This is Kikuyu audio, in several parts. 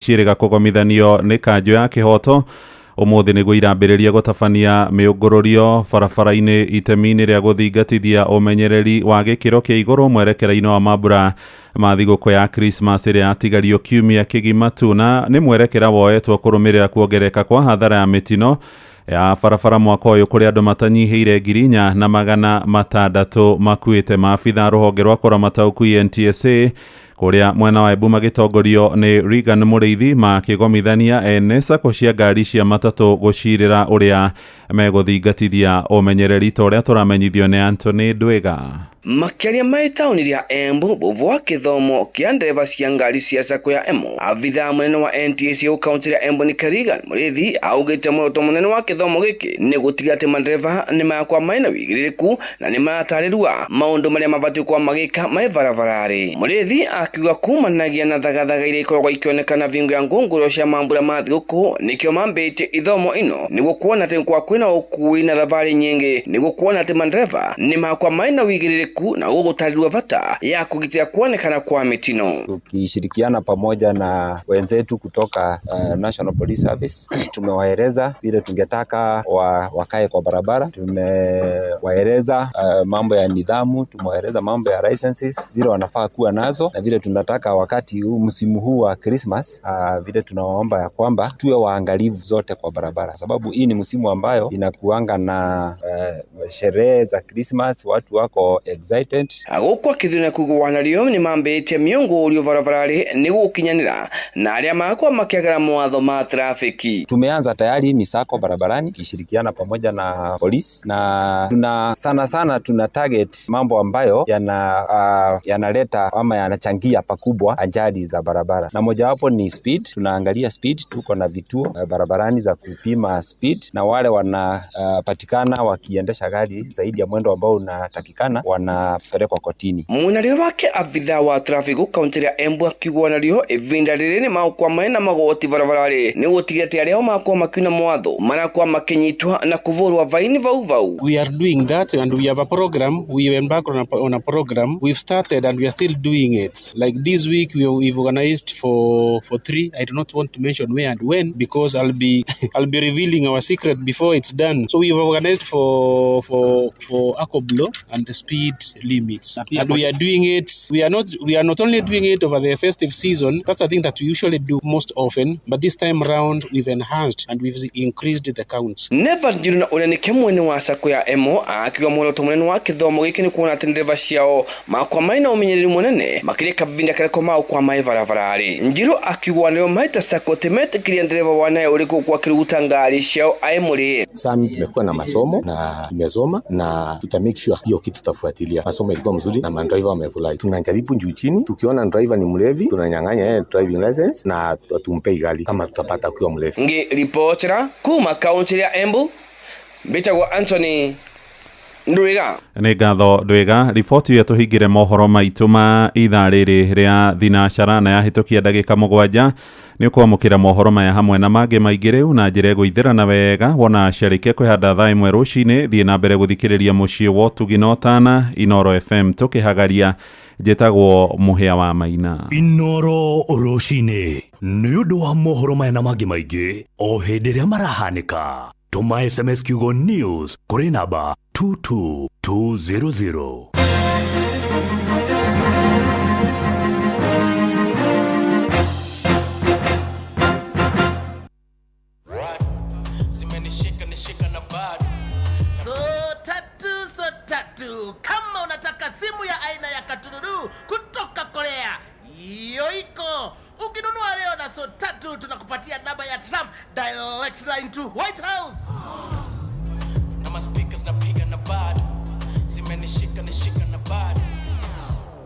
Ciĩrĩga kũgomithanio nĩ kanjũ ya kĩhoto ũmũthĩ nĩguo irambĩrĩria gũtabania mĩũngũrũrio barabara-inĩ itemi-inĩ rĩa gũthingatithia ũmenyereri wa gĩkĩro kĩa igũrũ mwerekera-inĩ wa mambura ma thigũkũ ya Christmas ĩrĩa yatigario kiumia kĩgima tu, na nĩ mwerekera woetwo kũrũmĩrĩra kuongerereka kwa hathara ya mĩtino ya barabara mwaka ũyũ kũrĩa andũ matanyihĩire 4600 makuĩte. Maabitha rũhonge rwa kũramata ũkui NTSA kũrĩa mwena wa Embu magĩtongorio nĩ Regan Mũrĩithi makĩgomithania ene sacco cia ngari cia matatũ gũcirĩra ũrĩa megũthingatithia ũmenyereri ta ũrĩa tũramenyithio nĩ Anthony Ndwiga. Makĩaria mai taũni rĩa Embu vuvu wa kĩthomo kĩa ndereba cia ngari cia sacco ya Emo, abithaa mũnene wa NTSA kaunti ya Embu nĩ Regan Mũrĩithi augĩte muoroto mũnene wa kĩthomo gĩkĩ nĩ gũtiga atĩ madereba nĩ makwa maina wĩigĩrĩrĩku na nĩ maratarĩrua maũndũ marĩa mabatiĩ kwa magĩka mai barabararĩ. Mũrĩithi akiuga kumanagia na thagathaga iria ikoragwo ikĩonekana vingo ya ngũngũrũ cia mambura ma thigũkũ nĩkĩo mambĩtie ithomo ino nĩguo kuona atĩ kwa kwĩna ũkui na thabarĩ nyingĩ nĩguo kuona atĩ madereba nĩ makwa maina wĩigĩrĩrĩku na gũgũtarĩrua bata ya kũgitĩra kuonekana kwa mĩtino. Tukishirikiana pamoja na wenzetu kutoka National Police Service tumewaeleza vile tungetaka wakae kwa barabara, tumewaeleza mambo ya nidhamu, tumewaeleza mambo ya licenses zile wanafaa kuwa nazo, na vile tunataka wakati huu msimu huu wa Christmas vile tunawaomba ya kwamba tuwe waangalifu zote kwa barabara, sababu hii ni msimu ambayo inakuanga na sherehe za Christmas, watu wako excited. Gũkũ akĩthuna kũiguanĩrio nĩ mambĩtie mĩũngũrũrio barabararĩ nĩguo gũkinyanĩra na arĩa makwa makĩagara mawatho ma trafiki. Tumeanza tayari misako barabarani kishirikiana pamoja na polisi, na tuna sana sana tuna target mambo ambayo yanaleta ama yanachangia pakubwa ajali za barabara, na mojawapo ni speed. Tunaangalia speed, tuko na vituo barabarani za kupima speed, na wale wanapatikana wakiendesha gari zaidi ya mwendo ambao unatakikana wanapelekwa kotini. Mwenario wake abithaa wa traffic kaunti ya Embu akiugwo nario ivinda rĩrĩ nĩ magũkwa mena magoti barabararĩ nĩ gũtiga atĩ arĩa makwa makiuna mwatho marakwa makinyitwa na kũvũrwa vaini vau vau. We are doing that and we have a program. We embarked on a program. We've started and we are still doing it. Like this week we've organized for three. I do not want to mention where and when because I'll be revealing our secret before it's done. So we've organized for Akoblo and the speed limits, and we are doing it. We are not only doing it over the festive season. That's a thing that we usually do most often, but this time round we've enhanced and we've increased the counts. Never njiruna ũrĩa nĩ mwene wa sacco ya Emo akiuga muoroto mũnene wa kĩthomo gĩkĩ nĩ kuona atĩ ndereba ciao makwa maina ũmenyereri mũnene makĩria kavinda karĩa magũkwa mai barabararĩ. Njiru akiuga nĩo maita sacco timetĩkĩria ndereba wanaye ũrĩkũ kwa kĩruguta ngari ciao aĩ mũrĩ. Sami tumekuwa na masomo na tumesoma na tuta make sure hiyo kitu tutafuatilia. Masomo ilikuwa mzuri na mandriver wamefurahi. Tunajaribu juu chini, tukiona driver ni mlevi tunanyang'anya yeye driving license na tumpei gari kama tutapata akiwa mlevi. Ngi ripotera kuma kaunti ya Embu mbitagwo Anthony Ndwiga. Nĩ ngatho Ndwiga. Riboti ĩyo tũhingĩre mohoro maitũ ma ithaa rĩrĩ rĩa thinacara na yahĩtũkia ndagĩka 7 nĩ ũkwamũkĩra mohoro maya hamwe na mangĩ maingĩ rĩu na njĩra ĩgũithĩrana wega wona ciarĩkia kwĩhanda thaa 1 rũcinĩ. Thiĩ na mbere gũthikĩrĩria mũciĩ wa ũtugi na ũtana Inoro FM tũkĩhagaria. Njĩtagwo Mũhĩa wa Maina. Inoro rũcinĩ nĩ ũndũ wa mohoro maya na mangĩ maingĩ o hĩndĩ ĩrĩa marahanĩka. Tũma SMS kiugo news kũrĩ namba 22200. So tatu. Kama unataka simu ya aina ya katururu kutoka Korea, hiyo iko. Ukinunua leo na so tatu tunakupatia namba ya Trump direct line to White House. Na ma speakers napiga na bado zimenishika nishika na bado.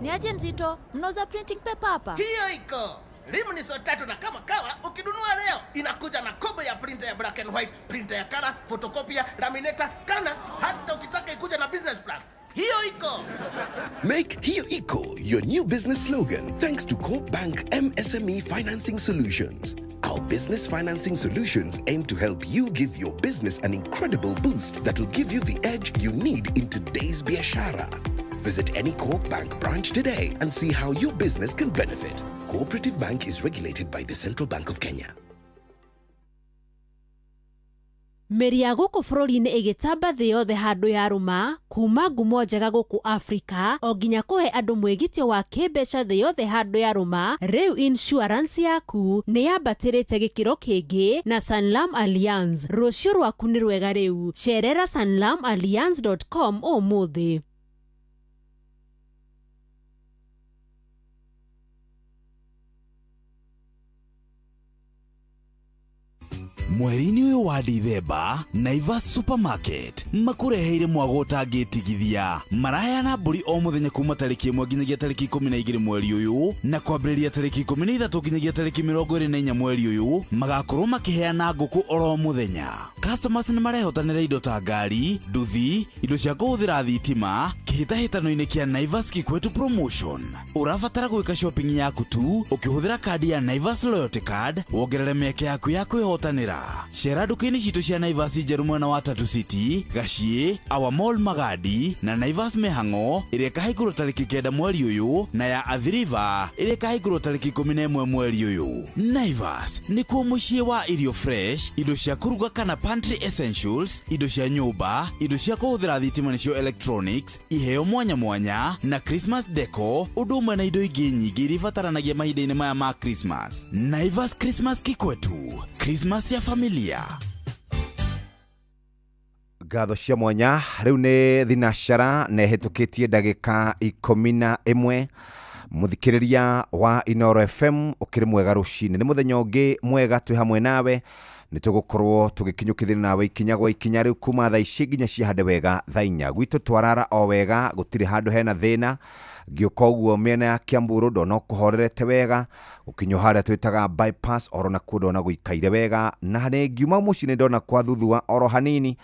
Ni aje mzito, mnauza printing paper hapa? Hiyo iko. Rimu ni so tatu na kama kawa ukinunua leo inakuja na kobo ya printer ya black and white, printer ya color, photocopier, laminator, scanner, hata ukitaka ikuja na business plan. Hiyo iko. Make Hiyo Iko your new business slogan thanks to Co-op Bank MSME Financing Solutions. Our business financing solutions aim to help you give your business an incredible boost that will give you the edge you need in today's biashara. Visit any Co-op Bank branch today and see how your business can benefit. Cooperative Bank is regulated by the Central Bank of Kenya. Mĩri ya gũkũ bũrũri-inĩ ĩgĩtamba thĩ yothe handũ yarũma kuma ngumo njega gũkũ Afrika o nginya kũhe andũ mwĩgitio wa kĩmbeca thĩ yothe handũ yarũma. Rĩu insurance yaku nĩ yambatĩrĩte gĩkĩro kĩngĩ na Sanlam Allianz. Rũciũ rwaku nĩ rwega rĩu. Cerera sanlamallianz.com ũmũthĩ. Mweri-inĩ ũyũ wa Dithemba, Naivas Supermarket makũreheire mwago ũtangĩtigithia. Maraheana mbũri o mũthenya kuma tarĩki 1 nginyagia tarĩki 12 mweri ũyũ, na kwambĩrĩria tarĩki 13 nginyagia tarĩki 24 mweri ũyũ magakorwo makĩheana ngũkũ oro mũthenya. Customers nĩ marehotanĩra indo ta ngari, nduthi, indo cia kũhũthĩra thitima kĩhĩtahĩtano-inĩ kĩa Naivas Kikwetu Promotion. Ũrabatara gwĩka shopping yaku tu ũkĩhũthĩra kandi ya Naivas Loyalty Card wongerere mĩeke yaku ya kwĩhotanĩra. Cera nduka-inĩ citũ cia Naivas njerũ mwena wa Tatu City, Gaciĩ, Our Mall Magadi na Naivas Mĩhang'o ĩrĩa ĩkahingũrwo tarĩki 9 mweri ũyũ, na ya Athi River ĩrĩa ĩkahingũrwo tarĩki 11 mweri ũyũ. Naivas nĩkuo mũciĩ wa irio fresh, indo cia kũruga kana pantry essentials, indo cia nyũmba, indo cia kũhũthĩra thitima nĩcio electronics, iheo mwanya mwanya na Christmas deco, ũndũ ũmwe na indo ingĩ nyingĩ iria ibataranagia mahinda-inĩ maya ma Christmas. Naivas Christmas Kikwetu, Christmas ya familia. Ngatho cia mwanya rĩu nĩ thinacara na ĩhĩtũkĩtie ndagĩka 11. Mũthikĩrĩria wa Inoro FM ũkĩrĩ mwega rũcinĩ, nĩ mũthenya ũngĩ mwega twĩ hamwe nawe, nĩ tũgũkorwo tũgĩkinyũkithĩria nawe ikinya gwa ikinya rĩu kuma thaa ici nginya ciahande wega thaa 4. Gwitũ twarara o wega, gũtirĩ handũ hena thĩna. Ngĩũka ũguo mĩena ya Kiamburu ndona ũkũhorerete wega, gũkinywo harĩa twĩtaga bypass oro nakuo ndona gũikaire wega, na nĩ ngiuma mũciĩ nĩ ndona kwa thuthua oro hanini,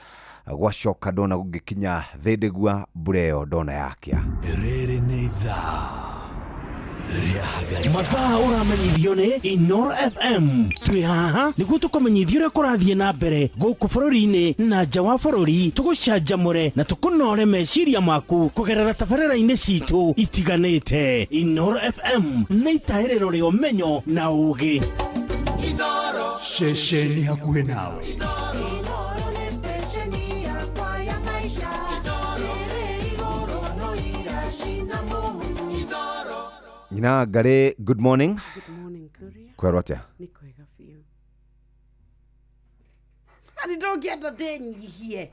gwacoka ndona gũgĩkinya thĩndĩgua mbura ĩyo ndona yakĩa. Rĩrĩ nĩ ithaa mathaa ũramenyithio nĩ Inoro FM. Twĩ haha nĩguo tũkũmenyithia ũrĩa kũrathiĩ na mbere gũkũ bũrũri-inĩ na nja wa bũrũri, tũgũcanjamũre na tũkũnore meciria maku kũgerera tabarĩra-inĩ citũ itiganĩte. Inoro FM nĩ itahĩrĩro rĩa ũmenyo na ũũgĩ. Ceceni hakuhĩ nawe. Nyina Ngari, good morning. Good morning, Kuria. Kwerwo atĩa? Nĩ kwega biũ. Ani ndũngĩenda ndĩnyihie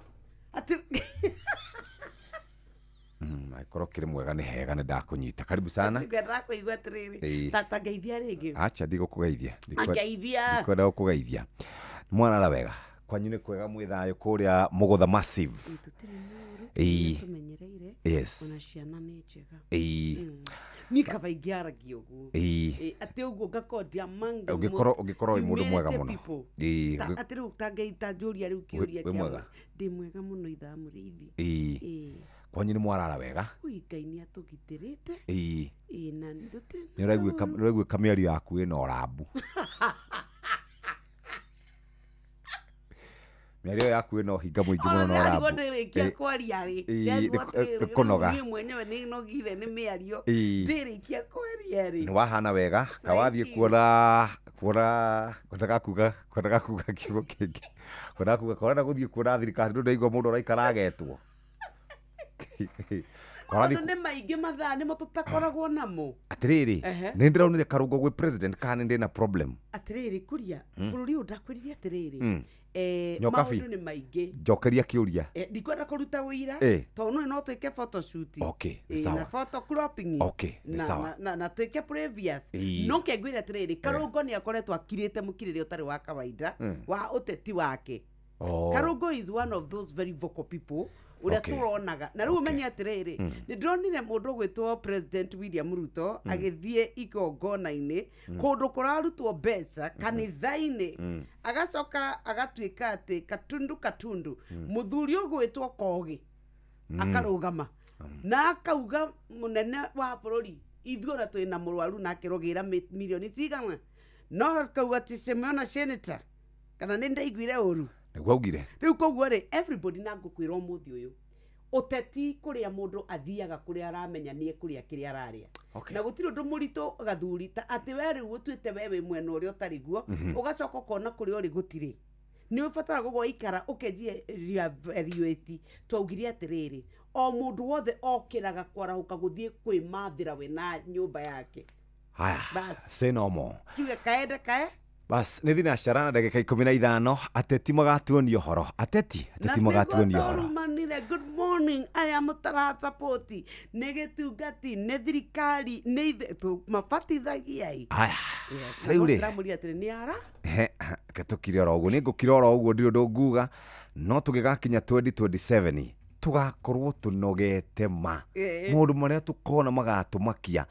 atĩ Angĩkorwo kĩrĩ mwega nĩ hega, nĩ ndakũnyita. Karibu sana. Ngwendaga kũigua atĩrĩrĩ, tata ngeithia rĩngĩ. Acha ndigũkũgeithia. Ngeithia. Ndikwenda gũkũgeithia. Mwarara wega. Kwanyu nĩ kwega, mwĩ thayũ kũrĩa Mũgũtha Massive. Ĩĩ. Tũmenyereire. Yes. Ona ciana nĩ njega. Ĩĩ. Niĩ kaba ingĩaragia ũguo. Ĩĩ. Atĩ ũguo ngakorwo ndiamong the Ũngĩkorwo wĩ mũndũ mwega mũno. Ĩĩ. Atĩ rĩu ta njũria rĩu kĩũria Wĩ mwega? Ndĩ mwega mũno ithaa mũrĩithi. Ĩĩ. Kwanyu nĩ mwarara wega? Ui, Ngai nĩ atũgitĩrĩte. Ĩĩ. Ĩĩ, na tũtirĩ Nĩ ũraiguĩka mĩario yaku ĩna ũrambu. Mĩario yaku ĩna ũhinga mũingĩ mũno na ũrambu. Ona ndĩrĩkia kwaria rĩ. Nĩ kũnoga. Niĩ mwenyewe nĩ nogire nĩ mĩario. Ndĩrĩkia kwaria rĩ. Nĩ wahana wega, kawathiĩ kuona kwendaga kuga kiugo kĩngĩ. Kwendaga kuga kwarenda gũthiĩ kuona thirikari ndũ ndaigua mũndũ araikara agetwo. Tondũ nĩ maingĩ mathaa nĩmo tũtakoragwo namo. Atĩrĩrĩ, nĩ ndĩraonire karũngo gwĩ president kana nĩ ndĩna problem. Atĩrĩrĩ Kuria, bũrũri ũyũ ndakwĩrire atĩrĩrĩ. Maũndũ nĩ maingĩ. Njokeria kĩũria. Ndikwenda kũruta ũira tondũ no twĩke photoshoot. Okay, nĩ sawa. Na photo cropping. Okay, nĩ sawa. Na twĩke previous. No kengwĩre atĩrĩrĩ, Karũngo nĩ akoretwo akirĩte mũkirĩre ũtarĩ wa kawaida wa ũteti wake. Karũngo is one of those very vocal people ũrĩa tũronaga. Na rĩu ũmenye atĩrĩrĩ, nĩ ndĩronire mũndũ ũgwĩtwo President William Ruto agĩthiĩ igongona-inĩ kũndũ kũrarutwo mbeca kanitha-inĩ, agacoka agatuĩka atĩ katundu katundu mũthuri ũgwĩtwo Kogi akarũgama na akauga mũnene wa bũrũri ithuĩ ona twĩna mũrwaru na akĩrũgĩra mirioni cigana, no akauga atĩ Simeona senator kana nĩ ndaiguire ũru nĩguo augire. Rĩu koguo rĩ, everybody na ngũkwĩra ũmũthĩ ũyũ Ũteti kũrĩa mũndũ athiaga kũrĩa aramenya nĩ kũrĩa kĩrĩa ararĩa. Na gũtirĩ ũndũ mũritũ gathuri ta atĩ we rĩu ũtuĩte we wĩ mwena ũrĩa ũtarĩ guo, ũgacoka ũkona kũrĩa ũrĩ gũtirĩ. Nĩ ũbataraga gũikara ũkenjia evaluate. Twaugire atĩrĩrĩ, o mũndũ wothe okĩraga kwarahũka gũthiĩ kwĩmathĩra we na nyũmba yake. Haya. Bas. Say no more. Kiuge kaende kae. Bas, nĩ thinacara na ndagĩka 15 ateti magatuonia ũhoro. Ateti magatuonia ũhoro. Twarumanire, good morning aya mũtarasapoti nĩ gĩtungati nĩ thirikari nĩ ithe mabatithagia i. Haya. Rĩu rĩ ndĩramũria atĩrĩ nĩ ara reke tũkire oro ũguo, nĩ ngũkira oro ũguo, ndirĩ ũndũ nguga, no tũgĩgakinya 2027 tũgakorwo tũnogete ma maũndũ marĩa tũkona magatũmakia.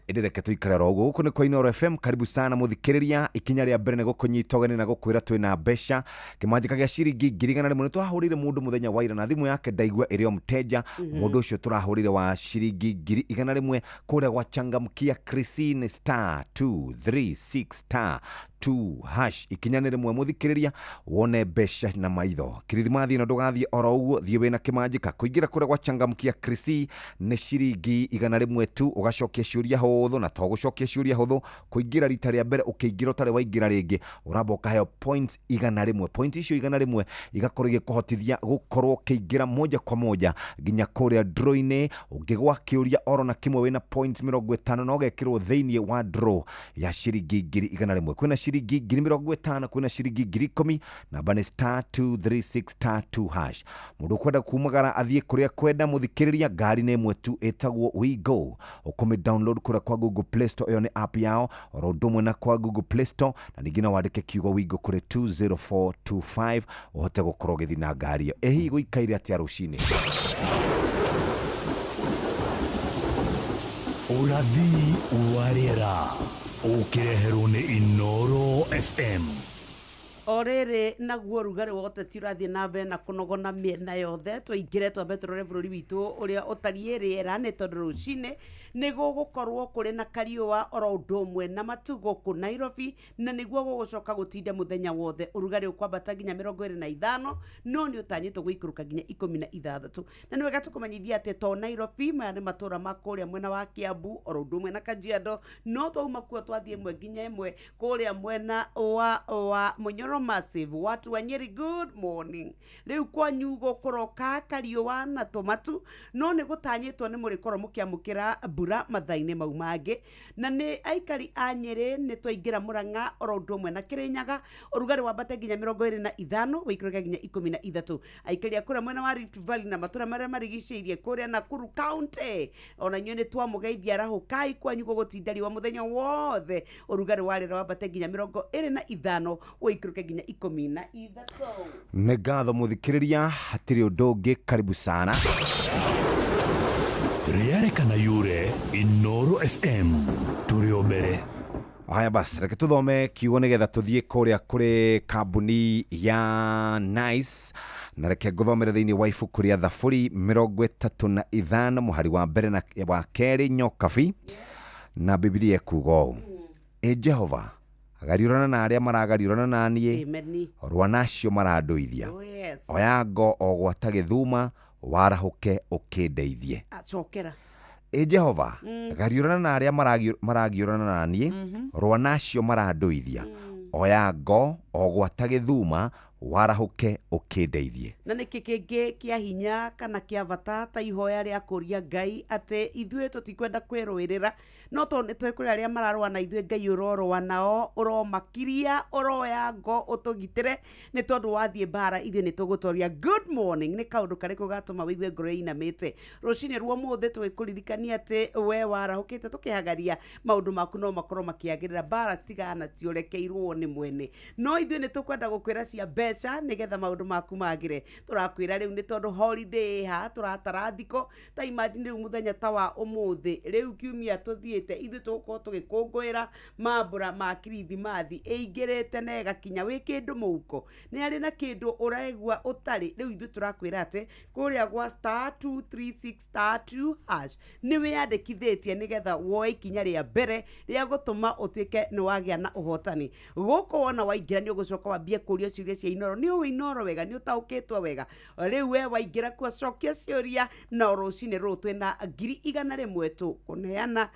Ĩndĩ reke tũikare oro ũguo. Gũkũ nĩ kwa Inooro FM. Karibu sana mũthikĩrĩria. Ikinya rĩa mbere nĩ gũkũnyita ũgeni na gũkwĩra twĩna mbeca kĩmanjĩka gĩa ciringi 100,000. Nĩ tũrahũrĩire mũndũ mũthenya wa ira na thimũ yake ndaigua ĩrĩ o mteja. Mũndũ ũcio tũrahũrĩire wa ciringi 100,000 kũrĩa gwa Changamkia Christine star 236 star 2 hash. Ikinya nĩ rĩmwe mũthikĩrĩria, wone mbeca na maitho. Kirithimathi ĩno ndũgathiĩ oro ũguo, thiĩ wĩna kĩmanjĩka. Kũingĩra kũrĩa gwa Changamkia Chrissy nĩ ciringi 100 tu, ũgacokia ciũria hũthũ, na to gũcokia ciũria hũthũ, kũingĩra rita rĩa mbere ũkĩingĩra ũtarĩ waingĩra rĩngĩ, ũramba ũkaheo points 100. Point icio 100 igakorwo igĩkũhotithia gũkorwo ũkĩingĩra moja kwa moja nginya kũrĩa draw-inĩ. Ũngĩgwa kĩũria oro na kĩmwe wĩna points 50 na ũgekĩrwo thĩinĩ wa draw ya ciringi 100,000. Kwĩna ciringi 50,000, kwĩna ciringi 10,000. Namba nĩ star 236 star 2 hash. Mũndũ ũkwenda kumagara athiĩ kũrĩa kwenda mũthikĩrĩria, ngari nĩ ĩmwe tu ĩtagwo WeGo. Ũkũmĩ download kũrĩa kwa Google Play Store, ĩyo nĩ app yao oro ũndũ ũmwe na kwa Google Play Store, na ningĩ no wandĩke kiugo WeGo kũrĩ 20425 ũhote gũkorwo ũgĩthiĩ na ngari ĩyo. Ĩ hihi gũikaire atĩa rũcinĩ? Ũrathi wa rĩera ũkĩreherwo nĩ Inooro FM. O rĩrĩ naguo rugarĩ wa ũteti ũrathiĩ na mbere na kũnogona mĩena yothe. Tũingĩre twambe tũrore bũrũri witũ ũrĩa ũtariĩ rĩera, nĩ tondũ rũcinĩ nĩ gũgũkorwo kũrĩ na kariũa oro ũndũ ũmwe na matu gũkũ Nairobi, na nĩguo gũgũcoka gũtinda mũthenya wothe. Ũrugarĩ ũkwambata nginya 25, no nĩ ũtanyĩtwo gũikũrũka nginya 16. Na nĩ wega tũkũmenyithia atĩ to Nairobi, maya nĩ matũra ma kũrĩa mwena wa Kiambu oro ũndũ ũmwe na Kajiado, no twauma kuo twathiĩ ĩmwe nginya ĩmwe kũrĩa mwena wa Munyoro Massive. Watu wa Nyeri, good morning. Rĩu kwanyu gũkũroka kariũa na tũmatu, no nĩ gũtanyĩtwo nĩ mũrĩkorwo mũkĩamũkĩra mbura mathaa-inĩ mau mangĩ. Na nĩ aikari a Nyeri nĩ twaingĩra Mũrang'a oro ũndũ ũmwe na Kĩrĩnyaga, ũrugarĩ wambate nginya 25 wĩikũrũke nginya 13. Aikari a kũrĩa mwena wa Rift Valley na matũra marĩa marigicĩirie kũrĩa Nakuru County, ona inyuĩ nĩ twamũgeithia, arahũkai kwanyu gũgũtinda riũa mũthenya wothe. Ũrugarĩ wa rĩera wambate nginya 25 wĩikũrũke nginya 13. Nĩ ngatho mũthikĩrĩria, hatirĩ ũndũ ũngĩ, karibu sana. Rĩarĩkana yure Inooro FM tũrĩ o mbere. Haya bas, reke tũthome kiugo nĩgetha tũthiĩ kũrĩa kũrĩ kambuni ya Nice, na reke ngũthomere thĩinĩ wa ibuku rĩa Thaburi 35 mũhari wa mbere na wa kerĩ nyokabi, na Bibilia ĩkuga ũũ: Ĩ Jehova, gariũrana na arĩa maragariũrana na niĩ, rũa na acio marandũithia. Oya ngo o gwata gĩthuma, warahũke ũkĩndeithie. Cokera. Ĩ Jehova, gariũrana na arĩa maragiũrana na niĩ, rũa na acio marandũithia. Oya ngo o gwata gĩthuma, warahũke ũkĩndeithie. Na nĩkĩ kĩngĩ kĩa hinya kana kĩa bata ta ihoya rĩa kũria Ngai atĩ ithuĩ tũtikwenda kwĩrũĩrĩra, no tondũ nĩ tũĩ kũrĩ arĩa mararũa na ithuĩ, Ngai ũrorũa nao, ũromakiria, ũroya ngo ũtũgitĩre, nĩ tondũ wathiĩ mbara ithuĩ nĩ tũgũtoria. Good morning. Nĩ kaũndũ karĩkũ gatũma wĩigue ngoro ĩinamĩte rũcinĩ rwa ũmũthĩ? Tũgĩkũririkania atĩ we warahũkĩte tũkĩhagaria maũndũ maku no makorwo makĩagĩrĩra, mbara tigana ciũrekeirwo nĩ mwene, no ithuĩ nĩ tũkwenda gũkwĩra cia mbeca nĩgetha maũndũ maku magĩre. Tũrakwĩra rĩu nĩ tondũ holiday ha tũratara thikũ, ta imagine rĩu mũthenya ta wa ũmũthĩ, rĩu kiumia tũthiĩte ithuĩ tũgũkorwo tũgĩkũngũĩra mambũra ma kirithimathi ĩingĩrĩte na ĩgakinya wĩ kĩndũ mũhuko, nĩ harĩ na kĩndũ ũraigua ũtarĩ. Rĩu ithuĩ tũrakwĩra atĩ kũrĩa gwa star 236 star 2 hash nĩ wĩyandĩkithĩtie nĩgetha woe ikinya rĩa mbere rĩa gũtũma ũtuĩke nĩ wagĩa na ũhotani. Gũkũ wona waingĩra nĩ ũgũcoka wambie kũrio ciũria cia Inoro nĩ ũĩ Inoro wega, nĩ ũtaũkĩtwo wega. Rĩu we waingĩra kuo cokia ciũria, na rũcinĩ rũrũ twĩna 100,000 tũkũneana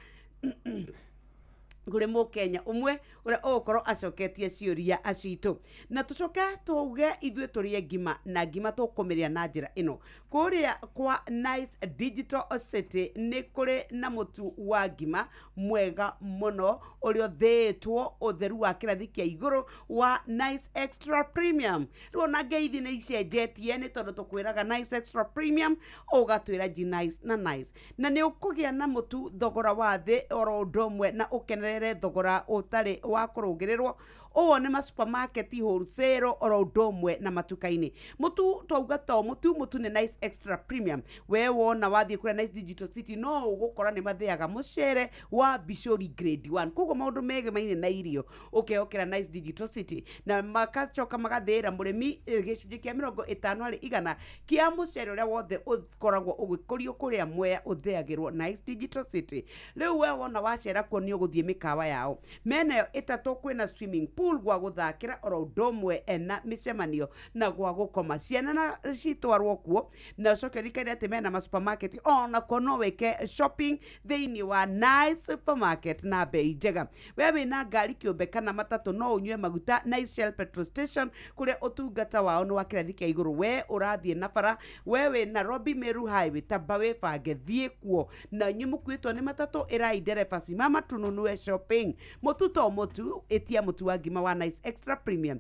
kũrĩ mũkenya ũmwe ũrĩa ũgũkorwo acoketie ciũria citũ. Na tũcoke tuuge ithuĩ tũrĩe ngima, na ngima tũkũmĩrĩa na njĩra ĩno. Kũrĩa kwa Nice Digital City nĩ kũrĩ na mũtu wa ngima mwega mũno ũrĩa ũthĩĩtwo ũtheru wa kĩrathi kĩa igũrũ wa Nice Extra Premium. Rĩu ona ngeithi nĩ icenjetie, nĩ tondũ tũkwĩraga Nice Extra Premium, ũgatwĩra G Nice na Nice, na nĩ ũkũgĩa na mũtu thogora wa thĩ oro ũndũ ũmwe na ũkenerere thogora ũtarĩ wa kũrũngĩrĩrwo. Ũũ nĩ ma supermarket, wholesale oro ũndũ ũmwe na matuka-inĩ. Mũtu twauga to mũtu, mũtu nĩ Nice Extra Premium. We wona wathiĩ kũrĩa Nice Digital City no ũgũkora nĩ mathĩaga mũcere wa Bishori grade 1, koguo maũndũ megemaine na irio ũkehokera Nice Digital City. Na magacoka magathĩĩra mũrĩmi gĩcunjĩ kĩa 50% kĩa mũcere ũrĩa wothe ũkoragwo ũgĩkũrio kũrĩa Mwea ũthĩagĩrwo Nice Digital City. Rĩu we wona wacera kuo nĩ ũgũthiĩ mĩkawa yao menayo ĩtatũ, kwĩna swimming pool gwa gũthakĩra oro ũndũ ũmwe na mĩcemanio na gwa gũkoma ciana na citwarwo kuo. Na ũcoke ririkane atĩ mena ma supermarket, ona kuo no wĩke shopping thĩinĩ wa Nice Supermarket na bei njega. We wĩna ngari kĩũmbe kana matatũ, no ũnyue maguta Nice Shell petrol station, kũrĩa ũtungata wao nĩ wa kĩrathi kĩa igũrũ. We ũrathiĩ na bara, we wĩ Nairobi Meru Highway, tamba wĩbange thiĩ kuo, na inyuĩ mũkuĩtwo nĩ matatũ ĩrai ndereba simama tununue shopping. Mũtu to mũtu, ĩtia mũtu wa ngima wa Nice Extra Premium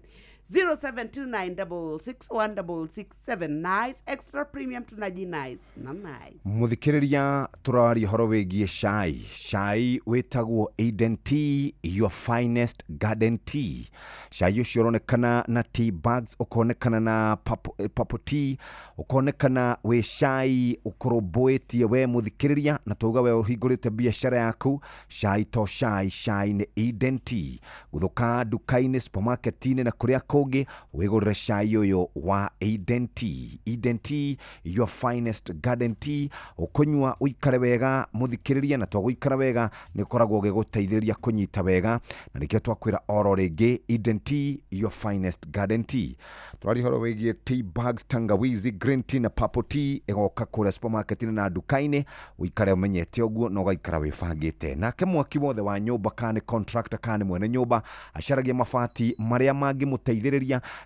0729661667. Nice Extra Premium, tunaji nice na nice. Muthikiriria, tũraria ũhoro wĩgiĩ cai, cai wĩtagwo Eden Tea, your finest garden tea. Cai ũcio ũronekana na tea bags, ũkonekana na purple tea, ũkonekana wĩ cai ũkũrũmbũĩtie we mũthikĩrĩria, na tauga we ũhingũrĩte biacara yaku. Cai to cai, cai nĩ Eden Tea. Gũthũka nduka-inĩ, supermarket-inĩ na kũrĩa kũngĩ, wĩgũrĩre cai ũyũ wa Eden Tea. Eden Tea, your finest garden tea. Ũkũnyua ũikare wega mũthikĩrĩria, na twagũikara wega nĩ ũkoragwo ũgĩgũteithĩrĩria kũnyita wega, na nĩkĩo twakwĩra oro rĩngĩ, Eden Tea, your finest garden tea. Tũraria ũhoro wĩgiĩ tea bags, tangawizi, green tea na purple tea, ĩgoka kũrĩa supermarket-inĩ na nduka-inĩ, ũikare ũmenyete ũguo na ũgaikara wĩbangĩte. Nake mwaki wothe wa nyũmba, kana nĩ contractor kana nĩ mwene nyũmba, acaragia mabati marĩa mangĩmũteithĩrĩria,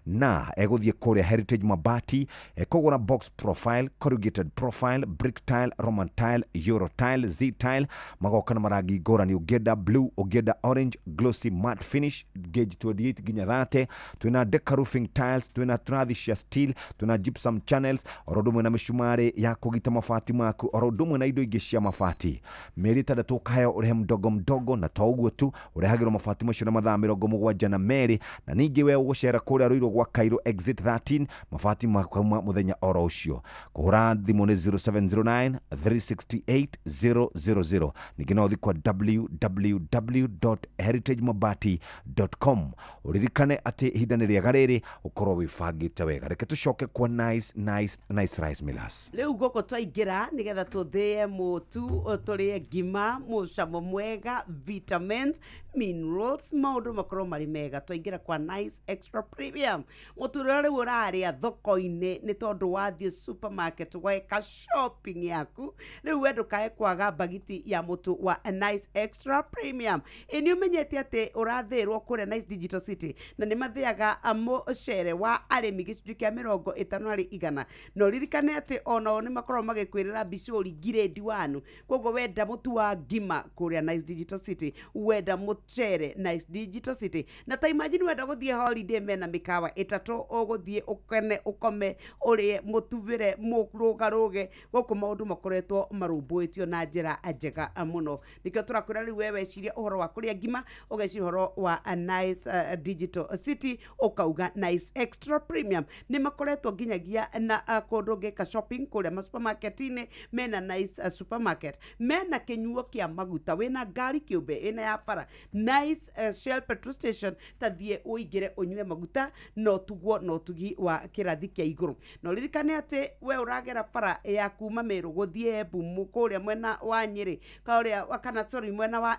na egũthiĩ kũrĩa Heritage Mabati, ekũgũra box profile, corrugated profile, brick tile, Roman tile, euro tile, Z tile, magoka na marangi ngũrani, ũngĩenda blue, ũngĩenda orange, glossy matte finish, gauge 28 nginya 30. Twĩna deca roofing tiles, twĩna trathi cia steel, twĩna gypsum channels, oro ũndũ ũmwe na mĩcumarĩ ya kũgita mabati maku, oro ũndũ ũmwe na indo ingĩ cia mabati. Mĩeri 6 ũkaheo ũrĩhe mdogo mdogo, na to ũguo tu, ũrehagĩrwo mabati macio na mathaa 72, na ningĩ we ũgũcera kũrĩa Ruiru gwa Cairo exit 13, mabati makauma mũthenya oro ũcio. Kũhũra thimũ nĩ 0709 368 000. Ningĩ no ũthiĩ kwa www.heritagemabati.com. Ũririkane atĩ ihinda nĩ rĩega rĩrĩ ũkorwo wĩbangĩte wega. Reke tũcoke kwa Nice Nice Nice Rice Millers. Rĩu gũkũ twaingĩra nĩgetha tũthĩe mũtu, tũrĩe ngima mũcamo mwega, vitamins, minerals, maũndũ makorwo marĩ mega. Twaingĩra kwa Nice Extra Premium, mũtu ũrĩa rĩu ũrarĩa thoko-inĩ nĩ tondũ wathiĩ supermarket weka shopping yaku, rĩu we ndũkae kwaga mbagiti ya mũtu wa Nice Extra Premium. Ĩ nĩ ũmenyete atĩ ũrathĩrwo kũrĩa Nice Digital City, na nĩ mathĩaga mũcere wa arĩmi gĩcunjĩ kĩa 50%, na ũririkane atĩ onao nĩ makoragwo magĩkwĩrĩra Bishori grade 1. Koguo wenda mũtu wa ngima kũrĩa Nice Digital City, wenda mũcere Nice Digital City, na ta imagine wenda gũthiĩ holiday, mena mĩkawa ĩtatũ ũgũthiĩ ũkene, ũkome, ũrĩe, mũtubĩre, mũrũgarũge. Gũkũ maũndũ makoretwo marũmbũĩtio na njĩra njega mũno. Nĩkĩo tũrakwĩra rĩu we weciria ũhoro wa kũrĩa ngima, ũgeciria ũhoro wa Nice Digital City, ũkauga Nice Extra Premium. Nĩ makoretwo nginyagia na kũndũ ũngĩka shopping kũrĩa ma supermarket-inĩ, mena Nice supermarket, mena kĩnyuo kĩa maguta, wĩna ngari kĩũmbe, wĩna ya bara, Nice Shell petrol station. station, ta thiĩ ũingĩre ũnyue maguta na ũtugwo na ũtugi wa kĩrathi kĩa igũrũ. Na ũririkane atĩ we ũragera bara ya kuma Meru gũthiĩ Embu kũrĩa mwena wa Nyĩrĩ kũrĩa kana sorry mwena wa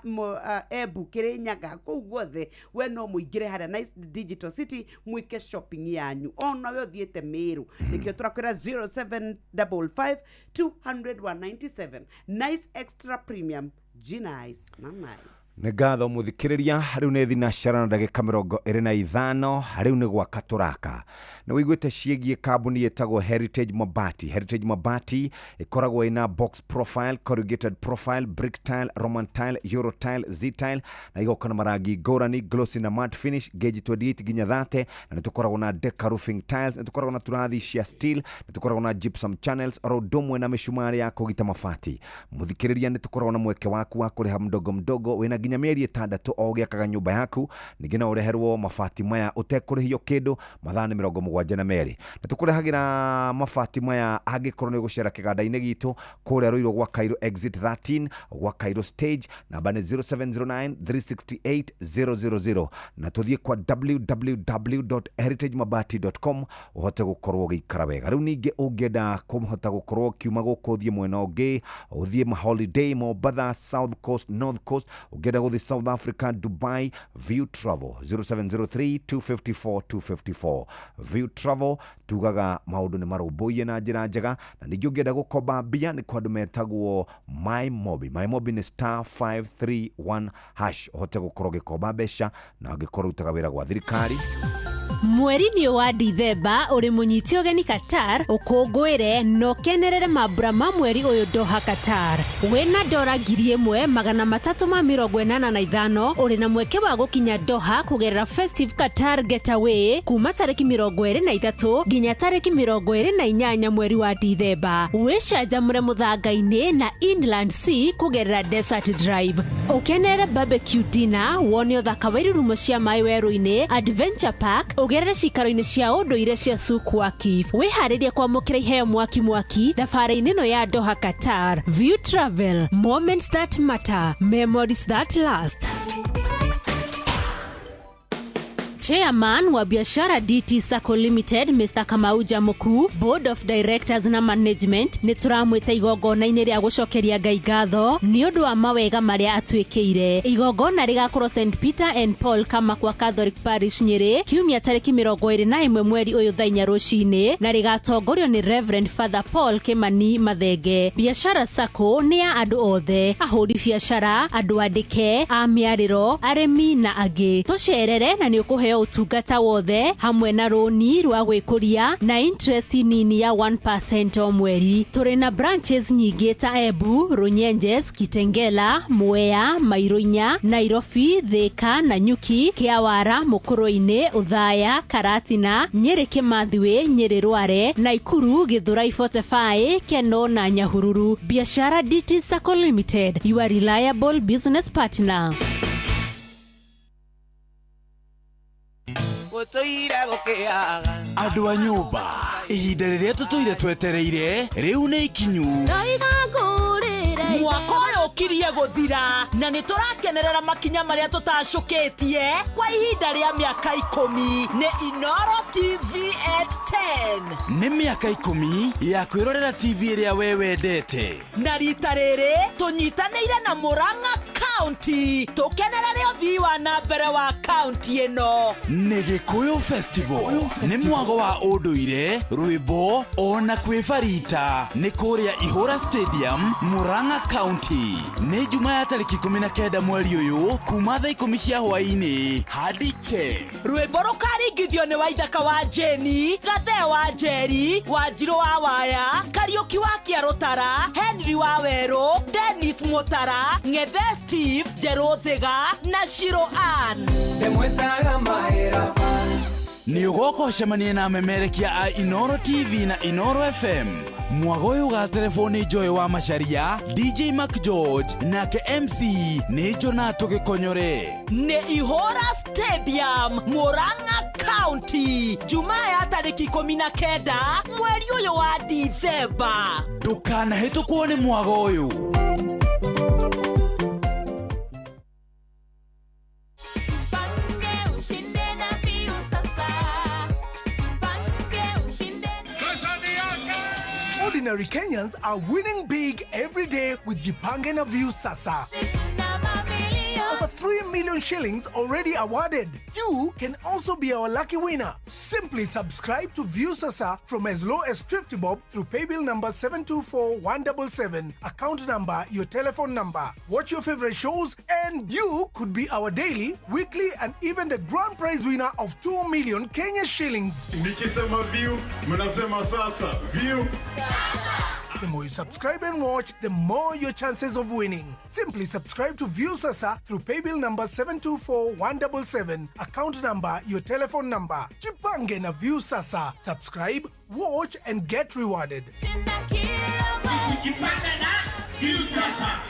Embu Kĩrĩnyaga kũu guothe, we no mũingĩre harĩa Nice Digital City mwĩke shopping yanyu ona we ũthiĩte Meru. Nĩkĩo tũrakwĩra 0755 200 197. Nice Extra Premium G-Nice na nice. Nĩ ngatho mũthikĩrĩria. Rĩu nĩ thinacara na ndagĩka 25. Rĩu nĩ gwaka tũraka. Nĩ wĩiguĩte ciĩgiĩ kambuni ĩtagwo Heritage Mabati. Heritage Mabati ĩkoragwo ĩna box profile, corrugated profile, brick tile, roman tile, euro tile, z tile, na igoka na marangi ngũrani, glossy na matte finish, gauge 28 nginya 30. Na nĩ tũkoragwo na deca roofing tiles, nĩ tũkoragwo na turathi cia steel, nĩ tũkoragwo na gypsum channels, oro ũndũ ũmwe na mĩcumarĩ ya kũgita mabati. Mũthikĩrĩria, nĩ tũkoragwo na mweke waku wa kũrĩha mdogo mdogo wĩna nginya mĩeri 6 o ũgĩakaga nyũmba yaku. Ningĩ no ũreherwo mabati maya ũtekũrĩhio kĩndũ mathaa nĩ 72. Na tũkũrehagĩra mabati maya angĩkorwo nĩ ũgũcera kĩganda-inĩ gitũ kũrĩa Ruiru gwa Cairo exit 13 gwa Cairo stage, namba nĩ 0709 368 000, na tũthiĩ kwa www.heritagemabati.com ũhote gũkorwo ũgĩikara wega. Rĩu ningĩ ũngĩenda kũhota gũkorwo ũkiuma gũkũ ũthiĩ mwena ũngĩ, ũthiĩ ma holiday Mombatha, South Coast, North Coast, ũngĩenda gũthiĩ South Africa, Dubai, View Travel 0703 254 254. View Travel tugaga maũndũ nĩ marũmbũiye na njĩra njega. Na ningĩ ũngĩenda gũkomba mbia nĩ kwa andũ metagwo MyMobi. MyMobi nĩ star 531 hash ũhote gũkorwo ũgĩkomba mbeca na ũngĩkorwo ũrutaga wĩra gwa thirikari. Mweri-inĩ wa Dithemba ũrĩ mũnyiti ũgeni Qatar, ũkũngũĩre na ũkenerere mambura ma mweri ũyũ Doha Qatar. Wĩna dora 1385 ũrĩ na mweke wa gũkinya Doha kũgerera Festive Qatar Getaway kuma tarĩki 23 nginya tarĩki 28 mweri wa Dithemba. Wĩcanjamũre mũthanga-inĩ na Inland Sea kũgerera Desert Drive. Ũkenerere barbecue dinner, wone ũthaka wa irurumo cia maĩ werũ-inĩ, Adventure Park, ũgerere cikaro-inĩ cia ũndũire cia Souk Waqif. Wĩharĩrie kwamũkĩra iheo mwaki mwaki thabarĩ-inĩ ĩno ya Doha Qatar. View Travel, moments that matter, memories that last. Chairman wa Biashara DT Sacco Limited Mr. Kamau Jamuku, Board of Directors na Management nĩ tũramwĩta igongona-inĩ rĩa gũcokeria Ngai ngatho nĩ ũndũ wa mawega marĩa atwĩkĩire. Igongona rĩgakorwo St Peter and Paul Kamakwa Catholic Parish Nyĩrĩ kiumia tarĩki 21 mweri ũyũ thaa 4 rũcinĩ, na rĩgatongorio nĩ Reverend Father Paul Kimani Mathenge. Biashara Sacco nĩ ya andũ othe, ahũri biashara, andũ andĩke, a mĩarĩro, arĩmi na angĩ. Tũcerere na nĩ ũkũheo ũtungata wothe hamwe na rũni rwa gwĩkũria na interest nini ya 1% o mweri. Tũrĩ na branches nyingĩ ta Embu, Runyenjes, Kitengela, Mwea, Mairoinya, Nairobi, Thika, Nanyuki, Kĩawara, Mũkũrũ-inĩ, Ũthaya, Karatina, Nyĩrĩ Kĩmathiwĩ, Nyĩrĩ Rware, Naikuru, Gĩthũrai 45, Keno na Nyahururu. Biashara DT Sacco Limited, your reliable business partner. Andũ a nyũmba, ihinda rĩrĩa tũtũire twetereire rĩu nĩ ikinyu. Mwaka ũyũ ũkirie gũthira na nĩ tũrakenerera makinya marĩa tũtacũkĩtie kwa ihinda rĩa mĩaka 10 nĩ Inoro TV at 10. Nĩ mĩaka 10 ya kwĩrorera TV ĩrĩa we wendete, na rita rĩrĩ tũnyitanĩire na Murang'a County tũkenerere ũthii wa na mbere wa county ĩno. Nĩ Gĩkũyũ Festival, nĩ mwago wa ũndũire, rwĩmbo ona kwĩbarita, nĩ kũrĩa Ihũra Stadium, Murang'a County. Nĩ Juma ya tarĩki 19 mweri ũyũ kuma thaa 10 cia hwaĩ-inĩ hadi che. Rwĩmbo rũkaringithio nĩ Waithaka wa Jeni, Gathee wa Njeri, Wanjirũ wa Waya, Kariũki wa Kĩarũtara, Henry wa Werũ, Dennis Mutara, Ng'ethe Steve, Njerũ Thiga na Shiro Ann. Nĩ ũgoka ũcemanie na amemerekia a Inoro TV na Inoro FM. Mwago ũyũ ũgaterebwo nĩ Joy wa Macharia, DJ Mac George nake MC nĩ Jonato Gĩkonyore. Nĩ Ihũra Stadium, Murang'a County, Jumaa ya tarĩki 19 mweri ũyũ wa Dithemba. Ndũkanahĩtũkwo nĩ mwago ũyũ. Ordinary Kenyans are winning big every day with Jipange na Viusasa. Over 3 million shillings already awarded. You can also be our lucky winner. Simply subscribe to Viusasa from as low as 50 bob through paybill number 724177, account number, your telephone number. Watch your favorite shows and you could be our daily, weekly and even the grand prize winner of 2 million Kenya shillings. Nikisema view, mnasema sasa. View. The more you subscribe and watch, the more your chances of winning. Simply subscribe to Viusasa through paybill number 724177, account number, your telephone number. Jipange na Viusasa. Subscribe, watch and get rewarded. Jipange na Viusasa.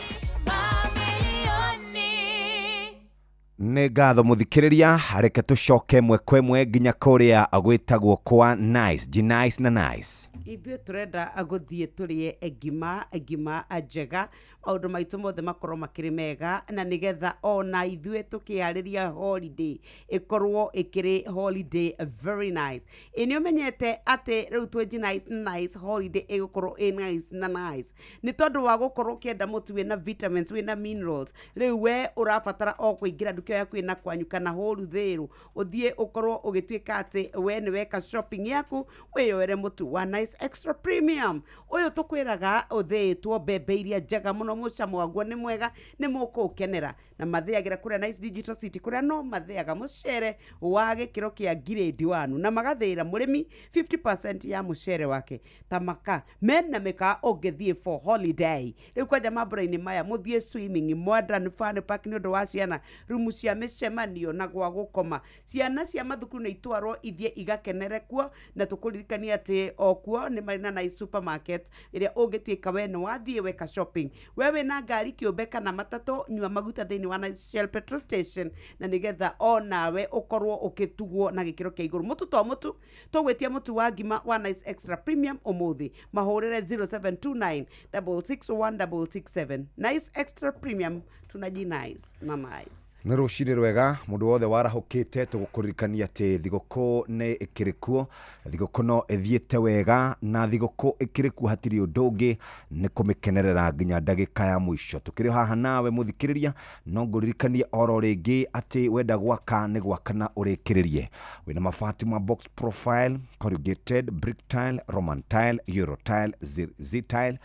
Nĩ ngatho mũthikĩrĩria, reke tũcoke mwe kwa ĩmwe nginya kũrĩa gwĩtagwo kwa Nice, G-Nice na Nice. Ithuĩ tũrenda gũthiĩ tũrĩe ngima, ngima njega, maũndũ maitũ mothe makorwo makĩrĩ mega, na nĩgetha ona ithuĩ tũkĩharĩria holiday ĩkorwo ĩkĩrĩ holiday very nice. Ĩ nĩ ũmenyete atĩ rĩu twĩ G-Nice Nice holiday ĩgũkorwo ĩ nice na nice nĩ tondũ wa gũkorwo ũkĩenda mũtu wĩna vitamins, wĩna minerals. Rĩu we ũrabatara o kũingĩra nduka yaku ĩna kwanyu kana wholesale, ũthiĩ ũkorwo ũgĩtuĩka atĩ we nĩ weka shopping yaku, wĩyoere mũtu wa Nice Extra Premium. Ũyũ tũkwĩraga ũthĩĩtwo mbembe iria njega mũno, mũcamo waguo nĩ mwega, nĩ mũkũũkenera. Na mathĩagĩra kũrĩa Nice Digital City, kũrĩa no mathĩaga mũcere wa gĩkĩro kĩa grade 1, na magathĩĩra mũrĩmi 50% ya mũcere wake. Ta maka mena mĩkawa ũngĩthiĩ for holiday. Rĩu kwanja mambura-inĩ maya mũthiĩ swimming, modern fun park nĩ ũndũ wa ciana, rumu cia mĩcemanio na gwa gũkoma. Ciana cia mathukuru nĩ itwarwo ithiĩ igakenere kuo, na tũkũririkania atĩ o kuo nĩ marĩ na Nice Supermarket ĩrĩa ũngĩtuĩka we nĩ wathiĩ weka shopping. We wĩna ngari kĩũmbe kana matatũ, nyua maguta thĩinĩ wa Nice Shell petrol station, na nĩgetha o nawe ũkorwo ũkĩtugwo na gĩkĩro kĩa igũrũ. Mũtu to mũtu, tũgwĩtia mũtu wa ngima wa Nice Extra Premium ũmũthĩ. Mahũrĩre 0729 661 667. Nice Extra Premium, tunaji nice na nice. Nĩ rũcinĩ rwega mũndũ wothe warahũkĩte, tũgũkũririkania atĩ thigũkũ nĩ ĩkĩrĩ kuo, thigũkũ no ĩthiĩte wega, na thigũkũ ĩkĩrĩ kuo hatirĩ ũndũ ũngĩ nĩ kũmĩkenerera nginya ndagĩka ya mũico. Tũkĩrĩ haha nawe mũthikĩrĩria, no ngũririkanie oro rĩngĩ atĩ wenda gwaka nĩ gwaka na ũrĩkĩrĩrie. Wĩna mabati ma box profile, corrugated, brick tile, roman tile, euro tile, z tile,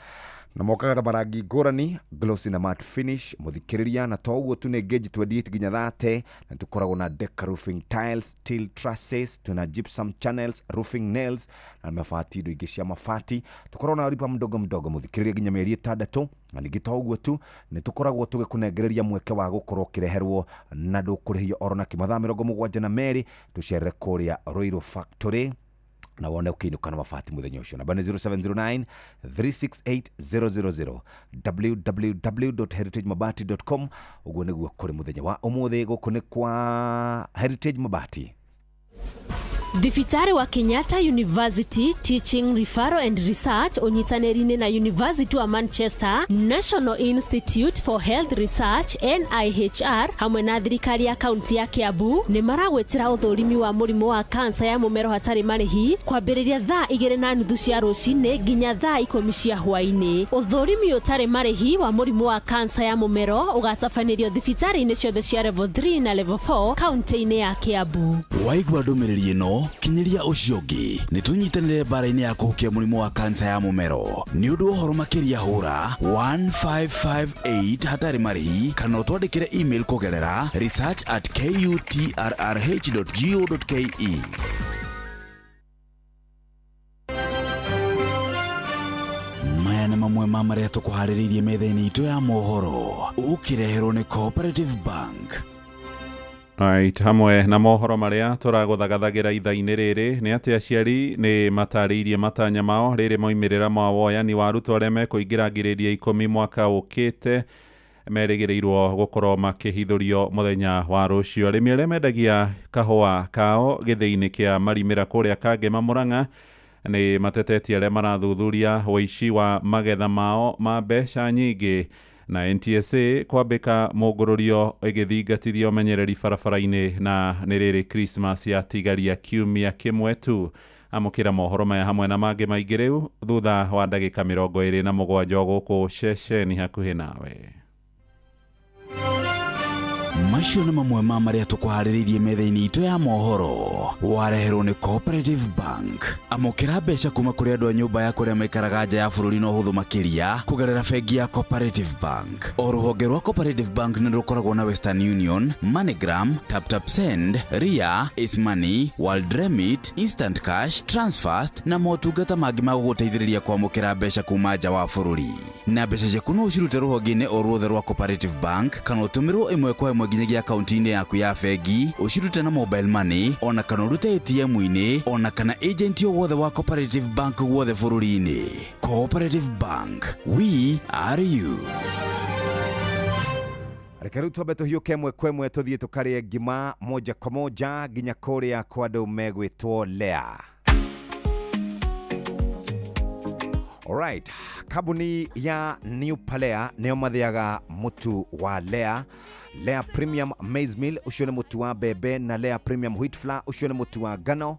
na mokaga na marangi ngũrani, glossy na matte finish. Mũthikĩrĩria, na to ũguo tu, nĩ ngĩnji 28 nginya 30, na tũkoragwo na deca roofing tiles, steel trusses, twĩna gypsum channels, roofing nails na mabati, indo ingĩ cia mabati. Tũkoragwo na lipa mdogo mdogo, mũthikĩrĩria, nginya mĩeri 6. Na ningĩ to ũguo tu, nĩ tũkoragwo tũgĩkũnengereria mweke wa gũkorwo ũkĩreherwo na ndũkũrĩhio oro na kĩmathaa 72. Tũcerere kũrĩa Ruiru Factory na wone ũkĩinũka na mabati mũthenya ũcio. Namba nĩ 0709 368 000, www.heritagemabati.com. Ũguo nĩguo kũrĩ mũthenya wa ũmũthĩ. Gũkũ nĩ kwa Heritage Mabati. Thibitarĩ wa Kenyatta University Teaching Referral and Research ũnyitanĩri-inĩ na University wa Manchester, National Institute for Health Research NIHR, hamwe na thirikari ya kaunti ya Kiambu nĩ maragwĩtĩra ũthũrimi wa mũrimũ wa kansa ya mũmero hatarĩ marĩhi, kwambĩrĩria thaa 2:30 cia rũcinĩ nginya thaa 10 cia hwaĩ-inĩ. Ũthũrimi ũtarĩ marĩhi wa mũrimũ wa kansa ya mũmero ũgatabanĩrio thibitarĩ-inĩ ciothe cia level 3 na level 4 kaunti-inĩ ya Kiambu. Waigua ndũmĩrĩri ĩno, kinyĩria ũcio ũngĩ nĩ tũnyitanĩre mbara-inĩ ya kũhukia mũrimũ wa kansa ya mũmero. Nĩ ũndũ wa ũhoro makĩria, hũra 1558 hatarĩ marĩhi, kana ũtwandĩkĩre email kũgerera research@kutrrh.go.ke. Maya nĩ mamwe ma marĩa tũkũharĩrĩirie metha-inĩ itũ ya mohoro, ũkĩreherwo nĩ Cooperative Bank. Right, hamwe na mohoro marĩa tũragũthagathagira ithaa-inĩ rĩrĩ nĩ atĩ aciari nĩ matarĩirie matanya mao rĩrĩ moimĩrĩra ma woyani wa arutwo arĩa mekũingĩra ngirĩndi ya 10 mwaka ũkĩte merĩgĩrĩirwo gũkorwo makĩhithũrio mũthenya wa rũciũ. Arĩmi arĩa mendagia kahũa kao gĩthĩi-inĩ kĩa Marimĩra kũrĩa Kangema Mũrang'a nĩ matetetie arĩa marathuthuria ũici wa magetha mao ma mbeca nyingĩ. Na NTSA kwambĩka mũngũrũrio ĩgĩthingatithia ũmenyereri barabara-inĩ na nĩ rĩrĩ Christmas yatigaria kiumia kĩmwe tu. Amũkĩra mohoro maya hamwe na mangĩ maingĩ rĩu thutha wa ndagĩka 27 gũkũ ceceni hakuhĩ nawe. Macio nĩ mamwe ma marĩa tũkũharĩrĩirie metha-inĩ itũ ya mohoro. Wareherwo nĩ Cooperative Bank. Amũkĩra mbeca kuma kũrĩ andũ a nyũmba ya kũrĩa maikaraga nja ya bũrũri na ũhũthũ makĩria kũgerera bengi ya Cooperative Bank. O rũhonge rwa Cooperative Bank nĩ rũkoragwo na Western Union, MoneyGram, TapTap Send, Ria, Ace Money, World Remit, Instant Cash, Transfast na motungata mangĩ ma gũgũteithĩrĩria kwamũkĩra mbeca kuma nja wa bũrũri. Na mbeca ciaku no ũcirute rũhonge-inĩ o ruothe rwa Cooperative Bank kana ũtũmĩrwo ĩmwe kwa ĩmwe nginyagia akaunti-inĩ yaku ya bengi, ũcirute na mobile money ona kana ũrute ATM-inĩ ona kana agent o wothe wa Cooperative Bank guothe bũrũri-inĩ. Cooperative Bank, we are you. Reke rĩu twambe tũhiũke ĩmwe kwa ĩmwe tũthiĩ tũkarĩe ngima moja kwa moja nginya kũrĩa kwa andũ megwĩtwo Lea. Alright, kambuni ya New Palea nĩo mathĩaga mũtu wa Lea. Lea Premium Maize Meal ũcio nĩ mũtu wa mbembe na Lea Premium Wheat Flour ũcio nĩ mũtu wa ngano.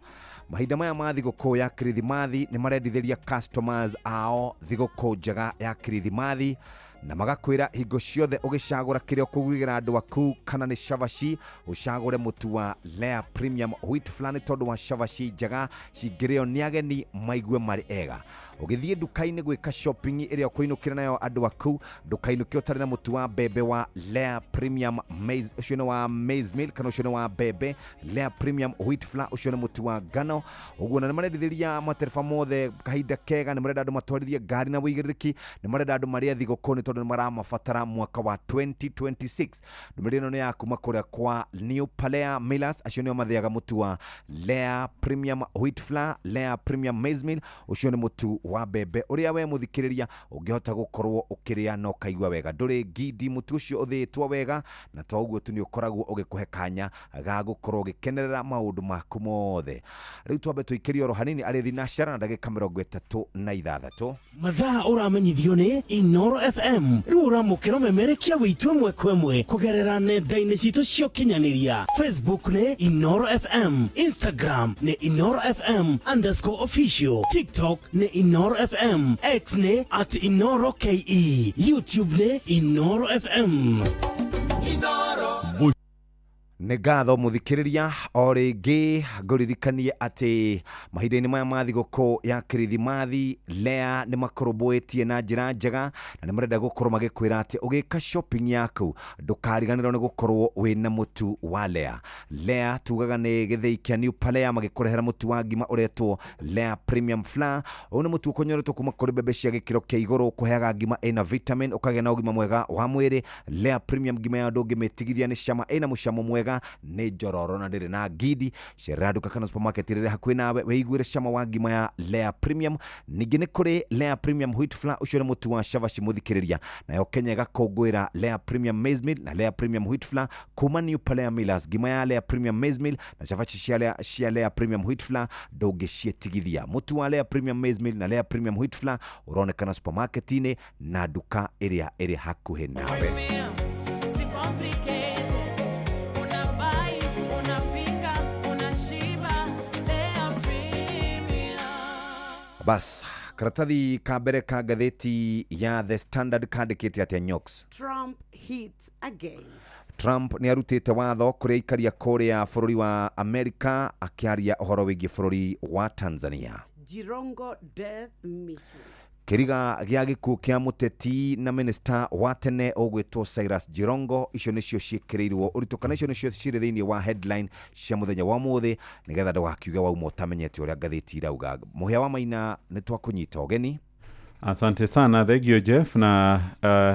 Mahinda maya ma thigũkũ ya Kirithimathi nĩ marendithĩria customers ao thigũkũ njega ya Kirithimathi na magakwĩra hingo ciothe ũgĩcagũra kĩrĩa ũkũgwĩra andũ aku kana nĩ cabaci ũcagũre mũtu wa Lea Premium Wheat Flour nĩ tondũ wa cabaci njega cingĩrĩo nĩ ageni maigue marĩ ega. Ũgĩthiĩ nduka-inĩ gwĩka shopping ĩrĩa ũkũinũkĩra nayo andũ aku ndũkainũke ũtarĩ na mũtu wa mbembe wa Lea Premium Maize ũcio nĩ wa maize meal kana ũcio nĩ wa mbembe. Lea Premium Wheat Flour ũcio nĩ mũtu wa ngano. Ũguo na nĩ marendithĩria matereba mothe kahinda kega, nĩ marenda andũ matwarithie ngari na wĩigĩrĩrĩki, nĩ marenda andũ marĩe thigũkũ nĩ tondũ nĩ maramabatara mwaka wa 2026. Ndũmĩrĩri ĩno nĩ ya kuma kũrĩa kwa New Palea Millers, acio nĩo mathĩaga mũtu wa Lea Premium Wheat Flour, Lea Premium Maize Meal ũcio nĩ mũtu wa mbembe ũrĩa we mũthikĩrĩria ũngĩhota gũkorwo ũkĩrĩa na ũkaigua wega. Ndũrĩ ngindi, mũtu ũcio ũthĩĩtwo wega na to ũguo tu nĩ ũkoragwo ũgĩkũhe kanya ga gũkorwo ũgĩkenerera maũndũ maku mothe. Rĩu twambe tũikĩrie oro hanini arĩ thinacara na ndagĩka 36. Mathaa ũramenyithio nĩ Inoro FM. Rĩu ũramũkĩra ũmemerekia wĩitũ ĩmwe kwa ĩmwe kũgerera nenda-inĩ citũ cia ũkinyanĩria. Facebook nĩ Inoro FM, Instagram nĩ Inoro FM _official, TikTok nĩ Inoro FM, X nĩ @InoroKE, YouTube nĩ Inoro FM. Nĩ ngatho mũthikĩrĩria o rĩngĩ ngũririkanie atĩ mahinda-inĩ maya ma thigũkũ ya Kirithimathi Lea nĩ makũrũmbũĩtie na njĩra njega na nĩ marenda gũkorwo magĩkwĩra atĩ ũgĩka shopping yaku ndũkariganĩrwo nĩ gũkorwo wĩna mũtu wa Lea. Lea tugaga nĩ gĩthĩi kĩa New Palea magĩkũrehera mũtu wa ngima ũretwo Lea Premium Flour. Ũyũ nĩ mũtu ũkonyoretwo kuma kũrĩ mbembe cia gĩkĩro kĩa igũrũ, ũkũheaga ngima ĩna vitamin ũkagĩa na ũgima mwega wa mwĩrĩ. Lea Premium ngima ya ndũngĩmĩtigithia nĩ cama ĩna mũcamo mwega, nĩ njororo na ndĩrĩ na ngindi. Cerera nduka kana supermarket ĩrĩa hakuhĩ nawe wĩiguĩre cama wa ngima ya Lea Premium. Ningĩ nĩ kũrĩ Lea Premium Wheat Flour ũcio nĩ mũtu wa cabaci mũthikĩrĩria. Nayo Kenya ĩgakũngũĩra Lea Premium Maize Meal na Lea Premium Wheat Flour kuma New Palea Millers. Ngima ya Lea Premium Maize Meal na cabaci cia Lea Premium Wheat Flour ndũngĩciĩtigithia. Mũtu wa Lea Premium Maize Meal na Lea Premium Wheat Flour ũronekana supermarket-inĩ na nduka ĩrĩa ĩrĩ hakuhĩ nawe. Bas, karatathi ka mbere ka ngathĩti ya The Standard kandĩkĩte atĩa Nyox? Trump hits again. Trump nĩ arutĩte watho kũrĩ aikaria kũrĩa bũrũri wa Amerika akĩaria ũhoro wĩgiĩ bũrũri wa Tanzania. Jirongo death mission. Kĩriga gĩa gĩkuũ kĩa mũteti na minista wa tene ũgwĩtwo Cyrus Jirongo icio nĩcio ciĩkĩrĩirwo ũritũ kana icio nĩcio cirĩ thĩinĩ wa headline cia mũthenya wa ũmũthĩ nĩgetha ndũgakiuge wauma ũtamenyete ũrĩa ngathĩti irauga. Mũhĩa wa Maina nĩ twakũnyita ũgeni. Asante sana, thank you Jeff na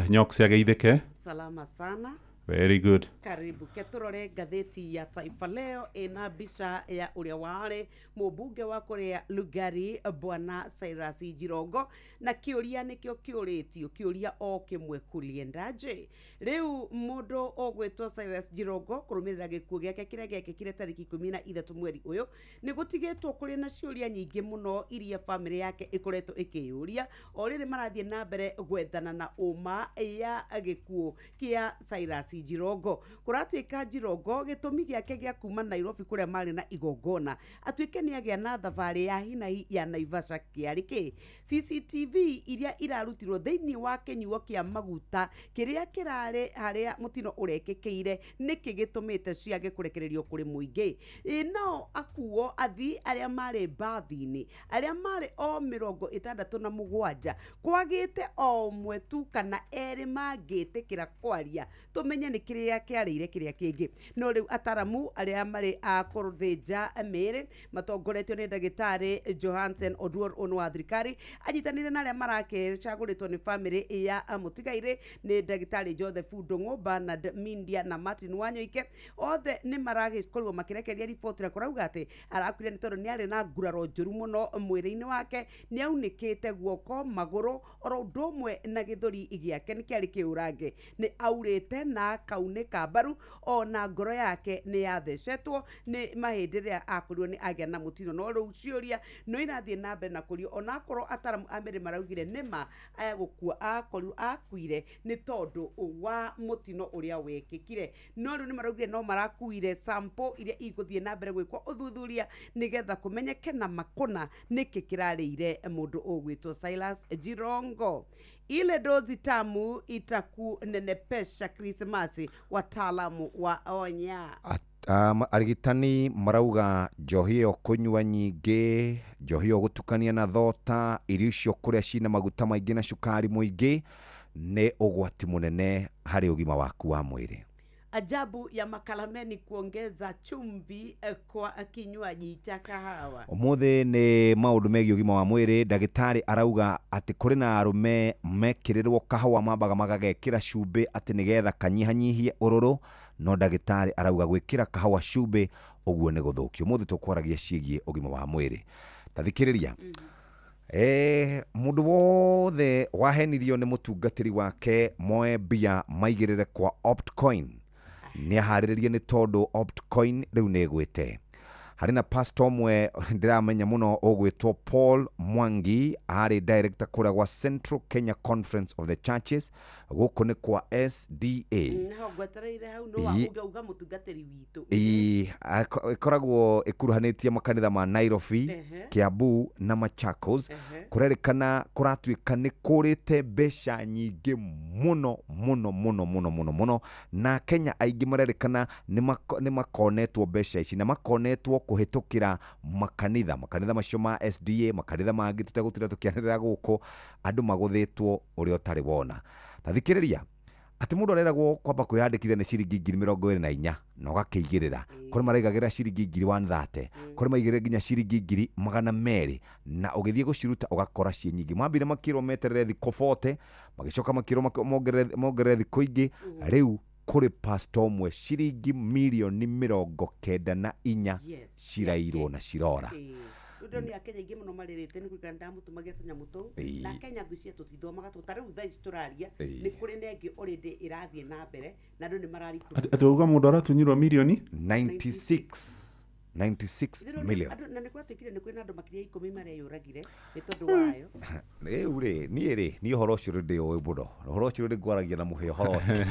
Nyox ageithĩke. Salama sana. Very good. Karibu ketũrore ngathĩti ya Taifa Leo ĩna mbica ya ũrĩa warĩ mũmbunge wa kũrĩa Lugari Bwana Cyrus Jirongo, na kĩũria nĩkĩo kĩũrĩtio, kĩũria o kĩmwe, kuliendaje? Rĩu mũndũ ũgwĩtwo Cyrus Jirongo kũrũmĩrĩra gĩkuũ gĩake kĩrĩa gĩekĩkire tarĩki 13 mweri ũyũ, nĩ gũtigĩtwo kũrĩ na ciũria nyingĩ mũno iria bamĩrĩ yake ĩkoretwo ĩkĩyũria o rĩrĩ marathiĩ na mbere gwethana na ũma ya gĩkuũ kĩa Cyrus Jirongo. Kũratuĩka Jirongo gĩtũmi gĩake gĩa kuma Nairobi kũrĩa marĩ na igongona atuĩke nĩ agĩa na thabarĩ ya hinahi ya Naivasha kĩarĩ kĩ. CCTV iria irarutirwo thĩinĩ wa kĩnyuo kĩa maguta kĩrĩa kĩrarĩ harĩa mũtino ũrekĩkĩire nĩkĩ gĩtũmĩte ciage kũrekererio kũrĩ mũingĩ. Nao akuo athii arĩa marĩ mbathi-inĩ arĩa marĩ o 67 kwagĩte o ũmwe tu kana erĩ mangĩtĩkĩra kwaria tũmenye nĩ kĩrĩa kĩarĩire kĩrĩa kĩngĩ. No rĩu ataramu arĩa marĩ a kũthĩnja mĩĩrĩ matongoretio nĩ ndagĩtarĩ Johansen Oduor ũnũ wa thirikari anyitanĩire na arĩa marakĩcagũrĩtwo nĩ bamĩrĩ ya mũtigairĩ nĩ ndagĩtarĩ Joseph Ndung'u, Bernard Mindia na Martin Wanyoike, othe nĩ maragĩkorirwo makĩrekereria riboti na kũrauga atĩ arakuire nĩ tondũ nĩ arĩ na nguraro njũru mũno mwĩrĩ-inĩ wake, nĩ aunĩkĩte guoko, magũrũ oro ũndũ ũmwe na gĩthũri gĩake nĩ kĩarĩ kĩũrange, nĩ aurĩte na kaunĩka mbaru, ona ngoro yake nĩ yathecetwo nĩ mahĩndĩ rĩrĩa akorirwo nĩ agĩa na mũtino. No rĩu ciũria no irathiĩ na mbere na kũrio onakorwo ataramu a mĩrĩ maraugire nĩma aya gũkua akorirwo akuire nĩ tondũ wa mũtino ũrĩa wekĩkire, no rĩu nĩ maraugire no marakuire sample iria igũthiĩ na mbere gwĩkwo ũthuthuria nĩgetha kũmenyeke na makũna nĩkĩ kĩrarĩire mũndũ ũgwĩtwo Silas Jirongo. Ile dozi tamu itakunenepesha Krismasi, wataalamu wa onya. Arigitani marauga njohi ĩyo kũnyua nyingĩ, njohi ĩyo gũtukania na thota, irio icio kũrĩa cina maguta maingĩ na cukari mũingĩ nĩ ũgwati mũnene harĩ ũgima waku wa mwĩrĩ. Ajabu ya makalameni kuongeza chumvi kwa kinywaji cha kahawa. Ũmũthĩ nĩ maũndũ megiĩ ũgima wa mwĩrĩ. Ndagĩtarĩ arauga atĩ kũrĩ na arũme mekĩrĩrwo kahũa mambaga magagekĩra cumbĩ atĩ nĩgetha kanyihanyihie ũrũrũ, no ndagĩtarĩ arauga gwĩkĩra kahũa cumbĩ ũguo nĩ gũthũkio. Ũmũthĩ tũkwaragia ciĩgiĩ ũgima wa mwĩrĩ. Ta thikĩrĩria. Mũndũ wothe wahenirio nĩ mũtungatĩri wake moe mbia maigĩrĩre kwa Optcoin nĩ aharĩrĩrie nĩ tondũ Optcoin rĩu nĩ ĩgwĩte. Harĩ na pastor ũmwe ndĩramenya mũno ũgwĩtwo Paul Mwangi, arĩ director kũrĩa gwa Central Kenya Conference of the Churches, gũkũ nĩ kwa SDA. Naho ngwetereire hau no wauga mũtungatĩri witũ. Ĩkoragwo ĩkuruhanĩtie makanitha ma Nairobi, Kiambu na Machakos. Kũrerĩkana kũratuĩka nĩ kũrĩte mbeca nyingĩ mũno mũno mũno mũno mũno mũno, na Kenya aingĩ marerĩkana nĩ makonetwo mbeca ici na makonetwo kũhĩtũkĩra makanitha macio ma SDA, makanitha mangĩ tũtegũtinda tũkĩanĩrĩra gũkũ, andũ magũthĩtwo ũrĩa ũtarĩ wona. Ta thikĩrĩria atĩ mũndũ areragwo kwamba kwĩyandĩkithia nĩ ciringi 24,000 na ũgakĩigĩrĩra. Kũrĩ maraigagĩra ciringi 130,000, kũrĩ maigĩrĩra nginya ciringi 200,000, na ũgĩthiĩ gũciruta ũgakora ciĩ nyingĩ. Mambire makĩrwo meterere thikũ 40, magĩcoka makĩrwo mongerere thikũ ingĩ. Rĩu kũrĩ pastor ũmwe ciringi mirioni 94 cirairwo na cirora. Ũndũ nĩ Akenya aingĩ mũno marĩrĩte nĩ kũringana ndamũtũmagĩra tũnyamũ tũu, na Kenya ngwĩciria tũtithomaga tũ ta rĩu thaa ici tũraria nĩ kũrĩ na ĩngĩ already ĩrathiĩ na mbere na andũ nĩ mararikũra. Atĩ uga mũndũ aratunyirwo mirioni 96 million. Na nĩ gwatuĩkire nĩ kwĩ na andũ makĩria 10 mareyũragire nĩ tondũ wayo. Rĩu rĩ niĩ rĩ niĩ ũhoro ũcio rĩ ndĩũĩ mũno, ũhoro ũcio rĩ ngwaragia na mũhĩa ũhoro ũcio.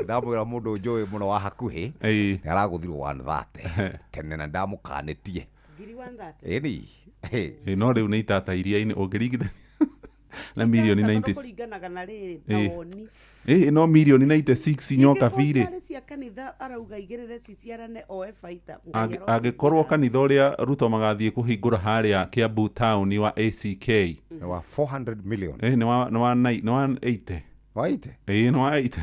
Ndamwĩra mũndũ njũĩ mũno wa hakuhĩ nĩ aragũthirwo 130 tene na ndamũkanĩtie 130. Ĩni. No rĩu nĩ itata iria-inĩ ũngĩringithania na mirioni 90 kũringanaga na rĩrĩ na woni. No mirioni 96 nyoka birĩ. Ingĩkorwo cia kanitha arauga igĩrĩre ciciarane oe baita. Angĩkorwo kanitha ũrĩa Ruto magathiĩ kũhingũra harĩa Kiambu town wa ACK nĩ wa 400 million. Nĩ wa 80. Wa 80? Nĩ wa 80.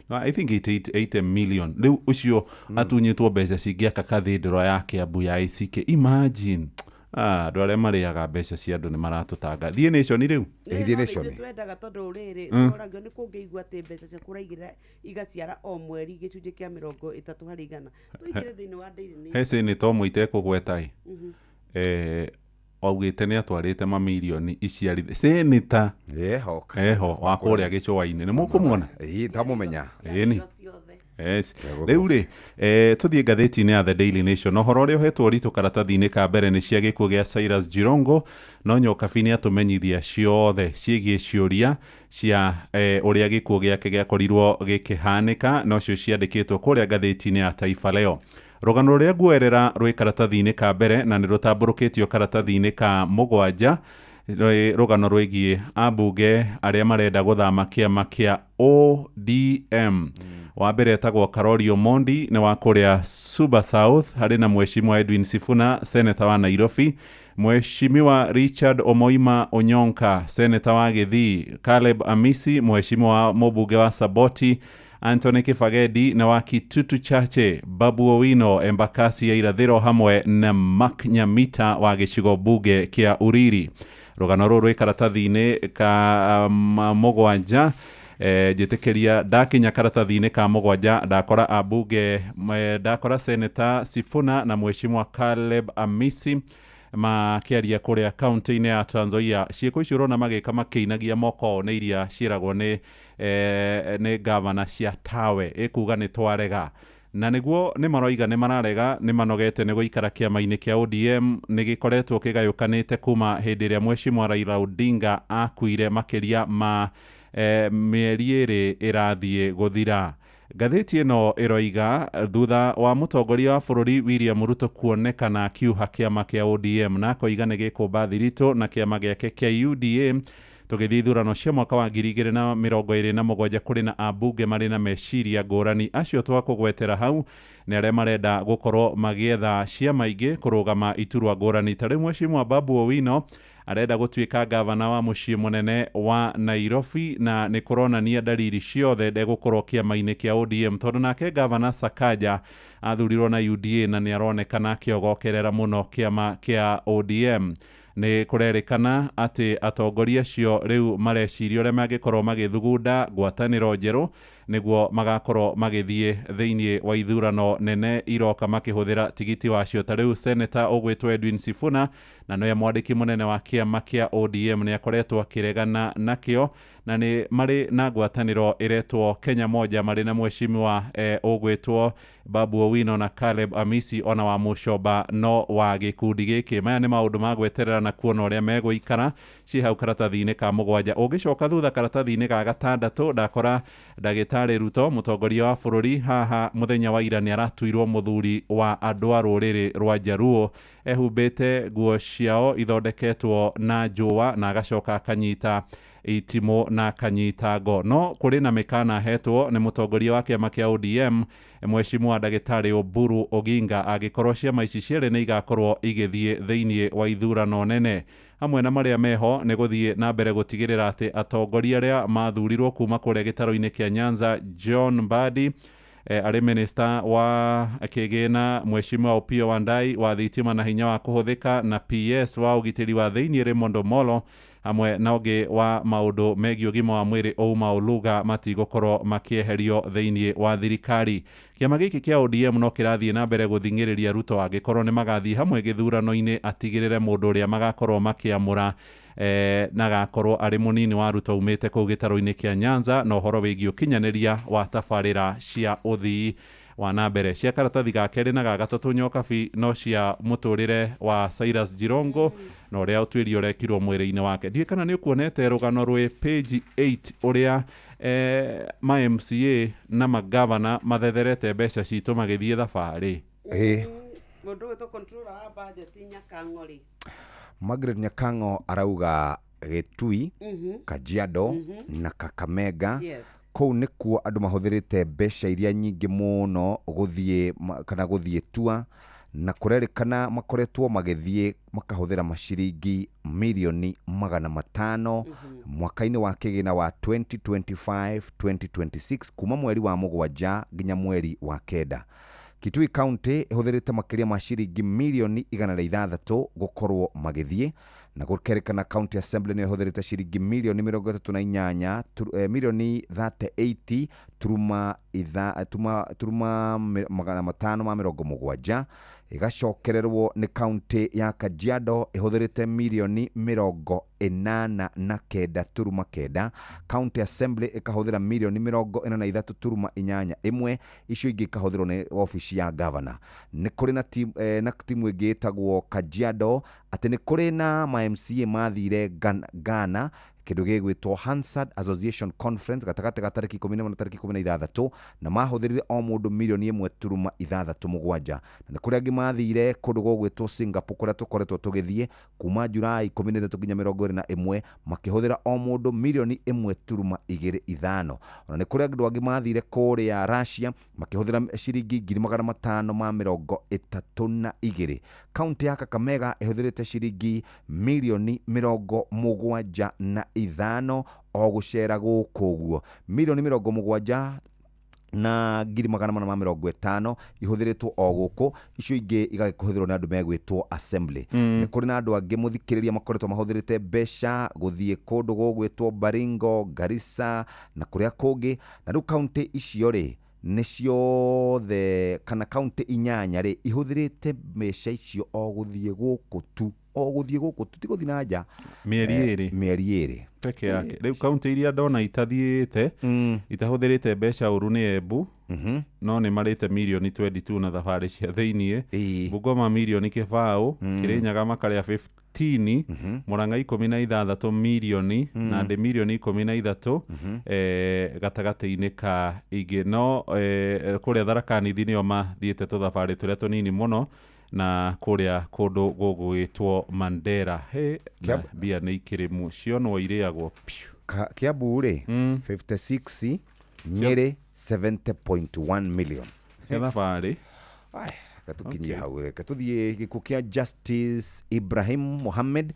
No, I think 80 million. Rĩu ũcio atunyĩtwo mbeca cingĩaka cathedral ya Kiambu ya ACK. Imagine. Andũ arĩa marĩaga mbeca cia andũ nĩ maratũtanga. Thiĩ Nation rĩu. Thiĩ Nation. Twendaga tondũ rĩrĩ tũragio nĩ kũngĩigua atĩ mbeca ciaku ũraigĩrĩra igaciara o mweri gĩcunjĩ kĩa 30%. Tũingĩre thĩinĩ wa Daily Nation. He senator ũmwe itekũgweta ĩ. Augĩte nĩ atwarĩte mamirioni iciarithia senator eho wa kũrĩa gĩcũa-inĩ nĩ mũkũmuona. Ĩĩ ndamũmenya. Ĩni. Yes. Rĩu rĩ tũthiĩ ngathĩti-inĩ ya The Daily Nation. Ũhoro ũrĩa ũhetwo ũritũ karatathi-inĩ ka mbere nĩ cia gĩkuũ gĩa Cyrus Jirongo, no Nyokabi nĩ atũmenyithia ciothe ciĩgiĩ ciũria cia ũrĩa gĩkuũ gĩake gĩakorirwo gĩkĩhanĩka, nocio ciandĩkĩtwo kũrĩa ngathĩti-inĩ ya Taifa Leo. Rũgano rũrĩa nguoerera rwĩ karatathi-inĩ ka mbere na nĩ rũtambũrũkĩtio karatathi-inĩ ka 7, rũgano rwĩgiĩ ambunge arĩa marenda gũthama kĩama kĩa ODM. Wa mbere etagwo Karori Omondi nĩ wa kũrĩa Suba South, harĩ na Mheshimiwa Edwin Sifuna seneta wa Nairobi, Mheshimiwa Richard Omoima Onyonka seneta wa Githii, Caleb Amisi mheshimiwa mũmbunge wa Saboti, Anthony Kifagedi na wa Kitutu Chache, Babu Owino Embakasi ya Irathĩro, hamwe na Mark Nyamita wa gĩcigo mbunge kĩa Uriri. Rũgano rũrũ rwĩ karatathi-inĩ ka 7. Njĩtĩkĩria ndakinya karatathi-inĩ ka 7 ndakora ambunge, ndakora Seneta Sifuna na Mheshimiwa Caleb Amisi makĩaria kũrĩa kaunti-inĩ ya Trans Nzoia. Ciĩko icio ũrona magĩka makĩinagia moko nĩ iria ciĩragwo nĩ gavana cia tawe ĩkuga nĩ twarega, na nĩguo nĩ maroiga nĩ mararega, nĩ manogete nĩ gũikara kĩama-inĩ kĩa ODM. Nĩ gĩkoretwo kĩgayũkanĩte kuma hĩndĩ ĩrĩa Mheshimiwa Raila Odinga akuire makĩria ma mĩeri 2 ĩrathiĩ gũthira. Ngathĩti ĩno ĩroiga thutha wa mũtongoria wa bũrũri William Ruto kuonekana akiuha kĩama kĩa ODM na akoiga nĩ gĩkũmba thiritũ na kĩama gĩake kĩa UDA tũgĩthiĩ ithurano cia mwaka wa 2027, kũrĩ na ambunge marĩ na meciria ngũrani. Acio twakũgwetera hau nĩ arĩa marenda gũkorwo magĩetha ciama ingĩ kũrũgama iturwa ngũrani. Ta rĩu Mheshimiwa Babu Owino arenda gũtuĩka gavana wa mũciĩ mũnene wa Nairobi, na nĩ kũronania dalili ciothe ndegũkorwo kĩama-inĩ kĩa ODM, tondũ nake gavana Sakaja athurirwo na UDA na nĩ aronekana akĩogokerera mũno kĩama kĩa ODM. Nĩ kũrerĩkana atĩ atongoria acio rĩu mareciria ũrĩa mangĩkorwo magĩthugunda ngwatanĩro njerũ nĩguo magakorwo magĩthiĩ thĩinĩ wa ithurano nene iroka makĩhũthĩra tigiti wacio. Ta rĩu Senator ũgwĩtwo Edwin Sifuna na nĩwe mwandĩki mũnene wa kĩama kĩa ODM nĩ akoretwo akĩregana nakĩo, na nĩ marĩ na ngwatanĩro ĩretwo Kenya Moja marĩ na mheshimiwa ũgwĩtwo Babu Owino na Caleb Amisi ona wa Mũcoba no wa gĩkundi gĩkĩ. Maya nĩ maũndũ ma gweterera na kuona ũrĩa megũikara ciĩ hau karatathi-inĩ ka 7. Ũngĩcoka thutha karatathi-inĩ ga 6 ndakora ndagĩtarĩ Ruto mũtongoria wa bũrũri haha mũthenya wa ira nĩ aratuirwo mũthuri wa andũ a rũrĩrĩ rwa Jaluo, ehumbĩte nguo ciao ithondeketwo na njũa na agacoka akanyita itimũ na akanyita ngo. No kũrĩ na mĩkana ahetwo nĩ mũtongoria wa kĩama kĩa ODM Mheshimiwa ndagĩtarĩ Oburu Oginga angĩkorwo ciama ici cierĩ nĩ igakorwo igĩthiĩ thĩinĩ wa ithurano nene. Hamwe na marĩa meho nĩ gũthiĩ na mbere gũtigĩrĩra atĩ atongoria arĩa mathurirwo kuma kũrĩa gĩtarũ-inĩ kĩa Nyanza, John Mbadi arĩ minister wa kĩgĩna, Mheshimiwa Opiyo Wandayi wa thitima na hinya wa kũhũthĩka, na PS wa ũgitĩri wa thĩinĩ Raymond Omolo, hamwe na ũngĩ wa maũndũ megiĩ ũgima wa mwĩrĩ Ouma Oluga matigũkorwo makĩeherio thĩinĩ wa thirikari. Kĩama gĩkĩ kĩa ODM no kĩrathiĩ na mbere gũthing'ĩrĩria Ruto angĩkorwo nĩ magathiĩ hamwe gĩthurano-inĩ atigĩrĩre mũndũ ũrĩa magakorwo makĩamũra na agakorwo arĩ mũnini wa Ruto umĩte kũu gĩtarũ-inĩ kĩa Nyanza, na ũhoro wĩgiĩ ũkinyanĩria wa tabarĩra cia ũthii wa na mbere. Cia karatathi ga 2 na ga 3 Nyokabi no cia mũtũrĩre wa Cyrus Jirongo na ũrĩa ũtuĩria ũrekirwo mwĩrĩ-inĩ wake. Ndiũĩ kana nĩ ũkuonete rũgano rwĩ page 8 ũrĩa ma MCA na magavana mathetherete mbeca citũ magĩthiĩ thabarĩ. Mũndũ ũyũ controller wa budget Nyakang'o rĩ, Margaret Nyakang'o arauga Gĩtui, Kajiado na Kakamega kũu nĩkuo andũ mahũthĩrĩte mbeca iria nyingĩ mũno gũthiĩ kana gũthiĩ tua, na kũrerĩkana makoretwo magĩthiĩ makahũthĩra maciringi mirioni 500 mwaka-inĩ wa kĩgĩna wa 2025-2026 kuma mweri wa 7 nginya mweri wa 9. Kitui County ĩhũthĩrĩte makĩria ma ciringi mirioni 106 gũkorwo magĩthiĩ, na gũkerĩkana County Assembly nĩyo ĩhũthĩrĩte ciringi mirioni 38 mirioni 38 turuma itha, tuma, turuma 570, ĩgacokererwo nĩ county ya Kajiado ĩhũthĩrĩte mirioni 89 turuma 9, County Assembly ĩkahũthĩra mirioni 43 turuma 81, icio ingĩ ikahũthĩrwo nĩ obici ya governor. Nĩ kũrĩ na timu, na timu ĩngĩ ĩtagwo Kajiado, atĩ nĩ kũrĩ na ma MCA mathire Ghana kĩndũ gĩgwĩtwo Hansard Association Conference gatagatĩ ga tarĩki 11 na tarĩki 16, na mahũthĩrire o mũndũ mirioni 1 turuma 6 7. Na nĩ kũrĩ angĩ mathire kũndũ gũgwĩtwo Singapore kũrĩa tũkoretwo tũgĩthiĩ kuma Julai 13 nginya 21, makĩhũthĩra o mũndũ mirioni 1 turuma 2 5. Ona nĩ kũrĩ andũ angĩ mathire kũrĩa Russia makĩhũthĩra ciringi 532,000. Kaunti ya Kakamega ĩhũthĩrĩte ciringi mirioni 75 o gũcera gũkũ ũguo, mirioni 70 na 450,000 ihũthĩrĩtwo o gũkũ, icio ingĩ igagĩkũhũthĩrwo nĩ andũ megwĩtwo assembly. Nĩ kũrĩ na andũ angĩ, mũthikĩrĩria, makoretwo mahũthĩrĩte mbeca gũthiĩ kũndũ gũgwĩtwo Baringo, Garissa na kũrĩa kũngĩ. Na rĩu kaunti icio rĩ, nĩ ciothe kana kaunti 8 rĩ, ihũthĩrĩte mbeca icio o gũthiĩ gũkũ tu, o gũthiĩ gũkũ tu, ti gũthiĩ na nja. Mĩeri 2. Mĩeri 2 peke yake. Rĩu kaunti iria ndona itathiĩte itahũthĩrĩte mbeca ũru nĩ Embu, no nĩ marĩte mirioni 22 na thabarĩ cia thĩiniĩ, Bungoma mirioni 0. Kĩrĩnyaga makarĩa 15, Murang'a 16 mirioni, Nandi mirioni 13, gatagatĩ-inĩ ka ingĩ. No kũrĩa Tharaka Nithi nĩo mathiĩte tũthabarĩ tũrĩa tũnini mũno, na kũrĩa kũndũ gũgwĩtwo Mandera. He na mbia nĩ ikĩrĩmu cionwo irĩagwo piũ. Kiambu rĩ, 56, Nyeri 70.1 million cia thabarĩ. Gatukinyie hau, reke tuthiĩ gĩkuũ kĩa Justice Ibrahim Mohammed.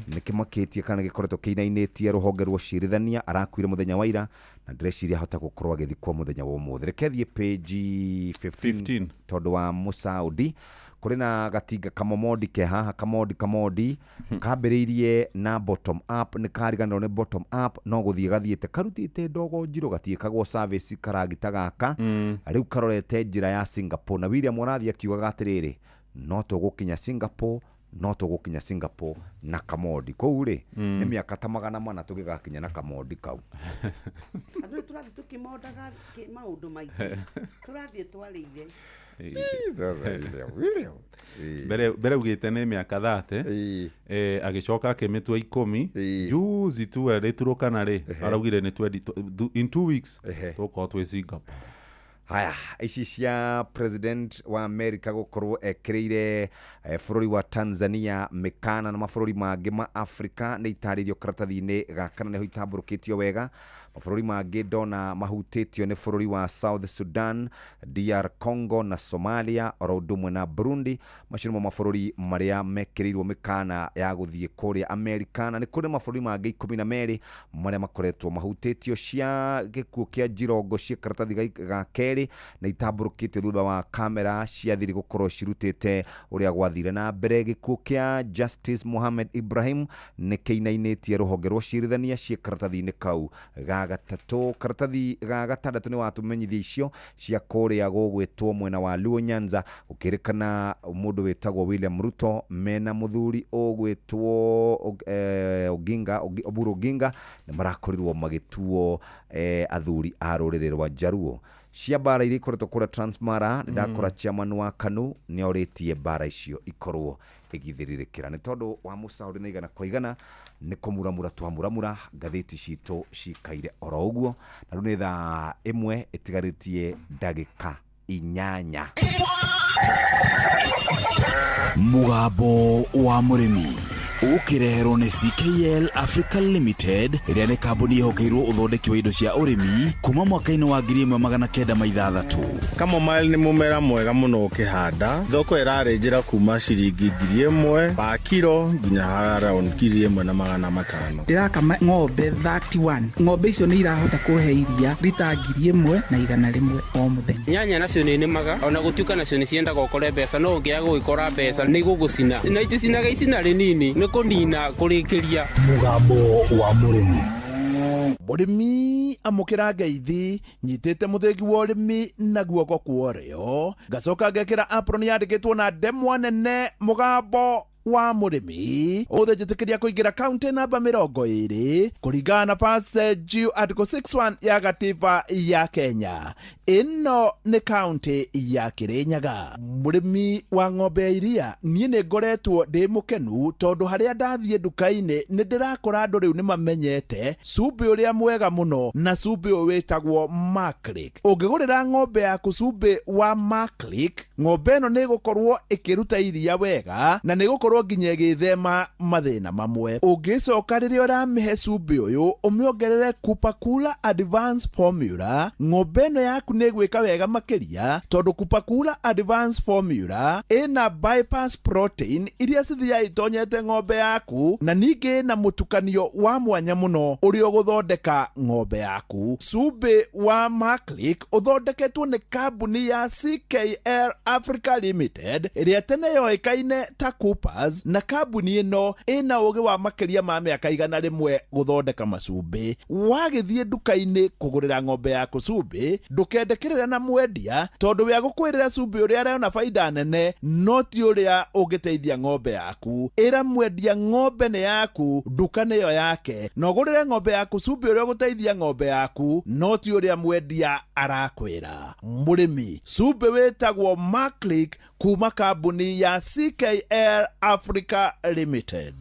Nĩ kĩmakĩtie kana gĩkoretwo kĩinainĩtie rũhonge rwa ũcirithania. Arakuire mũthenya wa ira na ndĩreciria ahota gũkorwo agĩthikwo mũthenya wa ũmũthĩ. Reke thiĩ page 15, 15. Tondũ wa Mũsaudi kũrĩ na gatinga kamomondi ke haha, kamondi kamondi kambĩrĩirie na bottom up, nĩ kariganĩrwo nĩ bottom up, no gũthiĩ gathiĩte karutĩte ndogo njirũ, gatiĩkagwo service karagita gaka. Rĩu karorete njĩra ya Singapore, na William ũrathiĩ akiugaga atĩrĩrĩ, no tũgũkinya Singapore, no tũgũkinya Singapore na kamondi kũu rĩ. Nĩ mĩaka ta 400 tũgĩgakinya na kamondi kau. Andũ nĩ tũrathiĩ tũkĩmondaga maũndũ maingĩ, tũrathiĩ twarĩire. William. Mbere ugĩte nĩ mĩaka 30, agĩcoka akĩmĩtua 10. Juzi tu rĩturũkana rĩ, araugire nĩ 20 in 2 weeks tũgũkorwo twĩ Singapore. Haya, ici cia president wa America gũkorwo ekĩrĩire bũrũri wa Tanzania mĩkana na mabũrũri mangĩ ma Africa nĩ itarĩirio karatathi-inĩ gaka, na nĩho itambũrũkĩtio wega. Mabũrũri mangĩ ndona mahutĩtio nĩ bũrũri wa South Sudan, DR Congo na Somalia, oro ũndũ ũmwe na Burundi. Macio nĩmo mabũrũri marĩa mekĩrĩirwo mĩkana ya gũthiĩ kũrĩa America, na nĩ kũrĩ mabũrũri mangĩ 12 marĩa makoretwo mahutĩtio. Cia gĩkuũ kĩa Njirongo ciĩ karatathi ga kerĩ na itambũrũkĩtio thutha wa kamera cia thiri gũkorwo cirutĩte ũrĩa gwathire na mbere. Gĩkuũ kĩa Justice Mohamed Ibrahim nĩ kĩinainĩtie rũhonge rwa ũcirithania, ciĩ karatathi-inĩ kau ga gatatũ. Karatathi ga gatandatũ nĩ watũmenyithia icio cia kũrĩa gũgwĩtwo mwena wa Luo Nyanza, gũkĩrĩkana mũndũ wĩtagwo William Ruto mena mũthuri ũgwĩtwo Oginga, Oburu Oginga nĩ marakorirwo magĩtuo athuri a rũrĩrĩ rwa Jaruo. Cia mbara iria ikoretwo kũrĩa Transmara, nĩ ndakora chairman wa KANU nĩ orĩtie mbara icio ikorwo igithĩrĩrĩkĩra nĩ tondũ wa mũcaũri na 100% nĩ kũmuramura twamuramura ngathĩti citũ cikaire oro ũguo. Na rĩu nĩ thaa 1 ĩtigarĩtie ndagĩka 8. Mũgambo wa mũrĩmi. Ũkĩreherwo nĩ CKL Africa Limited, ĩrĩa nĩ kambuni ĩhokeirwo ũthondeki wa indo cia ũrĩmi kuma mwaka-inĩ wa 1906. Chamomile nĩ mũmera mwega mũno ũkĩhanda. Thoko ĩrarĩnjĩra kuma ciringi 1000 pa kiro nginya around 1500. Ndĩrakama ng'ombe 31. Ng'ombe icio nĩ irahota kũhe iria rita 1100 o mũthenya. Nyanya nacio nĩ nĩmaga ona gũtuĩka nacio nĩ ciendaga ũkore mbeca, no ũngĩaga gũgĩkora mbeca nĩ igũgũcina, na iticinaga icina rĩnini, nĩ kũnina kũrĩkĩria. Mũgambo wa Mũrĩmi. Mũrĩmi amũkĩra ngeithi, nyitĩte mũthĩgi wa ũrĩmi na guoko kwa ũrĩo, ngacoka ngekĩra apron yandĩkĩtwo na ndemwa nene mũgambo wa mũrĩmi. Ũmũthĩ njĩtĩkĩria kũingĩra kaunti namba 20 kũringana na passage article 61 ya gatiba ya Kenya. Ĩno nĩ kaunti ya Kĩrĩnyaga. Mũrĩmi wa ng'ombe ya iria, niĩ nĩ ngoretwo ndĩ mũkenu tondũ harĩa ndathiĩ nduka-inĩ nĩ ndĩrakora andũ rĩu nĩ mamenyete cumbĩ ũrĩa mwega mũno, na cumbĩ ũyũ wĩtagwo Maclick. Ũngĩgũrĩra ng'ombe yaku cumbĩ wa Maclick, ng'ombe ĩno nĩ ĩgũkorwo ĩkĩruta iria wega na nĩ ĩgũkorwo nginya ĩgĩthema mathĩna mamwe. Ũngĩcoka rĩrĩa ũramĩhe cumbĩ ũyũ ũmĩongerere Kupakula Advance Formula, ng'ombe ĩno yaku nĩ ĩgwĩka wega makĩria tondũ Kupakula Advance Formula ĩna bypass protein iria cithiaga itonyete ng'ombe yaku, na ningĩ ĩna mũtukanio wa mwanya mũno ũrĩa ũgũthondeka ng'ombe yaku. Cumbĩ wa Maclick ũthondeketwo nĩ kambuni ya CKL Africa Limited ĩrĩa tene yoĩkaine ta Coopers, na kambuni ĩno ĩna ũgĩ wa makĩria ma mĩaka 100 gũthondeka macumbĩ. Wagĩthiĩ nduka-inĩ kũgũrĩra ng'ombe yaku cumbĩ, ndũkende kĩrĩra na mwendia tondũ we agũkwĩrĩra cumbĩ ũrĩa arona baida nene no ti ũrĩa ũngĩteithia ng'ombe yaku. Ĩra mwendia ng'ombe nĩ yaku, nduka nĩyo yake, na ũgũrĩre ng'ombe yaku cumbĩ ũrĩa ũgũteithia ng'ombe yaku no ti ũrĩa mwendia arakwĩra. Mũrĩmi, cumbĩ wĩtagwo Maclick kuma kambuni ya CKL Africa Limited.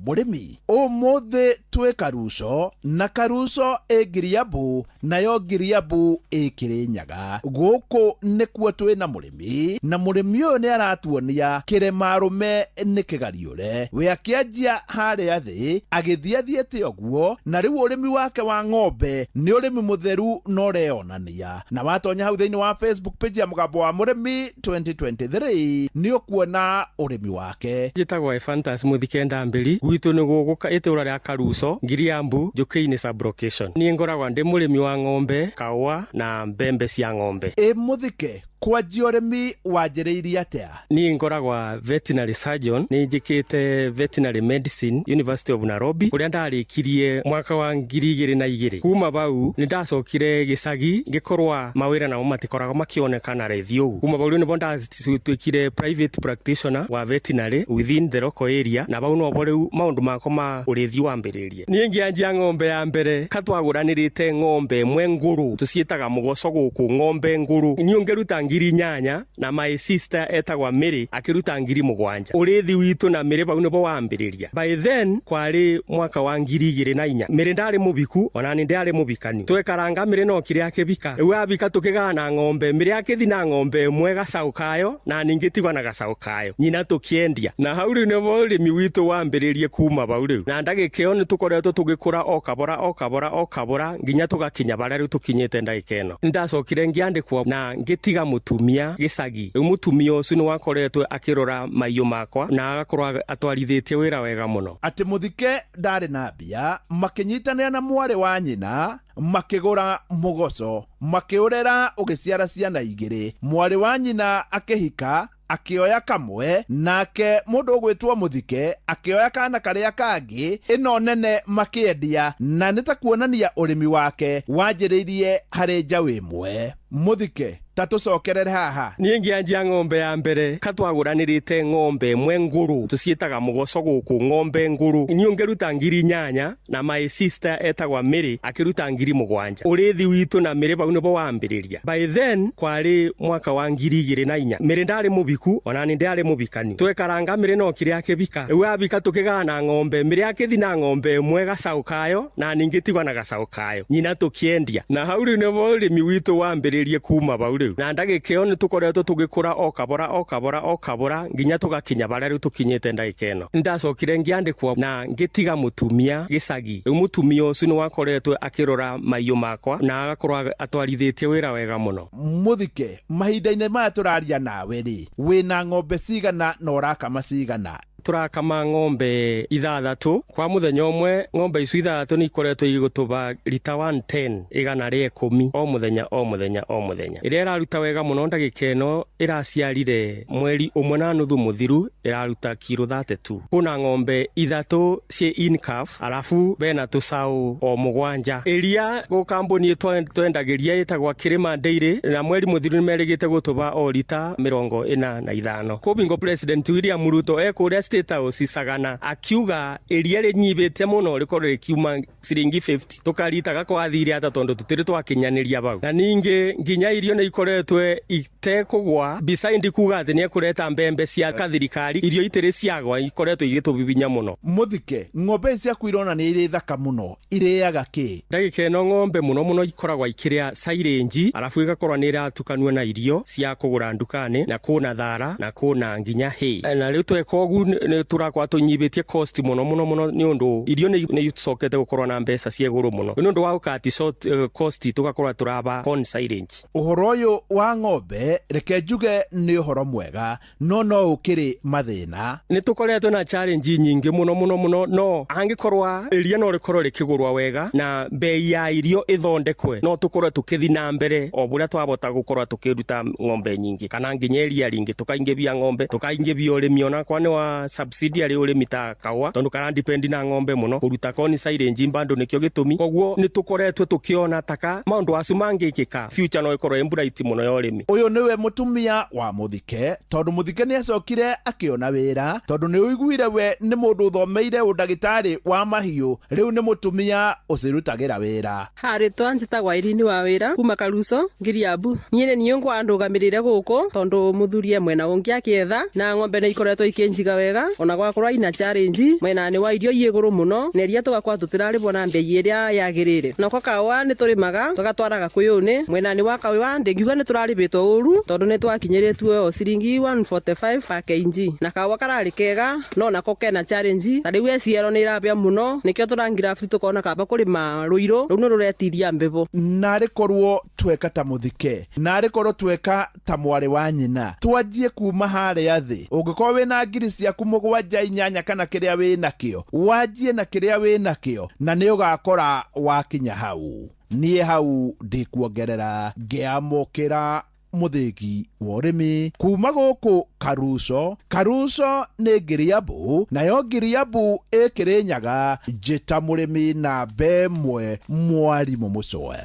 Mũrĩmi, ũmũthĩ twĩ Karuco, na Karuco ĩ Ngiriambu, nayo Ngiriambu ĩ Kĩrĩnyaga. Gũkũ nĩkuo twĩna mũrĩmi, na mũrĩmi ũyũ nĩ aratuonia kĩrĩma arũme nĩ kĩgariũre. We akĩanjia harĩa thĩ, agĩthiĩ athiĩte ũguo, na rĩu ũrĩmi wake wa ng'ombe nĩ ũrĩmi mũtheru na ũreyonania. Na watonya hau thĩinĩ wa Facebook page ya Mũgambo wa Mũrĩmi 2023 nĩ ũkuona ũrĩmi wake. Njĩtagwo Ephantus Mũthike Ndambĩri, gwitũ nĩ gũgũka itũra rĩa Karuco, Ngiriambu, Njũkĩ-inĩ sub-location. Niĩ ngoragwo ndĩ mũrĩmi wa ng'ombe, kahũa na mbembe cia ng'ombe. Ĩ Mũthike, kwanjia ũrĩmi wanjĩrĩirie atĩa? Niĩ ngoragwa veterinary surgeon, nĩ njĩkĩte veterinary medicine University of Nairobi, kũrĩa ndarĩkirie mwaka wa 2002. Kuma bau nĩ ndacokire gĩcagi ngĩkorwa mawĩra namo matikoragwo makĩonekana raithi ũguo. Kuma bau rĩu nĩbo ndatuĩkire private practitioner wa veterinary within the local area, na bau nobo rĩu maũndũ makwa ma ũrĩthi wambĩrĩrie. Niĩ ngĩanjia ng'ombe ya mbere katwagũranĩrĩte ng'ombe ĩmwe ngũrũ, tũciĩtaga mũgoco gũkũ, ng'ombe ngũrũ. Niĩ ngĩruta 8,000 na my sister etagwa Mary akĩruta 7,000. Ũrĩthi witũ na Mary bau nĩbo wambĩrĩria. By then kwarĩ mwaka wa 2004. Mary ndarĩ mũbiku ona nĩ ndarĩ mũbikani. Twekaranga Mary no kĩrĩa akĩbika. Rĩu abika tũkĩgana ng'ombe, Mary akĩthi na ng'ombe ĩmwe gacaũ kayo na ningĩ tigwa na gacaũ kayo, nyina tũkĩendia. Na hau rĩu nĩbo ũrĩmi witũ wambĩrĩrie kuma bau rĩu. Na ndagĩka ĩyo nĩ tũkoretwo tũgĩkũra o kabora o kabora o kabora nginya tũgakinya barĩa rĩu tũkinyĩte ndagĩka ĩno. Nĩndacokire ngĩandĩkwo na ngĩtiga mũtumia gĩcagi. Rĩu mũtumia ũcio nĩ wakoretwo akĩrora mahiũ makwa na agakorwo atwarithĩtie wĩra wega mũno. Atĩ Mũthike ndarĩ na mbia, makĩnyitanĩra na mwarĩ wa nyina makĩgũra mũgoco, makĩũrera ũgĩciara ciana igĩrĩ. Mwarĩ wa nyina akĩhika, akĩoya kamwe, nake mũndũ ũgwĩtwo Mũthike akĩoya kana karĩa kangĩ, ĩno nene makĩendia, na nĩ ta kuonania ũrĩmi wake wanjĩrĩirie harĩ njaũ ĩmwe. Mũthike, ta tũcokerere haha. Niĩ ngĩanjia ng'ombe ya mbere katwagũranĩrĩte ng'ombe ĩmwe ngũrũ, tũciĩtaga mũgoco gũkũ, ng'ombe ngũrũ. Niĩ ngĩruta 8,000 na my sister etagwa Mary akĩruta 7,000. Ũrĩthi witũ na Mary bau nĩbo wambĩrĩria. By then kwarĩ mwaka wa 2004. Mary ndarĩ mũbiku ona nĩ ndarĩ mũbikani. Twekaranga Mary no kĩrĩa akĩbika. Rĩu abika tũkĩgana ng'ombe, Mary akĩthi na ng'ombe ĩmwe gacaũ kayo na ningĩ tigwa na gacaũ kayo, nyina tũkĩendia. Na hau rĩu nĩbo ũrĩmi witũ wambĩrĩrie kuma bau rĩu. rĩu. Na ndagĩka ĩyo nĩ tũkoretwo tũgĩkũra o kabora o kabora o kabora nginya tũgakinya barĩa rĩu tũkinyĩte ndagĩka ĩno. Nĩndacokire ngĩandĩkwo na ngĩtiga mũtumia gĩcagi. Rĩu mũtumia ũcio nĩ wakoretwo akĩrora mahiũ makwa na agakorwo atwarithĩtie wĩra wega mũno. Muthike, mahinda-inĩ maya tũraria nawe rĩ, wĩna ng'ombe cigana na ũrakama cigana? Turakama ng'ombe ithathatũ kwa mũthenya ũmwe. Ng'ombe icio ithathatũ nĩ ikoretwo igĩgũtũba rita 110, 110 o mũthenya o mũthenya o mũthenya. Ĩrĩa ĩraruta wega mũno ndagĩka ĩno ĩraciarire mweri 1.5 mũthiru, ĩraruta kiro 32. Kwĩna ng'ombe ithatũ ciĩ in calf, arabu bena tũcaũ o 7. Ĩria gũ kambuni twendagĩria ĩtagwa Kĩrĩma Dairy, na mweri mũthiru nĩmerĩgĩte gũtũba o rita 45. Kũbingo President William Ruto ekũrĩa State House Sagana akiuga iria rĩnyibĩte mũno rĩkorwo rĩkiuma ciringi 50 tũkaritaga kwathire ata tondũ tũtirĩ twakinyanĩria bau. Na ningĩ nginya irio nĩ ikoretwe itekũgwa beside kuga atĩ nĩekũreta mbembe cia kathirikari, irio itirĩ ciagwa ikoretwo igĩtũbibinya mũno. Muthike, ng'ombe ciaku irona nĩ irĩ thaka mũno, irĩaga kĩ? Ndagĩka ĩno ng'ombe mũno mũno ikoragwo ikĩrĩa silage, arabu igakorwo nĩ iratukanio na irio cia kũgũra nduka-inĩ, na kũna thara na kũna nginya hay. Na rĩu tweka ũguo nĩ tũrakorwo tũnyibĩtie cost mũno mũno mũno nĩ ũndũ irio nĩ icokete gũkorwo na mbeca cia igũrũ mũno. Nĩ ũndũ wa gũkati short cost tũgakorwo tũraba corn silage. Ũhoro ũyũ wa ng'ombe reke njuge nĩ ũhoro mwega, no no ũkĩrĩ mathĩna. Nĩ tũkoretwo na challenge nyingĩ mũno mũno mũno, no angĩkorwo iria no rĩkorwo rĩkĩgũrwo wega na bei ya irio ĩthondekwe, no tũkorwo tũkĩthi na mbere o ũrĩa twabota gũkorwo tũkĩruta ng'ombe nyingĩ kana nginya iria rĩingĩ, tũkaingĩbia ng'ombe, tũkaingĩbia ũrĩmi onakwa nĩ wa subsidiary ũrĩmi ta kawa tondũ kara depend na ng'ombe mũno kũruta corn silage bado nĩkĩo gĩtũmi. Koguo nĩ tũkoretwo tũkĩona taka maũndũ acio mangĩkĩka future no ĩkorwo ĩ bright mũno ya ũrĩmi. Ũyũ nĩwe mũtumia wa Muthike, tondũ Muthike nĩ acokire akĩona wĩra, tondũ nĩ ũiguire we nĩ mũndũ ũthomeire ũndagĩtarĩ wa mahiũ, rĩu nĩ mũtumia ũcirutagĩra wĩra. Harĩ twanjĩtagwa Irini wa wĩra kuma Karuco Ngiriambu. Niĩ nĩ niĩ ngwandũgamĩrĩire gũkũ tondũ mũthuri e mwena ũngĩ akĩetha, na ng'ombe nĩ ikoretwo ikĩnjiga wega ona gwakorwo ina challenge mwena-inĩ wa irio i igũrũ mũno, na iria tũgakorwo tũtirarĩbwo na mbei ĩrĩa yagĩrĩire. Nako kaũa nĩ tũrĩmaga tũgatwaraga kwĩyũnĩ mwena-inĩ wa kaũa ndĩngiuga nĩ tũrarĩbĩtwo ũru tondũ nĩ twakinyĩrĩtue o ciringi 145 per kg, na kaũa kararĩ kega no nako kena challenge ta rĩu eciero nĩ irabĩa mũno, nĩkĩo tũrangirabu tũkona kaba kũrĩma rũirũ rũu nĩ rũretiria mbĩbũ. Narĩ korwo tweka ta Muthike, narĩ korwo tweka ta mwarĩ wa nyina, twanjie kuma harĩa thĩ. Ũngĩkorwo wĩna ngiri ciaku 7 8 kana kĩrĩa wĩnakĩo, wanjie na kĩrĩa wĩnakĩo na nĩ ũgakora wakinya hau. Niĩ hau ndikuongerera, ngĩamũkĩra mũthĩgi wa ũrĩmi kuma gũkũ Karuco. Karuco nĩ Ngiriambu, nayo Ngiriambu ĩkĩrĩ Nyaga. Njĩta mũrĩmi namba 1 mwarimũ Mũcoe.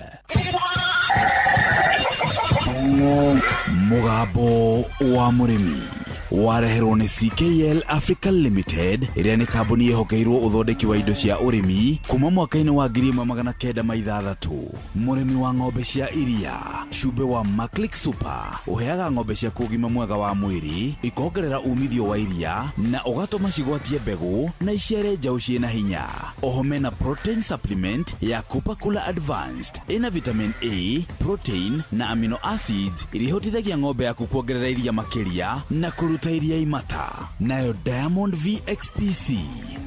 Mũgambo wa mũrĩmi wareherwo nĩ CKL Africa Limited, ĩrĩa nĩ kambuni ĩhokeirwo ũthondeki wa indo cia ũrĩmi kuma mwaka-inĩ wa 1906. Mũrĩmi wa ng'ombe cia iria, cumbĩ wa Maclick Super ũheaga ng'ombe ciaku ũgima mwega wa mwĩrĩ, ikongerera umithio wa iria na ũgatũma cigwatie mbegũ na iciare njaũ ciĩna hinya. Oho mena protein supplement ya Coca-Cola Advanced ĩna vitamin A, protein na amino acids iria ihotithagia ng'ombe yaku kuongerera iria makĩria na kũruta iria imata. Nayo Diamond VXPC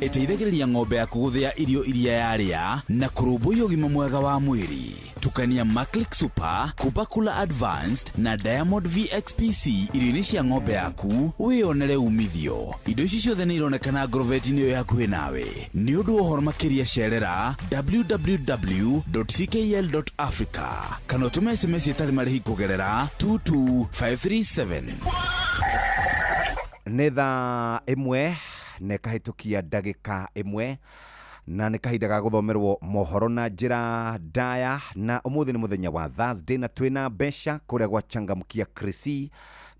ĩteithagĩrĩria ng'ombe yaku gũthĩa irio iria yarĩa na kũrũmbũiya ũgima mwega wa mwĩrĩ. Tukania Maclick Super, Coca-Cola Advanced na Diamond VXPC irio-inĩ cia ng'ombe yaku wĩyonere umithio. Indo ici ciothe nĩ ironekana ngorobeti-inĩ ĩyo hakuhĩ nawe. Nĩ ũndũ wa ũhoro makĩria cerera www.ckl.africa kana ũtũme SMS ĩtarĩ marĩhi kũgerera 22537. Nĩ thaa 1 na ĩkahĩtũkia ndagĩka 1, na nĩ kahinda ga gũthomerwo mohoro na njĩra ndaya. Na ũmũthĩ nĩ mũthenya wa Thursday na twĩna mbeca kũrĩa gwa Changamkia Krisi,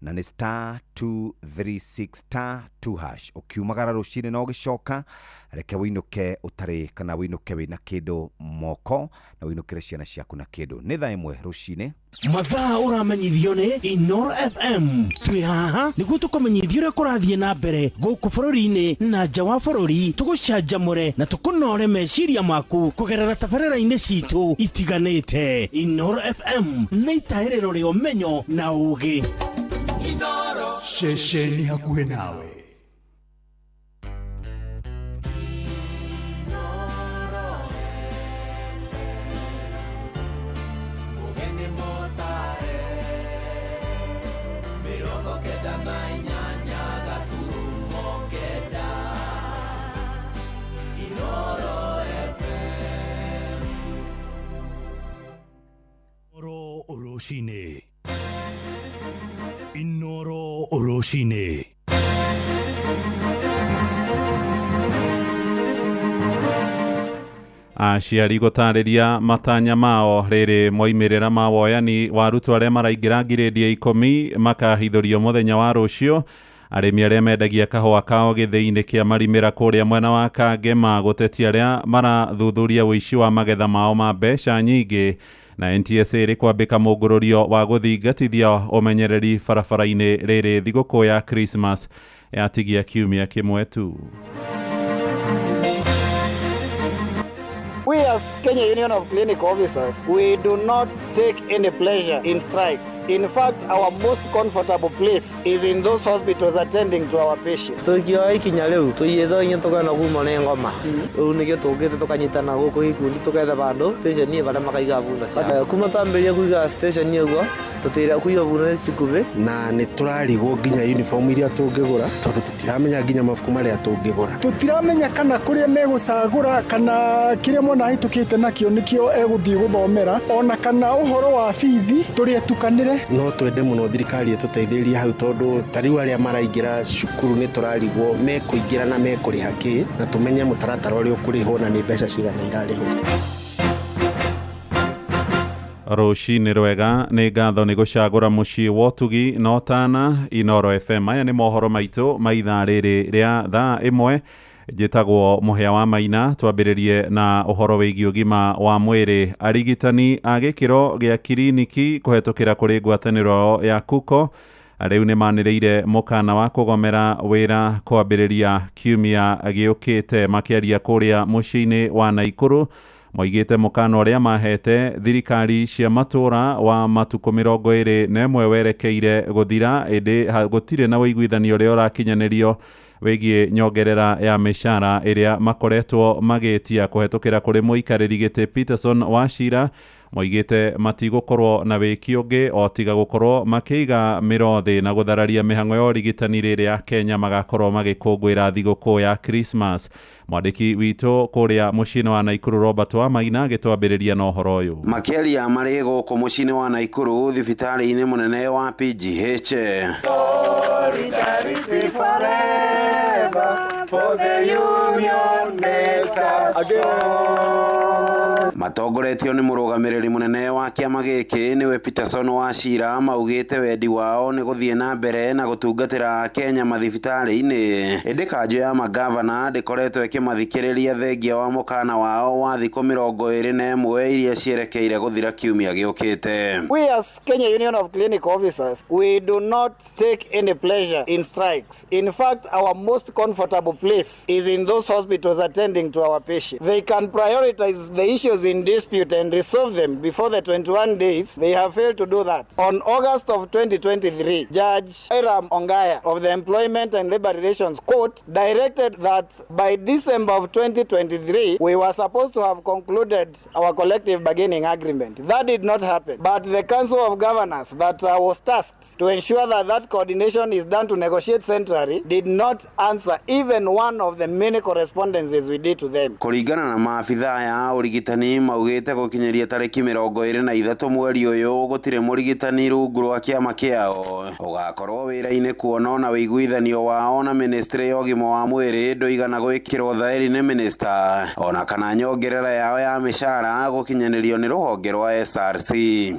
Na nĩ star 236 star 2 hash. Ũkiumagara rũcinĩ na ũgĩcoka, reke wĩinũke ũtarĩ kana wĩinũke wĩna kĩndũ moko na wĩinũkĩre ciana ciaku na kĩndũ. Nĩ thaa 1 rũcinĩ. Mathaa ũramenyithio nĩ Inoro FM. Twĩ haha nĩguo tũkũmenyithie ũrĩa kũrathiĩ na mbere gũkũ bũrũri-inĩ na nja wa bũrũri, tũgũcanjamũre na tũkũnore meciria maku kũgerera tabarĩra-inĩ citũ itiganĩte. Inoro FM nĩ itahĩrĩro rĩa ũmenyo na ũũgĩ. Ceceni hakuhĩ nawe. Rũcinĩ. Inoro rũcinĩ. Aciari gũtarĩria matanya mao rĩrĩ moimĩrĩra ma woyani wa arutwo arĩa maraingĩra ngirĩndi ya 10 makahithũrio mũthenya wa rũciũ. Arĩmi arĩa mendagia kahũa kao gĩthĩi-inĩ kĩa Marimĩra kũrĩa mwena wa Kangema gũtetia arĩa marathuthuria ũici wa magetha mao ma mbeca nyingĩ. Na NTSA ĩrĩ kwambĩka mũngũrũrio wa gũthingatithia ũmenyereri barabara-inĩ rĩrĩ thigũkũ ya Christmas yatigia kiumia kĩmwe tu. We as Kenya Union of Clinical Officers, we do not take any pleasure in strikes. In fact, our most comfortable place is in those hospitals attending to our patients. Tukioa ikinya riu tuiyetho inya tukona kuma ni ngoma riu nikio tukite tukanyitana guku gikundi tuketha bandu station baria makaiga bunda cia kuma twambiria kuiga station uguo tutira kuiga bunda cikubi na ni turarigwo nginya uniform iria tungigura tondu tutiramenya nginya mabuku maria tungigura tutiramenya kana kuria megucagura kana kiria mwana ahitukite nakio nikio eguthii guthomera ona kana uhoro wa bithi turietukanire. No twende muno thirikari ituteithĩrĩrie hau tondu ta riu aria maraingĩra cukuru nĩ tũrarigwo mekũingĩra na mekũrĩha kĩ na tumenye mũtaratara ũrĩa ũkũrĩhwo na nĩ mbeca cigana irarĩhwo. Rũcinĩ rwega nĩ ngatho nĩ gũcagũra mũciĩ wa ũtugi na ũtana Inoro FM. Aya nĩ mohoro maitũ ma ithaa rĩrĩ rĩa thaa 1. Njĩtagwo Mũhĩa wa Maina. Twambĩrĩrie na ũhoro wĩgiĩ ũgima wa mwĩrĩ. Arigitani a gĩkĩro gĩa kiriniki kũhetũkĩra kũrĩ ngwatanĩro ya KUKO rĩu nĩ manĩrĩire mũkana wa kũgomera wĩra kwambĩrĩria kiumia gĩũkĩte. Makĩaria kũrĩa mũciĩ-inĩ wa Naikuru moigĩte mũkana ũrĩa mahete thirikari cia matũra wa matukũ 21 werekeire gũthira, ĩndĩ gũtirĩ na ũiguithanio ũrĩa ũrakinyanĩrio wĩgiĩ nyongerera ya mĩcara ĩrĩa makoretwo magĩtia kũhetũkĩra kũrĩ mũikarĩri gĩtĩ Peterson Wachira. Moigĩte matigũkorwo na wĩki ũngĩ o tiga gũkorwo makĩiga mĩro thĩ na gũthararia mĩhang'o ya ũrigitani rĩrĩa Kenya magakorwo magĩkũngũĩra thigũkũ ya Christmas. Mwandĩki witũ kũrĩa mũciĩ-inĩ wa Naikuru Robert Wamaina agĩtwambĩrĩria na ũhoro ũyũ. Makĩaria marĩ gũkũ mũciĩ-inĩ wa Naikuru thibitarĩ-inĩ mũnene wa PGH. Solidarity forever, for the union makes us strong. Matongoretio nĩ mũrũgamĩrĩri mũnene wa kĩama gĩkĩ nĩwe Peterson Wachira maugĩte wendi wao nĩ gũthiĩ na mbere na gũtungatĩra Kenya mathibitarĩ-inĩ. Ĩndĩ kanjũ ya magavana ndĩkoretwo ĩkĩmathikĩrĩria thengia wa mũkana wao wa thikũ 21 iria cierekeire gũthira kiumia gĩũkĩte. We as Kenya Union of Clinical Officers, we do not take any pleasure in strikes. In fact, our most comfortable place is in those hospitals attending to our patients. They can prioritize the issues in dispute and resolve them before the 21 days. They have failed to do that. On August of 2023, Judge Hiram Ongaya of the Employment and Labor Relations Court directed that by December of 2023, we were supposed to have concluded our collective bargaining agreement. That did not happen. But the Council of Governors that was tasked to ensure that that coordination is done to negotiate centrally did not answer even one of the many correspondences we did to them. Kũringana na maabithaa ya ũrigitani maugĩte gũkinyĩria tarĩki 23 mweri ũyũ gũtirĩ mũrigitani rungu rwa kĩama kĩao ũgakorwo wĩra-inĩ kuona ona ũiguithanio wao na ministry ya ũgima wa mwĩrĩ ndũigana gwĩkĩrwo thaĩri nĩ minista ona kana nyongerera yao ya mĩcara gũkinyanĩrio nĩ rũhonge rwa SRC.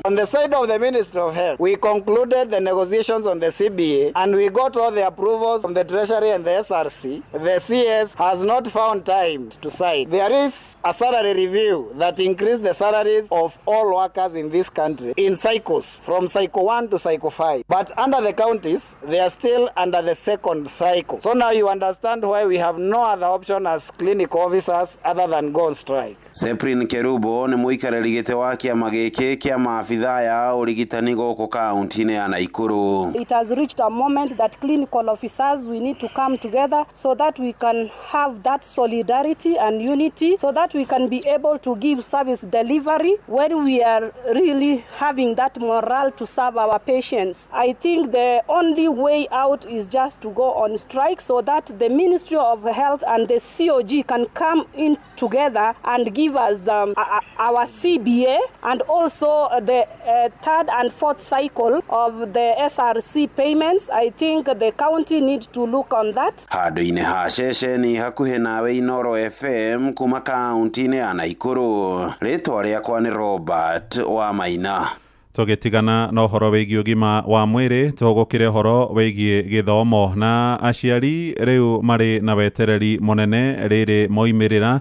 On the side of the Ministry of Health, we concluded the negotiations on the CBA and we got all the approvals from the Treasury and the SRC. The CS has not found time to sign. There is a salary review that increased the salaries of all workers in this country in cycles, from cycle 1 to cycle 5. But under the counties, they are still under the second cycle. So now you understand why we have no other option as clinical officers other than go on strike. Seprin Kerubo nĩ mũikarĩri gĩtĩ wa kĩama gĩkĩ kĩa maabithaa ya ũrigitani gũkũ kaunti-inĩ ya Naikuru. It has reached a moment that clinical officers, we need to come together so that we can have that solidarity and unity, so that we can be able to give service delivery when we are really having that morale to serve our patients. I think the only way out is just to go on strike so that the Ministry of Health and the COG can come in together and give us our CBA and also the third and fourth cycle of the SRC payments. I think the county need to look on that. Handũ-inĩ ha ceceni hakuhĩ nawe Inooro FM kuma kaunti-inĩ ya Naikuru, rĩtwa rĩakwa nĩ Robert wa Maina. Tũgĩtigana na ũhoro wĩgiĩ ũgima wa mwĩrĩ, tũgũkĩre ũhoro wĩgiĩ gĩthomo na aciari rĩu marĩ na wetereri mũnene rĩrĩ moimĩrĩra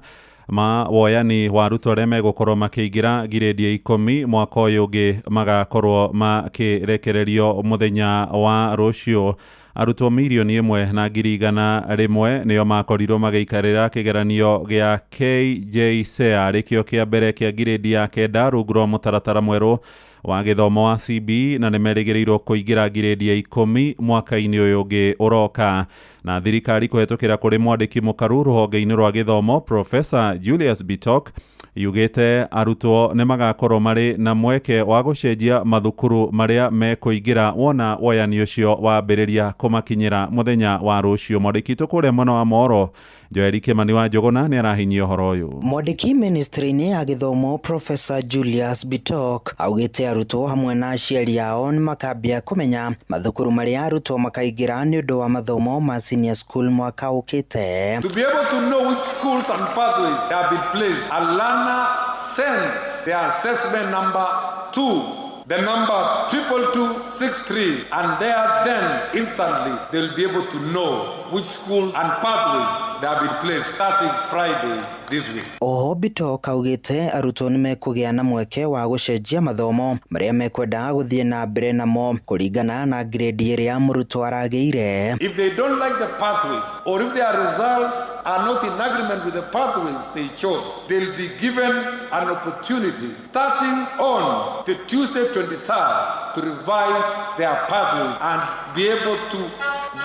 ma woyani wa arutwo arĩa megũkorwo makĩingĩra ngirĩndi ya 10 mwaka ũyũ ũngĩ magakorwo makĩrekererio mũthenya wa rũciũ. Arutwo 1,100,000 nĩo makorirwo magĩikarĩra kĩgeranio gĩa KJSEA arĩkĩo kĩa mbere kĩa ngirĩndi ya 9 rungu rwa mũtaratara mwerũ wa gĩthomo wa CB na nĩmerĩgĩrĩirwo kũingĩra ngirĩndi ya 10 mwaka-inĩ ũyũ ũngĩ ũroka. Na thirikari kũhetũkĩra kũrĩ mwandĩki mũkaru rũhonge-inĩ rwa gĩthomo Professor Julius Bitok yugĩte arutwo nĩ magakorwo marĩ na mweke wa gũcenjia mathukuru marĩa mekũingĩra wona woyani ũcio wambĩrĩria kũmakinyĩra mũthenya wa rũciũ. Mwandĩki witũ kũrĩa mwena wa Moro Joeli Kimani wa Njũgũna nĩ arahinyia ũhoro ũyũ. Mwandĩki ministry-inĩ ya gĩthomo Professor Julius Bitok augĩte arutwo hamwe na aciari ao nĩ makambia kũmenya mathukuru marĩa arutwo makaingĩra nĩ ũndũ wa mathomo ma senior school mwaka ũkĩte. To be able to know which schools and pathways have been placed, a learner sends their assessment number to the number 22263, and there then instantly they'll be able to know which schools and pathways they have been placed starting Friday this week. Oho Bitok augĩte arutwo nĩ mekũgĩa na mweke wa gũcenjia mathomo marĩa mekwenda gũthiĩ na mbere namo kũringana na grade ĩrĩa mũrutwo aragĩire. If they don't like the pathways, or if their results are not in agreement with the pathways they chose, they'll be given an opportunity starting on the Tuesday 23rd to revise their pathways and be able to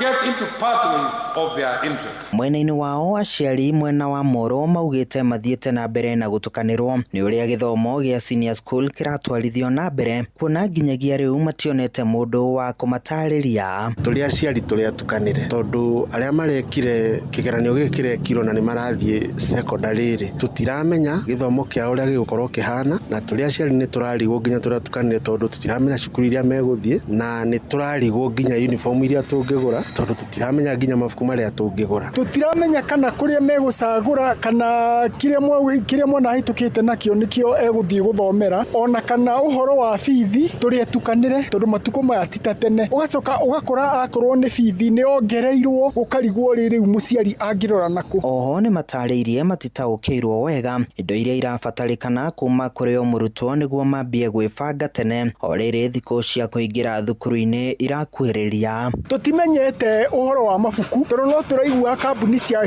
get into pathways of their interest. Mwena-inĩ wao aciari mwena wa Moro maugĩte mathiĩte na mbere na gũtukanĩrwo nĩ ũrĩa gĩthomo gĩa senior school kĩratwarithio na mbere kuona nginyagia rĩu mationete mũndũ wa kũmatarĩria. Tũrĩ aciari tũrĩ atukanĩre tondũ arĩa marekire kĩgeranio gĩkĩ kĩrekirwo na nĩ marathiĩ secondary rĩ, tũtiramenya gĩthomo kĩao ũrĩa gĩgũkorwo kĩhana, na tũrĩ aciari nĩ tũrarigwo nginya tũratukanĩre tondũ tũtiramenya cukuru iria megũthiĩ, na nĩ tũrarigwo nginya uniform iria tũngĩgũra tondũ tũtiramenya nginya mabuku marĩa tũngĩgũra. Tũtiramenya kana kũrĩa megũcagũra kana kĩrĩa mwana ahĩtũkĩte nakĩo nĩkĩo egũthiĩ gũthomera, ona kana ũhoro wa bithi tũrĩ atukanĩre tondũ matukũ maya ti ta tene. Ũgacoka ũgakora akorwo nĩ bithi nĩ ongereirwo ũkarigwo rĩ rĩu mũciari angĩrora nakũ. Oho nĩ matarĩirie matitaũkĩirwo wega indo iria irabatarĩkana kuma kũrĩ o mũrutwo nĩguo mambie gwĩbanga tene o rĩrĩ thikũ cia kũingĩra thukuru-inĩ irakuhĩrĩria. Tũtimenyete ũhoro wa mabuku tondũ no tũraigua kambuni cia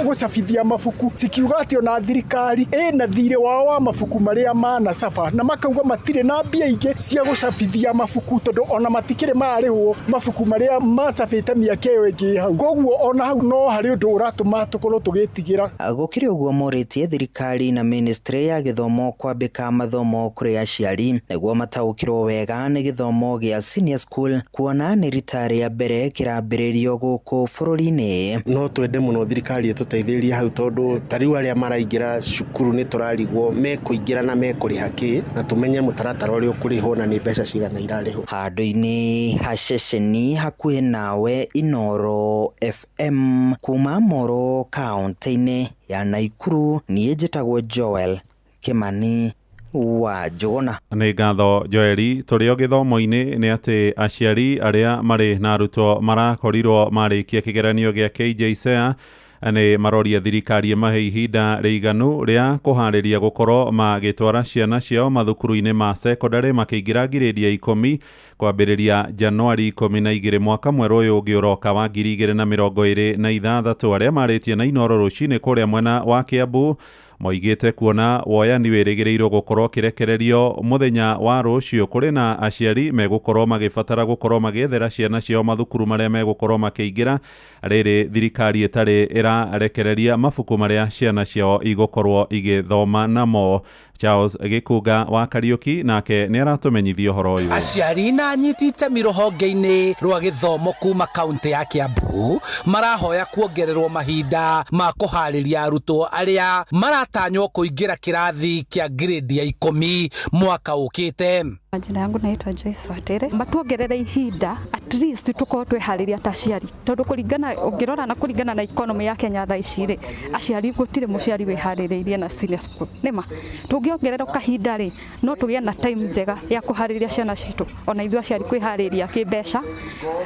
gũcabithia mabuku cikiuga atĩ ona thirikari ĩna thirĩ wao wa mabuku marĩa manacaba na makauga matirĩ na mbia ingĩ cia gũcabithia mabuku tondũ ona matikĩrĩ mararĩhwo mabuku marĩa macabĩte mĩaka ĩyo ĩngĩ hau. Koguo ona hau no harĩ ũndũ ũratũma tũkorwo tũgĩtigĩra. Gũkĩrĩ ũguo morĩtie thirikari na ministry ya gĩthomo kwambĩka mathomo kũrĩ aciari nĩguo mataũkĩrwo wega nĩ gĩthomo gĩa senior school kuona nĩ rita rĩa mbere kĩra kĩrambĩrĩrio gũkũ bũrũri-inĩ. No twende mũno thirikari ĩtũteithĩrĩrie hau, tondũ ta rĩu arĩa maraingĩra cukuru nĩ tũrarigwo mekũingĩra na mekũrĩha kĩ, na tũmenye mũtaratara ũrĩa ũkũrĩhwo na nĩ mbeca cigana irarĩhwo. Handũ-inĩ ha ceceni hakuhĩ nawe Inooro FM kuma Moro kaunti-inĩ ya Naikuru, niĩ njĩtagwo Joel Kimani wa Njũgũna. Nĩ ngatho Joeli. Tũrĩ o gĩthomo-inĩ nĩ atĩ aciari arĩa marĩ na arutwo marakorirwo marĩkia kĩgeranio gĩa KJSEA nĩ maroria thirikari ĩmahe ihinda rĩiganu rĩa kũharĩria gũkorwo magĩtwara ciana ciao mathukuru-inĩ ma sekondarĩ makĩingĩra ngirĩndi ya 10 kwambĩrĩria Januari 12 mwaka mwerũ ũyũ ũngĩ ũroka wa 2026. Arĩa marĩtie na Inooro rũcinĩ kũrĩa mwena wa Kiambu moigĩte kuona woyani wĩrĩgĩrĩirwo gũkorwo kĩrekererio mũthenya wa rũciũ, kũrĩ na aciari megũkorwo magĩbatara gũkorwo magĩethera ciana ciao mathukuru marĩa megũkorwo makĩingĩra rĩrĩ thirikari ĩtarĩ ĩrarekereria mabuku marĩa ciana ciao igũkorwo igĩthoma namo. Charles Gĩkunga wa Kariũki nake nĩ aratũmenyithia ũhoro ũyũ. Aciari na anyiti itemi rũhonge-inĩ rwa gĩthomo kuma kaunti ya Kiambu marahoya kuongererwo mahinda ma kũharĩria arutwo arĩa maratanywo kũingĩra kĩrathi kĩa grade ya 10 mwaka ũkĩte. Majina yangu naitwa Joyce Watere. Matuongerere ihinda at least tukorwo tweharĩria ta aciari, tondu kũringana ũngĩrora na kũringana na economy ya Kenya thaa ici rĩ, aciari gũtirĩ mũciari wĩharĩrĩirie na senior school. Nĩma tũngĩongererwo kahinda rĩ, no tũgĩe na time njega ya kũharĩria ciana citũ, ona ithuĩ aciari kwĩharĩria kĩmbeca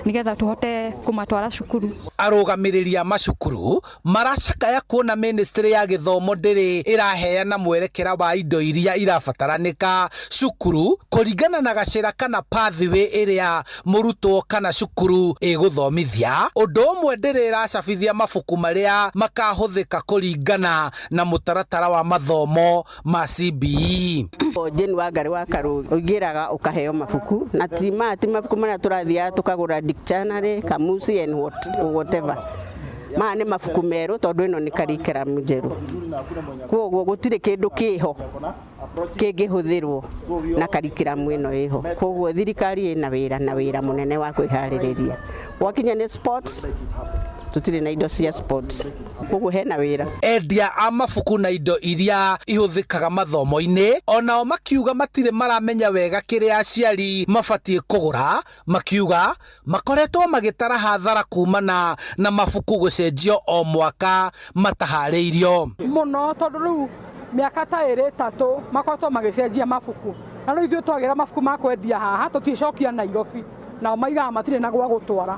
nĩgetha tũhote kũmatwara cukuru. Arũgamĩrĩri a macukuru maracakaya kuona ministry ya gĩthomo ndĩrĩ ĩraheana mwerekera wa indo iria irabataranĩka cukuru kũringana na gacĩra kana pathway ĩrĩa mũrutwo kana cukuru ĩgũthomithia. Ũndũ ũmwe ndĩrĩ ĩracabithia mabuku marĩa makahũthĩka kũringana na mũtaratara wa mathomo ma CBE. Jane Wangari wa Karũri ũingĩraga ũkaheo mabuku na ti mabuku marĩa tũrathiaga tũkagũra dictionary, kamusi and whatever. Maya nĩ mabuku merũ tondũ ĩno nĩ curriculum njerũ, koguo gũtirĩ kĩndũ kĩho kĩngĩhũthĩrwo na curriculum ĩno ĩho. Koguo thirikari ĩna wĩra na wĩra mũnene wa kwĩharĩrĩria. Gwakinya nĩ sports, tũtirĩ na indo cia sports, koguo hena wĩra. Endia a mabuku na indo iria ihũthĩkaga mathomo-inĩ onao makiuga matirĩ maramenya wega kĩrĩa aciari mabatiĩ kũgũra, makiuga makoretwo magĩtara hathara kumana na mabuku gũcenjio o mwaka mataharĩirio mũno, tondũ rĩu mĩaka ta ĩrĩ ĩtatũ makoretwo magĩcenjia mabuku, na rĩu ithuĩ twagĩra mabuku ma kwendia haha tũticokia Nairobi, nao maigaga matirĩ na gwa gũtwara.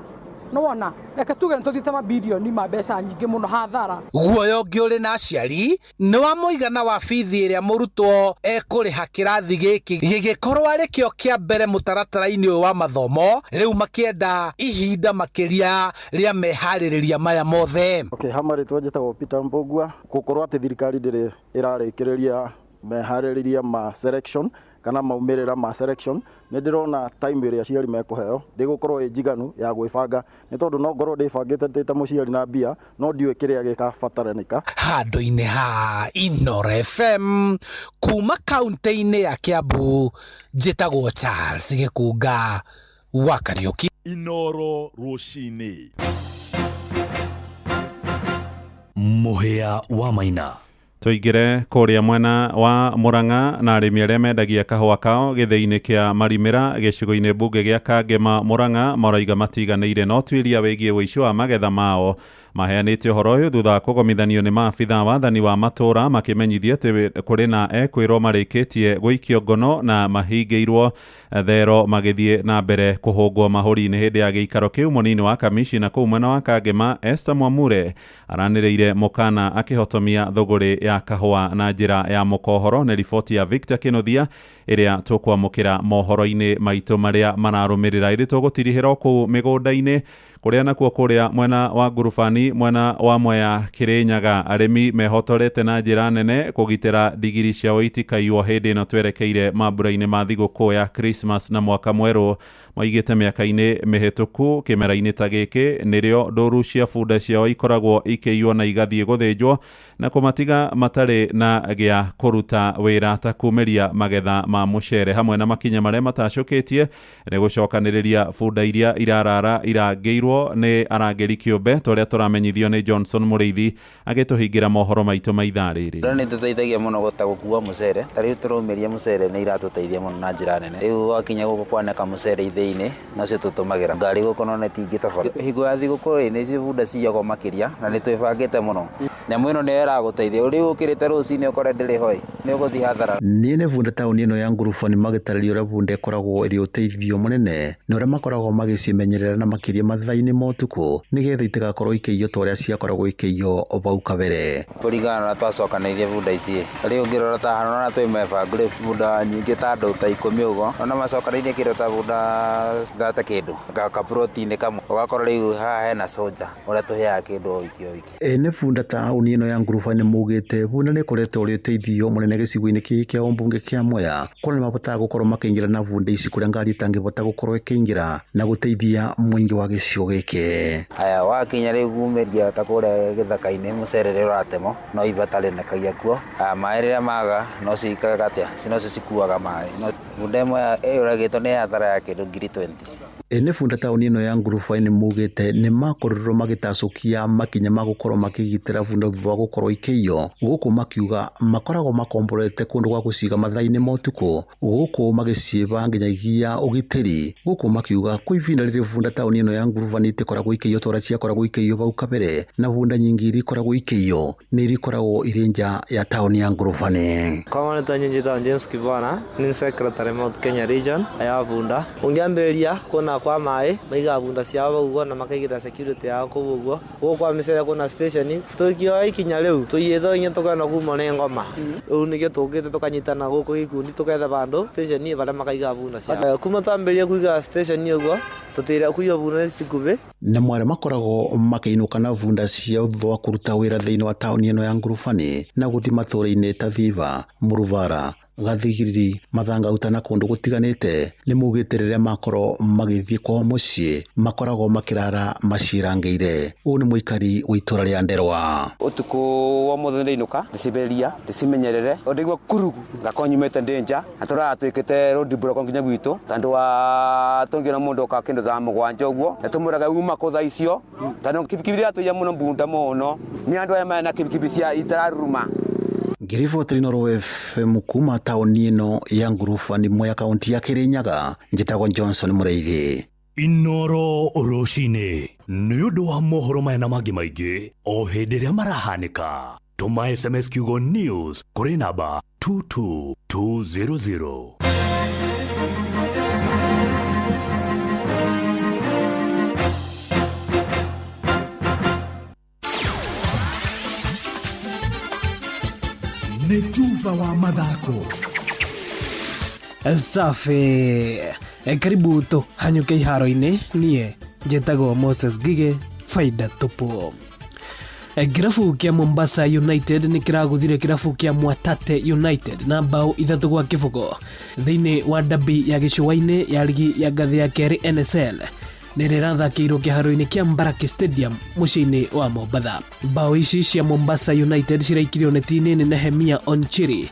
Nĩwona reke tuge nĩ tũthiĩte mabirioni ma mbeca nyingĩ mũno hathara. Guoya ũngĩ ũrĩ na aciari nĩ wa mũigana wa bithi ĩrĩa mũrutwo ekũrĩha kĩrathi gĩkĩ gĩgĩkorwo arĩ kĩo kĩa mbere mũtaratara-inĩ ũyũ wa mathomo, rĩu makĩenda ihinda makĩria rĩa meharĩrĩria maya mothe. Okay, ha marĩtwa njĩtagwo Peter Mbũgua. Gũkorwo atĩ thirikari ndĩrĩ ĩrarĩkĩrĩria meharĩrĩria ma selection kana maumĩrĩra ma selection, nĩ ndĩrona time ĩrĩa aciari mekũheo ndĩgũkorwo ĩ njiganu ya gwĩbanga, nĩ tondũ no ngorwo ndĩbangĩte ndĩ ta mũciari na mbia no ndiũĩ kĩrĩa gĩkabataranĩka. Handũ-inĩ ha Inooro FM kuma kaunti-inĩ ya Kiambu, njĩtagwo Charles Gĩkunga wa Kariũki. Inooro rũcinĩ. Mũhĩa wa Maina. Tũingĩre kũrĩa mwena wa Murang'a na arĩmi arĩa mendagia kahũa kao gĩthĩi-inĩ kĩa Marimĩra gĩcigo-inĩ mbunge gĩa Kangema Murang'a maraiga matiganĩire na ũtuĩria wĩgiĩ ũici wa magetha mao. Maheanĩte ũhoro ũyũ thutha wa kũgomithanio nĩ maabitha wathani wa matũũra makĩmenyithia atĩ kũrĩ na ekwĩrwo marĩkĩtie gũikio ngono na mahingĩirwo thero magĩthiĩ na mbere kũhũngwo mahũri-inĩ. Hĩndĩ ya gĩikaro kĩu mũnini wa kamishina kũu mwena wa Kangema Esther Mwamure aranĩrĩire mũkana akĩhotomia thũgũrĩ ya kahũa na njĩra ya mũkohoro. Nĩ riboti ya Victor Kĩnuthia ĩrĩa tũkwamũkĩra mohoro-inĩ maitũ marĩa mararũmĩrĩra. Ĩrĩ tũgũtirihĩra kũu mĩgũnda-inĩ kũrĩa nakuo kũrĩa mwena wa Ngurubani mwena wa Mwea Kĩrĩnyaga arĩmi mehotorete na njĩra nene kũgitĩra ndigiri ciao itikaiywo hĩndĩ ĩno twerekeire mambura-inĩ ma thigũkũ ya Christmas na mwaka mwerũ. Moigĩte mĩaka-inĩ mĩhĩtũku kĩmera-inĩ ta gĩkĩ nĩrĩo ndũru cia bunda ciao ikoragwo ikĩiywo na igathiĩ gũthĩnjwo na kũmatiga matarĩ na gĩa kũruta wĩra ta kumĩria magetha ma mũcere hamwe na makinya marĩa matacũkĩtie nĩ gũcokanĩrĩria bunda iria irarara irangĩirwo Ciarutirwo nĩ arangĩri kĩũmbe ta ũrĩa tũramenyithio nĩ Johnson Mũrĩithi agĩtũhingĩra mohoro maitũ ma ithaa rĩrĩ. Ndona nĩ tũteithagia mũno gũta gũkua mũcere, ta rĩu tũraumĩria mũcere nĩ iratũteithia mũno na njĩra nene. Rĩu wakinya gũkũ kwanĩka mũcere ithĩinĩ, nocio tũtũmagĩra. Ngari gũkũ no nĩtingĩtobora. Hingo ya thigũkũ rĩ, nĩcio bunda ciyagwo makĩria na nĩ twĩbangĩte mũno. Nyamũ ĩno nĩyo ĩragũteithia, rĩu ũkĩrĩte rũcinĩ ũkore ndĩrĩ ho ĩ, nĩ ũgũthiĩ hathara. Niĩ nĩ bunda taũni ĩno ya Ngurubani magĩtarĩria ũrĩa bunda ĩkoragwo ĩrĩ ũteithio mũnene na ũrĩa makoragwo magĩcimenyerera na makĩria mathaa-inĩ ma ũtukũ nĩgetha itigakorwo ikĩiywo ta ũrĩa ciakoragwo ikĩiywo bau kabere. Kũringana na ũrĩa twacokanĩrĩirie bunda ici, rĩu ũngĩrora ta haha nĩwona twĩ mebangu rĩu bunda nyingĩ ta andũ ta 10 ũguo, nĩwona macokanĩirie kĩndũ ta bunda 30 kĩndũ, kaburoti-inĩ kamwe, ũgakora rĩu haha hena soldier ũrĩa tũheaga kĩndũ o wiki o wiki. Ene bunda taũni ĩno ya Ngurubani maugĩte bunda nĩ ĩkoretwo ĩrĩ ũteithio mũnene gĩcigo-inĩ gĩkĩ kĩa ũmbunge kĩa Mwea kuona nĩ mahotaga gũkorwo makĩingĩra na bunda ici kũrĩa ngari itangĩhota gũkorwo ĩkĩingĩra na gũteithia mũingĩ wa gĩcigo gĩkĩ. Haya, wakinya rĩu kumĩria ta kũrĩa gĩthaka-inĩ mũcere rĩrĩa ũratemwo no ibatarĩnĩkagia kuo. Maĩ rĩrĩa maga no cikaga atĩa, nocio cikuaga maĩ. Bunda ĩmwe ĩyũragĩtwo nĩ hathara ya kĩndũ 20,000. Ene bunda taũni ĩno ya Ngurubani maugĩte nĩ makorirwo magĩtacũkia makinya ma gũkorwo makĩgitĩra bunda thutha wa gũkorwo ikĩiywo, gũkũ makiuga makoragwo makomborete kũndũ gwa gũciga mathaa-inĩ ma ũtukũ, gũkũ magĩciĩba nginyagia ũgitĩri, gũkũ makiuga kwa ihinda rĩrĩ bunda taũni ĩno ya Ngurubani itikoragwo ikĩiywo ta ũrĩa ciakoragwo ikĩiywo bau kabere, na bunda nyingĩ iria ikoragwo ikĩiywo nĩ iria ikoragwo irĩ nja ya taũni ya Ngurubani. Kwa marĩtwa niĩ njĩtagwo James Kibwana, nĩ secretary Mount Kenya region ya bunda. Ũngĩambĩrĩria kuona kwa maĩ maigaga bunda ciao bau ũguo na makaigĩrĩra security yao kũu ũguo. Gũkũ kwa mĩcere kwĩna station, tũkĩoya ikinya rĩu tũiyĩtwo nginya tũkona kuma nĩ ngoma. Rĩu nĩkĩo tũkĩte tũkanyitana gũkũ gĩkundi tũketha bandũ station barĩa makaiga bunda ciao. Kuma twambĩrĩria kũiga station ũguo tũtĩra kũiga bunda ici nguhĩ. Na mwarĩa makoragwo makĩinũka na bunda ciao thutha wa kũruta wĩra thĩinĩ wa taũni ĩno ya Ngurubani na gũthiĩ matũũra-inĩ ta Thiba, Mũrubara, Gathigiriri, Mathangauta na kũndũ gũtiganĩte nĩ maugĩte rĩrĩa makorwo magĩthiĩ kwao mũciĩ makoragwo makĩrara macirangĩire. Ũyũ nĩ mũikari wa itũũra rĩa Nderwa. Ũtukũ wa mũthenya ndĩinũka ndĩcimbereria ndĩcimenyerere o ndaigua kurugu ngakorwo nyumĩte ndĩ nja na tũraga twĩkĩte road block nginya gwitũ tondũ wa tũngĩona mũndũ oka kĩndũ thaa 7 ũguo na tũmwĩraga uma kũ thaa icio tondũ kibikibi iratũiya mũno mbunda mũno nĩ andũ aya mena kibikibi cia itararuruma. Ngĩriboti Inooro FM kuma taũni ĩno ya Ngurubani Mwea kaunti ya Kirinyaga, njĩtagwo Johnson Mũrĩithi. Inooro rũcinĩ nĩ ũndũ wa mohoro maya na mangĩ maingĩ o hĩndĩ ĩrĩa marahanĩka. Tũma SMS kiugo news kũrĩ namba 22200. Nĩ tuba wa mathako. Safi. Karibu tũhanyũke iharo-inĩ. Niĩ njĩtagwo Moses Ngige, faida tupu. Kĩrabu kĩa Mombasa United nĩ kĩragũthire kĩrabu kĩa Mwatate United na bao 3-0 thĩinĩ wa dabi ya gĩcũa-inĩ ya ligi ya ngathĩ ya kerĩ NSL nĩ rĩrathakĩirwo kĩharo-inĩ kĩa Mbaraki Stadium mũciĩ-inĩ wa Mombatha. Bao ici cia Mombasa United ciraikirio neti-inĩ nĩ Nehemia Onchiri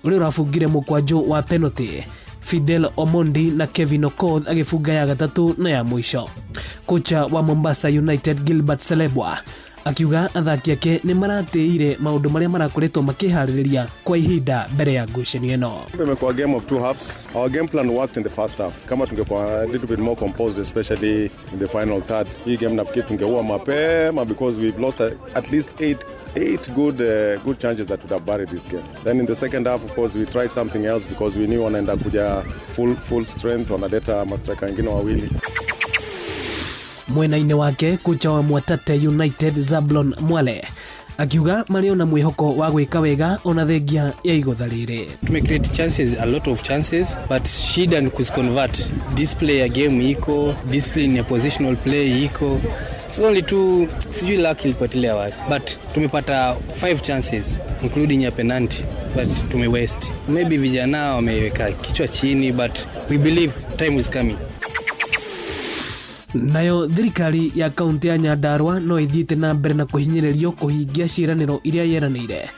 ũrĩa ũrabungire mũkwanjũ wa penalty, Fidel Omondi na Kevin Okoth agĩbunga ya gatatũ na ya mũico. Kocha wa Mombasa United Gilbert Selebwa akiuga athaki ake nĩ maratĩire maũndũ marĩa marakoretwo makĩharĩrĩria kwa ihinda mbere ya ngucanio ĩno. Imekuwa game of two halves. Our game plan worked in the first half. Kama tungekuwa a little bit more composed, especially in the final third, hii game nafikiri tungeua mapema because we've lost at least eight good chances that would have buried this game. Then in the second half, of course, we tried something else because we knew wanaenda kuja full strength, wanaleta mastrika wengine wawili. Mwena-inĩ wake kocha wa Mwatate United Zablon Mwale akiuga marĩ ona mwĩhoko wa gwĩka wega ona thengia ya igotha rĩrĩ. Tume create chances, a lot of chances, but shida ni kuziconvert. Display ya game iko, discipline ya positional play iko. It's only two, sijui luck ilipotelea wapi, but tumepata 5 chances including ya penalty, but tume waste. Maybe vijana wameweka kichwa chini, but we believe time is coming. Nayo thirikari ya kaunti ya Nyandarua no ĩthiĩte na mbere na kũhinyĩrĩrio kũhingia ciĩranĩro iria yeranĩire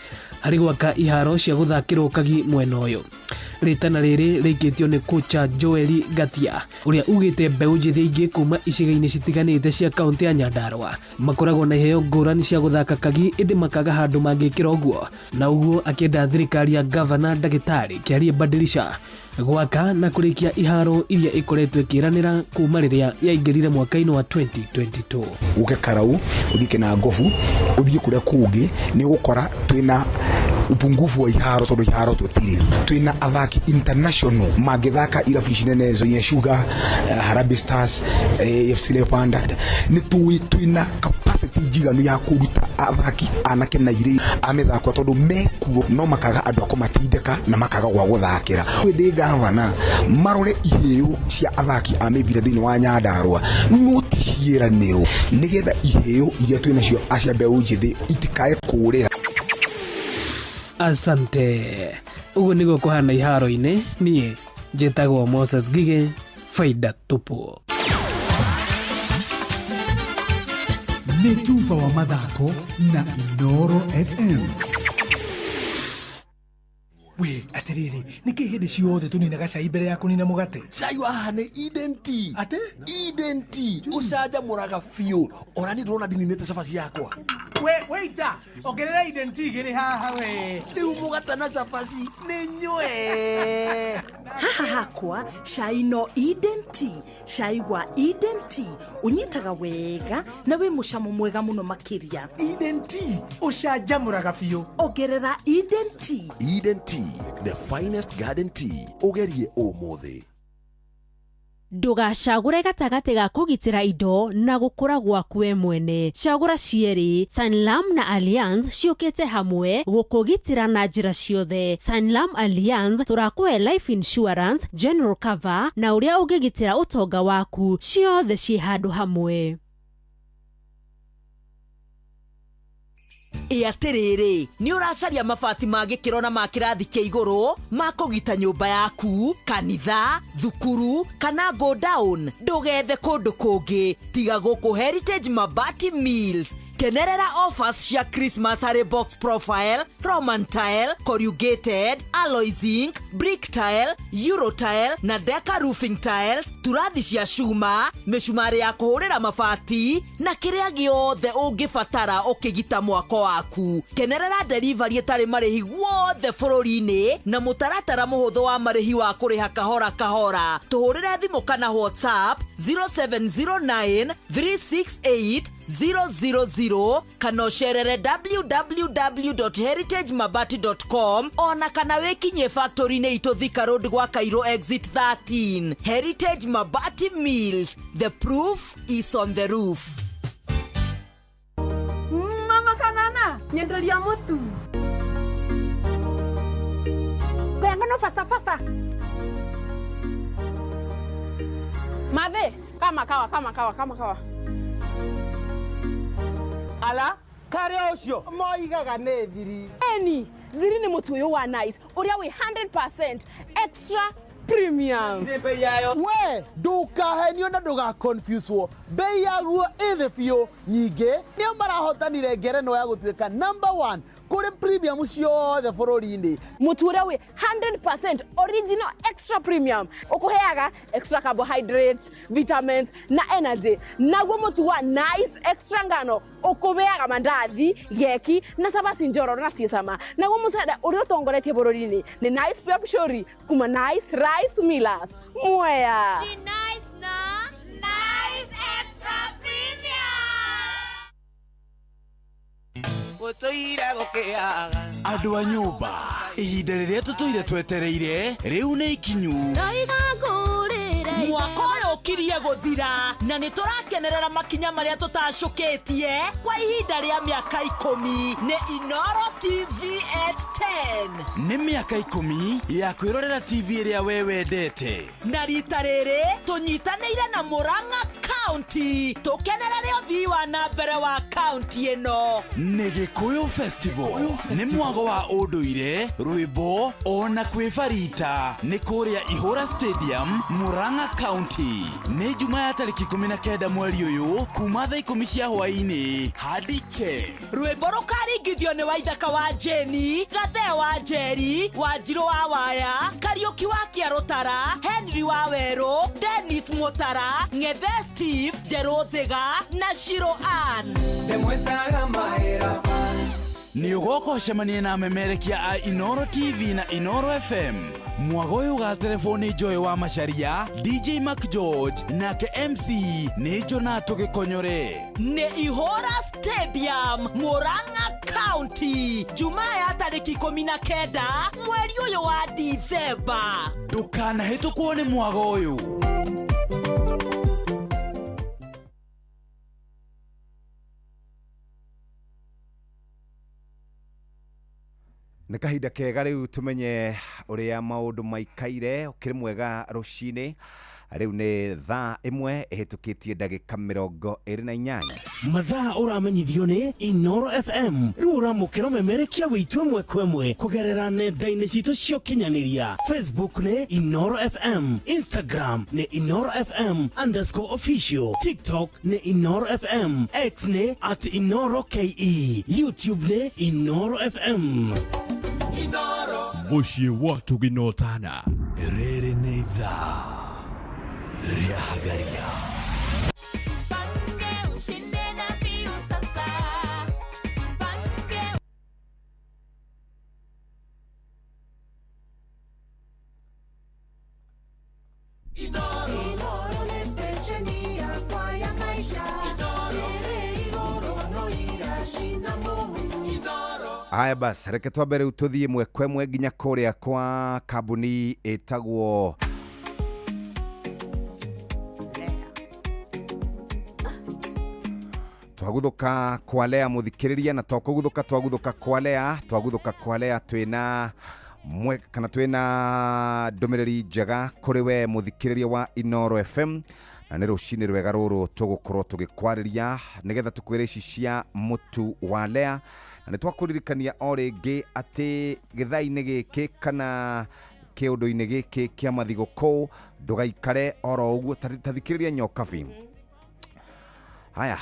harĩ gwaka iharo cia gũthakĩrwo kagi mwena ũyũ. Rĩtana rĩrĩ rĩikĩtio nĩ kocha Joel Ngatia ũrĩa ugĩte mbeũ njĩthĩ ingĩ kuma icigo-inĩ citiganĩte cia kaũntĩ ya Nyandarua makoragwo na iheo ngũrani cia gũthaka kagi ĩndĩ makaga handũ mangĩkĩra ũguo, na ũguo akĩenda thirikari ya gavana ndagĩtarĩ Kĩarie Badilisha gwaka na kũrĩkia iharo iria ikoretwo ĩkĩranĩra kuma rĩrĩa yaingĩrire mwaka-inĩ wa 2022. Uke Karau, uthie Kinangobu, uthie kuria kungi ni ugukora twina upungufu wa iharo tondu iharo tutiri. Twina athaki international mangithaka irabu ici nene Nzoia Sugar, Harambee Stars, AFC Leopards. Ni tui twina capacity njiganu ya kuruta athaki anake na airĩtu a mĩthako tondu mekuo no makaga andũ a kũmatindĩka na makaga gwa gũthakĩra. Ndĩ gavana marore iheo cia athaki a mĩbira thĩinĩ wa Nyandarua no ti ciĩranĩro nĩgetha iheo iria twĩ nacio acia mbeũ njĩthĩ itikae kũũrĩra. Asante. Ũguo nĩguo kũhana iharo-inĩ. Niĩ njĩtagwo Moses Ngigĩ, faida tupu. Nĩ tuba wa mathako na Inooro FM. We atiriri, niki hindi ciothe tuninaga cai mbere ya kunina mugate? Cai wa haha nĩ Eden Tea. Ate? Eden Tea ucanjamũraga biũ. Ona niĩ ndĩrona ndininĩte cabaci yakwa. We waiter, ongerera Eden Tea igĩrĩ haha we. Rĩu mũgate na cabaci nĩ nyue. Haha hakwa cai no Eden Tea. Cai wa Eden Tea ũnyitaga wega na wĩ mũcamo mwega mũno makĩria. Eden Tea ũcanjamũraga biũ. Ongerera Eden Tea. Eden Tea, the finest garden tea. Ũgerie ũmũthĩ. Ndũgacagũre gatagatĩ ga kũgitĩra indo na gũkũra gwaku we mwene. Cagũra cierĩ. Sanlam na Allianz ciũkĩte hamwe gũkũgitĩra na njĩra ciothe. Sanlam Allianz tũrakũhe life insurance, general cover na ũrĩa ũngĩgitĩra ũtonga waku, ciothe ciĩ handũ hamwe. Ĩ atĩrĩrĩ, nĩ ũracaria mabati ma gĩkĩro na ma kĩrathi kĩa igũrũ ma kũgita nyũmba yaku, kanitha, thukuru kana go down? Ndũgethe kũndũ kũngĩ tiga gũkũ Heritage Mabati Mills. Kenerera offers cia Christmas harĩ box profile, Roman tile, corrugated, alloy zinc, brick tile, euro tile na deca roofing tiles, turathi cia cuma, mĩcumarĩ ya kũhũrĩra mabati na kĩrĩa gĩothe ũngĩbatara ũkĩgita mwako waku. Kenerera delivery ĩtarĩ marĩhi guothe bũrũri-inĩ na mũtaratara mũhũthũ wa marĩhi wa kũrĩha kahora kahora. Tũhũrĩre thimũ kana WhatsApp 0709 368 000 kana ũcerere www.heritagemabati.com ona kana wĩkinyie factory-inĩ itũ Thika Road gwa Cairo exit 13. Heritage Mabati Mills, the proof is on the roof. Mama kanana, nyenderia mutu. Ngano faster faster. Mathe, kama kawa kama kawa kama kawa. Ala, karĩa ũcio moigaga nĩ thiri. Eni, thiri nĩ mũtu ũyũ wa Nice ũrĩa wĩ 100% extra premium. We ndũkahenio na ndũgaconfuswo, bei yaguo ĩ thĩ biũ. Nyingĩ nĩo marahotanire ngerenwa ya gũtuĩka number 1 kũrĩ premium ciothe bũrũri-inĩ. Mũtu ũrĩa wĩ 100% original extra premium ũkũheaga extra carbohydrates, vitamins na energy. Naguo mũtu wa Nice extra ngano ũkũheaga mandathi, geki na cabaci njororo na ciĩ cama. Naguo mũcere ũrĩa ũtongoretie bũrũri-inĩ nĩ Nice Pure Pishori kuma Nice Rice Millers. Mwea. Nice na Nice Extra Premium. Andũ a nyũmba, ihinda rĩrĩa tũtũire twetereire rĩu nĩ ikinyu. Mwaka ũyũ ũkirie gũthira na nĩ tũrakenerera makinya marĩa tũtacũkĩtie kwa ihinda rĩa mĩaka 10 nĩ Inooro TV at 10. Nĩ mĩaka 10 ya kwĩrorera TV ĩrĩa we wendete. Na rita rĩrĩ tũnyitanĩire na Murang'a County tũkenerere ũthii wa na mbere wa county ĩno. Nĩ Gĩkũyũ Festival, nĩ mwago wa ũndũire, rwĩmbo ona kwĩbarita. Nĩ kũrĩa Ihũra Stadium, Murang'a County. Nĩ Jumaa ya tarĩki 19 mweri ũyũ kuma thaa 10 cia hwaĩ-inĩ hadi che. Rwĩmbo rũkaringithio nĩ Waithaka wa Jeni, Gathe wa Njeri, Wanjirũ wa Waya, Kariũki wa Kĩarũtara, Henry wa Werũ, Dennis Mutara, Ng'ethe Steve, Njerũ Thiga na Shiro Ann. Ndĩmwĩtaga mahĩra. Nĩ ũgoka ũcemanie na amemerekia a Inoro TV na Inoro FM. Mwago ũyũ ũgaterebwo nĩ Joy wa Macharia, DJ Mac George nake MC nĩ Jonato Gĩkonyore. Nĩ Ihũra Stadium, Murang'a County, Jumaa ya tarĩki 19 mweri ũyũ wa Dithemba. Ndũkanahĩtũkwo nĩ mwago ũyũ. Nĩ kahinda kega rĩu tumenye ũrĩa maũndũ maikaire. Ũkĩrĩ mwega rũcinĩ, rĩu nĩ thaa 1 ĩhĩtũkĩtie ndagĩka 28. Mathaa ũramenyithio nĩ Inoro FM. Rĩu ũramũkĩra ũmemerekia wĩitũ ĩmwe kwa ĩmwe kũgerera nenda-inĩ citũ cia ũkinyanĩria. Facebook nĩ Inoro FM, Instagram nĩ Inoro FM _official, TikTok nĩ Inoro FM, X nĩ @InoroKE, YouTube nĩ Inoro FM. Mũciĩ wa tũginotana. Rĩrĩ nĩ ithaa rĩa Hagaria. Tupange ushinde na Viusasa. Tupange. Inoro nĩ station yakwa ya maisha. Ĩrĩ igũrũ no iracina mũhu. Haya basi, reke twambe rĩu tũthiĩ ĩmwe kwa ĩmwe nginya kũrĩa kwa kambuni ĩtagwo twaguthuka kwa Lea muthikĩrĩria, na to kũguthũka twaguthuka kwa Lea, twaguthuka kwa Lea twĩna mwe kana twĩna ndũmĩrĩri njega kũrĩ we muthikĩrĩria wa Inoro FM, na nĩ rũcinĩ rwega rũrũ tũgũkorwo tũgĩkwarĩria nĩgetha tũkwĩre ici cia mũtu wa Lea. Na nĩ twakũririkania o rĩngĩ atĩ gĩthaa-inĩ gĩkĩ kana kĩũndũ-inĩ gĩkĩ kĩa mathigũkũ ndũgaikare oro ũguo, ta thikĩrĩria nyokabi. Haya,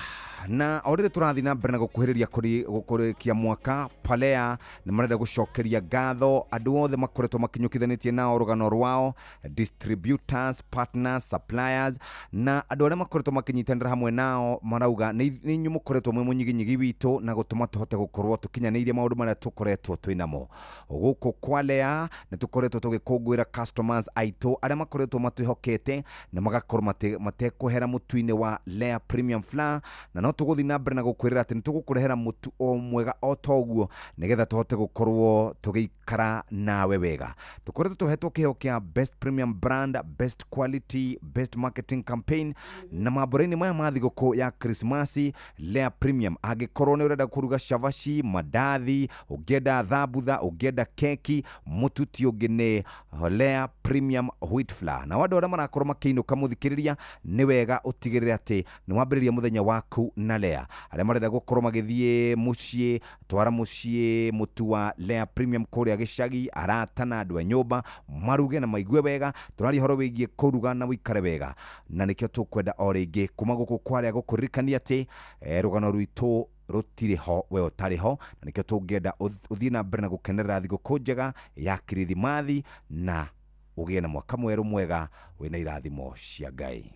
na o rĩrĩ tũrathiĩ na mbere na gũkuhĩrĩria gũkũrĩkia mwaka, Palea nĩ marenda gũcokeria ngatho andũ othe makoretwo makinyũkithanĩtie nao rũgano rwao, distributors, partners, suppliers, na andũ arĩa makoretwo makĩnyitanĩra hamwe nao marauga nĩ inyuĩ mũkoretwo mwĩ mũnyiginyigi witũ na gũtũma tũhote gũkorwo tũkinyanĩirie maũndũ marĩa tũkoretwo twĩ namo. Gũkũ kwa Lea nĩ tũkoretwo tũgĩkũngũĩra customers aitũ arĩa makoretwo matwĩhokete na magakorwo matekwehera mũtu-inĩ wa Lea Premium Flour, na no tũgũthiĩ na mbere na gũkwĩrĩra atĩ nĩ tũgũkũrehera mũtu o mwega o ta ũguo nĩgetha tũhote gũkorwo tũgĩikara nawe wega. Tũkoretwo tũhetwo kĩheo kĩa best premium brand, best quality, best marketing campaign, na mambũra-inĩ maya ma thigũkũ ya Krismasi, Lea Premium angĩkorwo nĩ ũrenda kũruga cabaci, mandathi, ũngĩenda thambutha, ũngĩenda keki, mũtu ti ũngĩ nĩ Lea Premium Wheat Flour. Na andũ arĩa marakorwo makĩinũka mũthikĩrĩria, nĩ wega ũtigĩrĩre atĩ nĩ wambĩrĩria mũthenya waku na Lea. Arĩa marenda gũkorwo magĩthiĩ mũciĩ, twara mũciĩ mũtu wa Lea Premium kũrĩa gĩcagi, arata na andũ a nyũmba maruge na maigue wega. Tũraria ũhoro wĩgiĩ kũruga na ũikare wega, na nĩkĩo tũkwenda o rĩngĩ kuma gũkũ kwa Lea gũkũririkania atĩ rũgano rwitũ rũtirĩ ho we ũtarĩ ho, na nĩkĩo tũngĩenda ũthiĩ na mbere na gũkenerera thigũkũ njega ya Kirithimathi na ũgĩe na mwaka mwerũ mwega wĩna irathimo cia Ngai.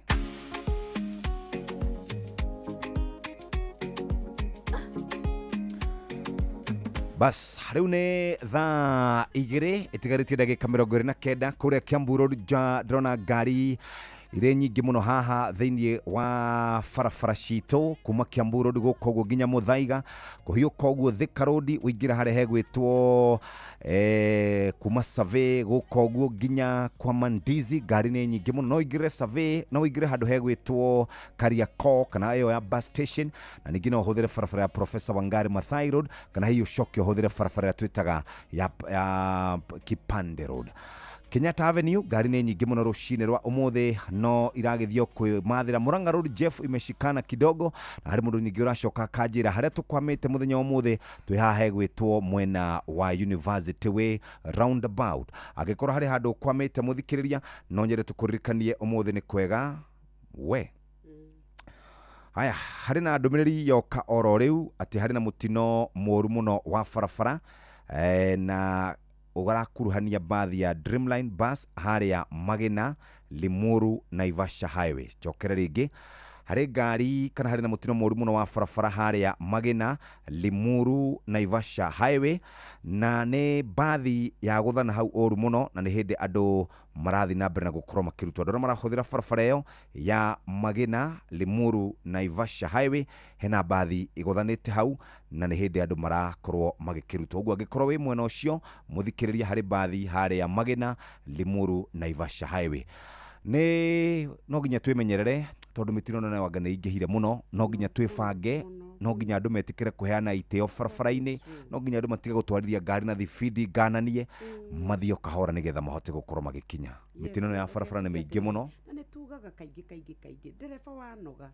Bas, rĩu nĩ thaa 2 ĩtigarĩtie ndagĩka 29 kũrĩa Kiambu Road. Ndĩrona ngari irĩ nyingĩ mũno haha thĩinĩ wa barabara citũ kuma Kiambu Road gũkũ ũguo nginya Muthaiga, kũhiũka ũguo Thika Road ũingĩra harĩa hegwĩtwo kuma Survey gũkũ ũguo nginya kwa Mandizi, ngari nĩ nyingĩ mũno. No ũingĩre Survey, no ũingĩre handũ hegwĩtwo Kariakoo kana ĩyo ya bus station, na ningĩ no ũhũthĩre barabara ya Professor Wangari Maathai Road, kana hihi ũcoke ũhũthĩre barabara ĩrĩa twĩtaga ya Kipande Road. Kenyatta Avenue ngari nĩ nyingĩ mũno rũcinĩ rwa ũmũthĩ, no iragĩthio kwĩmathĩra. Murang'a Road Jeff imeshikana kidogo, na harĩ mũndũ ningĩ ũracoka akanjĩra harĩa tũkwamĩte mũthenya wa ũmũthĩ twĩ haha hegwĩtwo mwena wa University Way roundabout. Angĩkorwo harĩ handũ ũkwamĩte mũthikĩrĩria, no nyende tũkũririkanie ũmũthĩ nĩ kwega we. Haya, harĩ na ndũmĩrĩri yoka oro rĩu atĩ harĩ na mũtino mũru mũno wa barabara Na ũrakuruhania bathi ya Dreamline bus harĩa Magina Limuru Naivasha Highway. Cokere rĩngĩ, harĩ ngari kana harĩ na mũtino mũru mũno wa barabara harĩa Magina Limuru Naivasha Highway, na nĩ bathi ya gũthana hau ũru mũno, na nĩ hĩndĩ andũ marathiĩ na mbere na gũkorwo makĩrutwo. Andũ arĩa marahũthĩra barabara ĩyo ya Magina Limuru Naivasha Highway, hena bathi ĩgũthanĩte hau na nĩ hĩndĩ andũ marakorwo magĩkĩrutwo. Ũguo angĩkorwo wĩ mwena ũcio mũthikĩrĩria, harĩ bathi harĩa Magina Limuru Naivasha Highway. Nĩ no nginya twĩmenyerere tondũ mĩtino ĩno wanga nĩ ingĩhire mũno. No nginya twĩbange, no nginya andũ metĩkĩre kũheana itĩo barabara-inĩ, no nginya andũ matige gũtwarithia ngari na thibindi ngananie, mathiĩ o kahora nĩgetha mahote gũkorwo magĩkinya. Mĩtino ĩno ya barabara nĩ mĩingĩ mũno. Na nĩ tugaga kaingĩ kaingĩ kaingĩ, ndereba wanoga,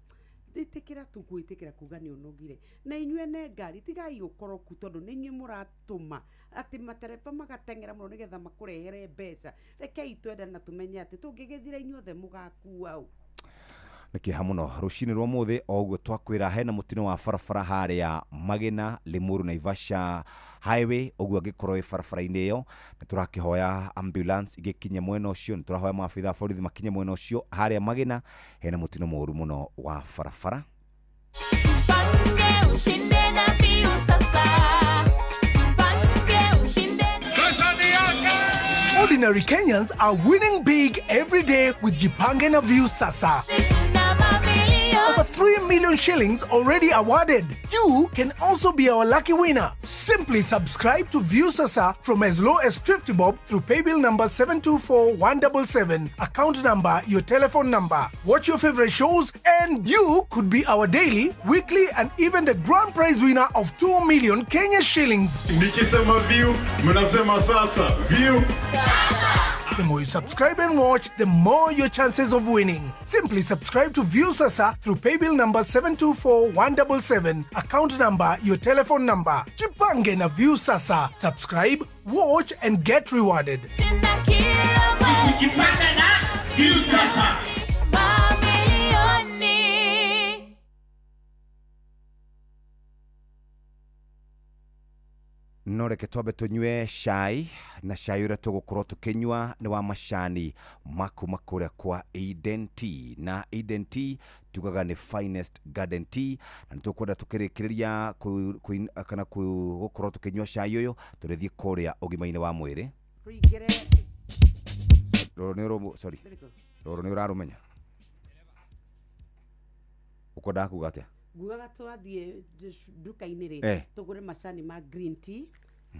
ĩtĩkĩra tu gwĩtĩkĩra kuga nĩ ũnogire. Na inyuĩ ene ngari, tigai ũkoroku tondũ nĩ inyuĩ mũratũma atĩ matereba magateng'era mũno nĩgetha makũrehere mbeca. Rekei twenda na tũmenye atĩ tũngĩgĩthira inyuothe mũgakua ũ. Nĩ kĩeha mũno rũcinĩ rwa mũthĩ. O ũguo twakwĩra, hena mũtino wa barabara harĩa Magina Limuru Naivasha Highway. Ũguo angĩkorwo wĩ barabara-inĩ ĩyo, nĩ tũrakĩhoya ambulance igĩkinye mwena ũcio, nĩ tũrahoya maabitha a borithi makinye mwena ũcio harĩa Magina, hena mũtino mũru mũno wa barabara. Tupange ushinde na Viusasa. Tupange ushinde. Ordinary Kenyans are winning big every day with Jipange na Viusasa. Shinda mamilioni. Over 3 million shillings already awarded. You can also be our lucky winner. Simply subscribe to Viusasa from as low as 50 bob through paybill number 724177, account number, your telephone number. Watch your favorite shows and you could be our daily, weekly and even the grand prize winner of 2 million Kenya shillings. Nikisema view, mnasema sasa. View. The more you subscribe and watch, the more your chances of winning. Simply subscribe to Viusasa through paybill number 724177, account number, your telephone number. Jipange na Viusasa. Subscribe, watch and get rewarded. Shinda kila mwezi. Jipange na Viusasa. Mamilioni. No reke twambe tũnyue cai, na cai ũrĩa tũgũkorwo tũkĩnyua nĩ wa macani makuma kũrĩa kwa Eden Tea. Na Eden Tea tugaga nĩ finest garden tea, na nĩ tũkwenda tũkĩrĩkĩrĩria kana gũkorwo tũkĩnyua cai ũyũ tũrĩthiĩ kũrĩa ũgima-inĩ wa mwĩrĩ. Tũingĩre. Rũrũ nĩ ũrũ, sorry, rũrũ nĩ ũrarũmenya, ũkwendaga kuga atĩa? Ngugaga twathiĩ nduka-inĩ rĩ, tũgũre macani ma green tea,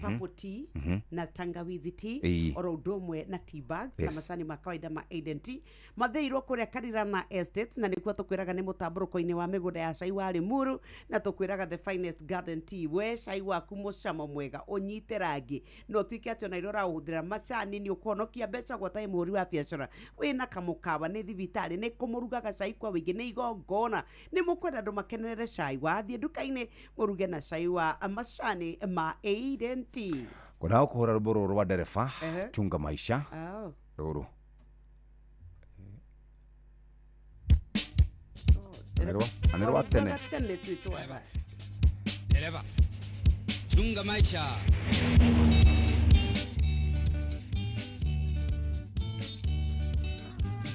purple tea na tangawizi tea, oro ũndũ ũmwe na tea bags na macani ma kawaida ma Eden Tea mathĩirwo kũrĩa Karirana Estates, na nĩkuo tũkwĩraga nĩ mũtambũrũko-inĩ wa mĩgũnda ya cai wa Limuru, na tũkwĩraga the finest garden tea. We cai waku mũcamo mwega ũnyite rangi na ũtuĩke atĩ ona iria ũraũhũthĩra macani nĩ ũkũhonokia mbeca gwata ĩ mũhũri wa biacara wĩna kamũkawa, nĩ thibitarĩ, nĩ kũmũrugaga cai kwa wĩingĩ, nĩ igongona, nĩ mũkwenda andũ makenerere cai. Wathiĩ nduka-inĩ mũruge na cai wa macani ma Eden Tea. Kwendaga kũhũra rwĩmbo rũrũ rwa ndereba, chunga maisha. Rũrũ na nĩ rwa tene. Tene twĩtwara. Dereva, chunga maisha.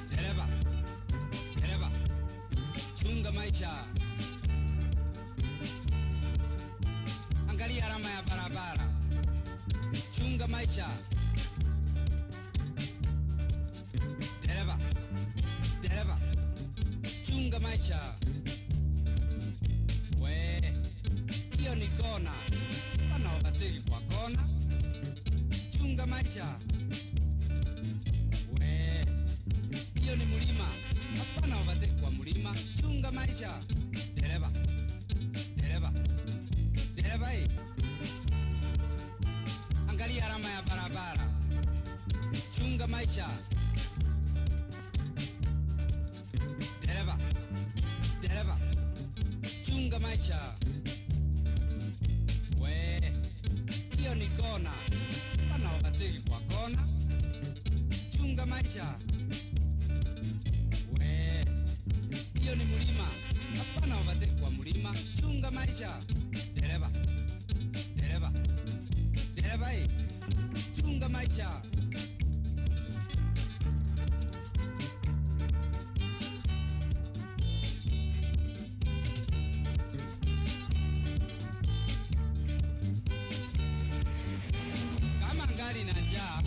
Dereva, dereva, chunga maisha. Angalia alama ya barabara. Chunga maisha. Dereva, dereva, chunga maisha. We, hiyo ni kona. Pana overtake kwa kona. Chunga maisha. We, hiyo ni mlima. Hapana overtake kwa mlima. Chunga maisha. Dereva, dereva, dereva hii. Angalia alama ya barabara. Chunga maisha. Dereva, dereva, chunga maisha. We, hiyo ni kona. Pana overtake kwa kona. Chunga maisha. We, hiyo ni mlima. Hapana overtake kwa mlima. Chunga maisha. Dereva, dereva, dereva. maisha. Kama ngali na njaa,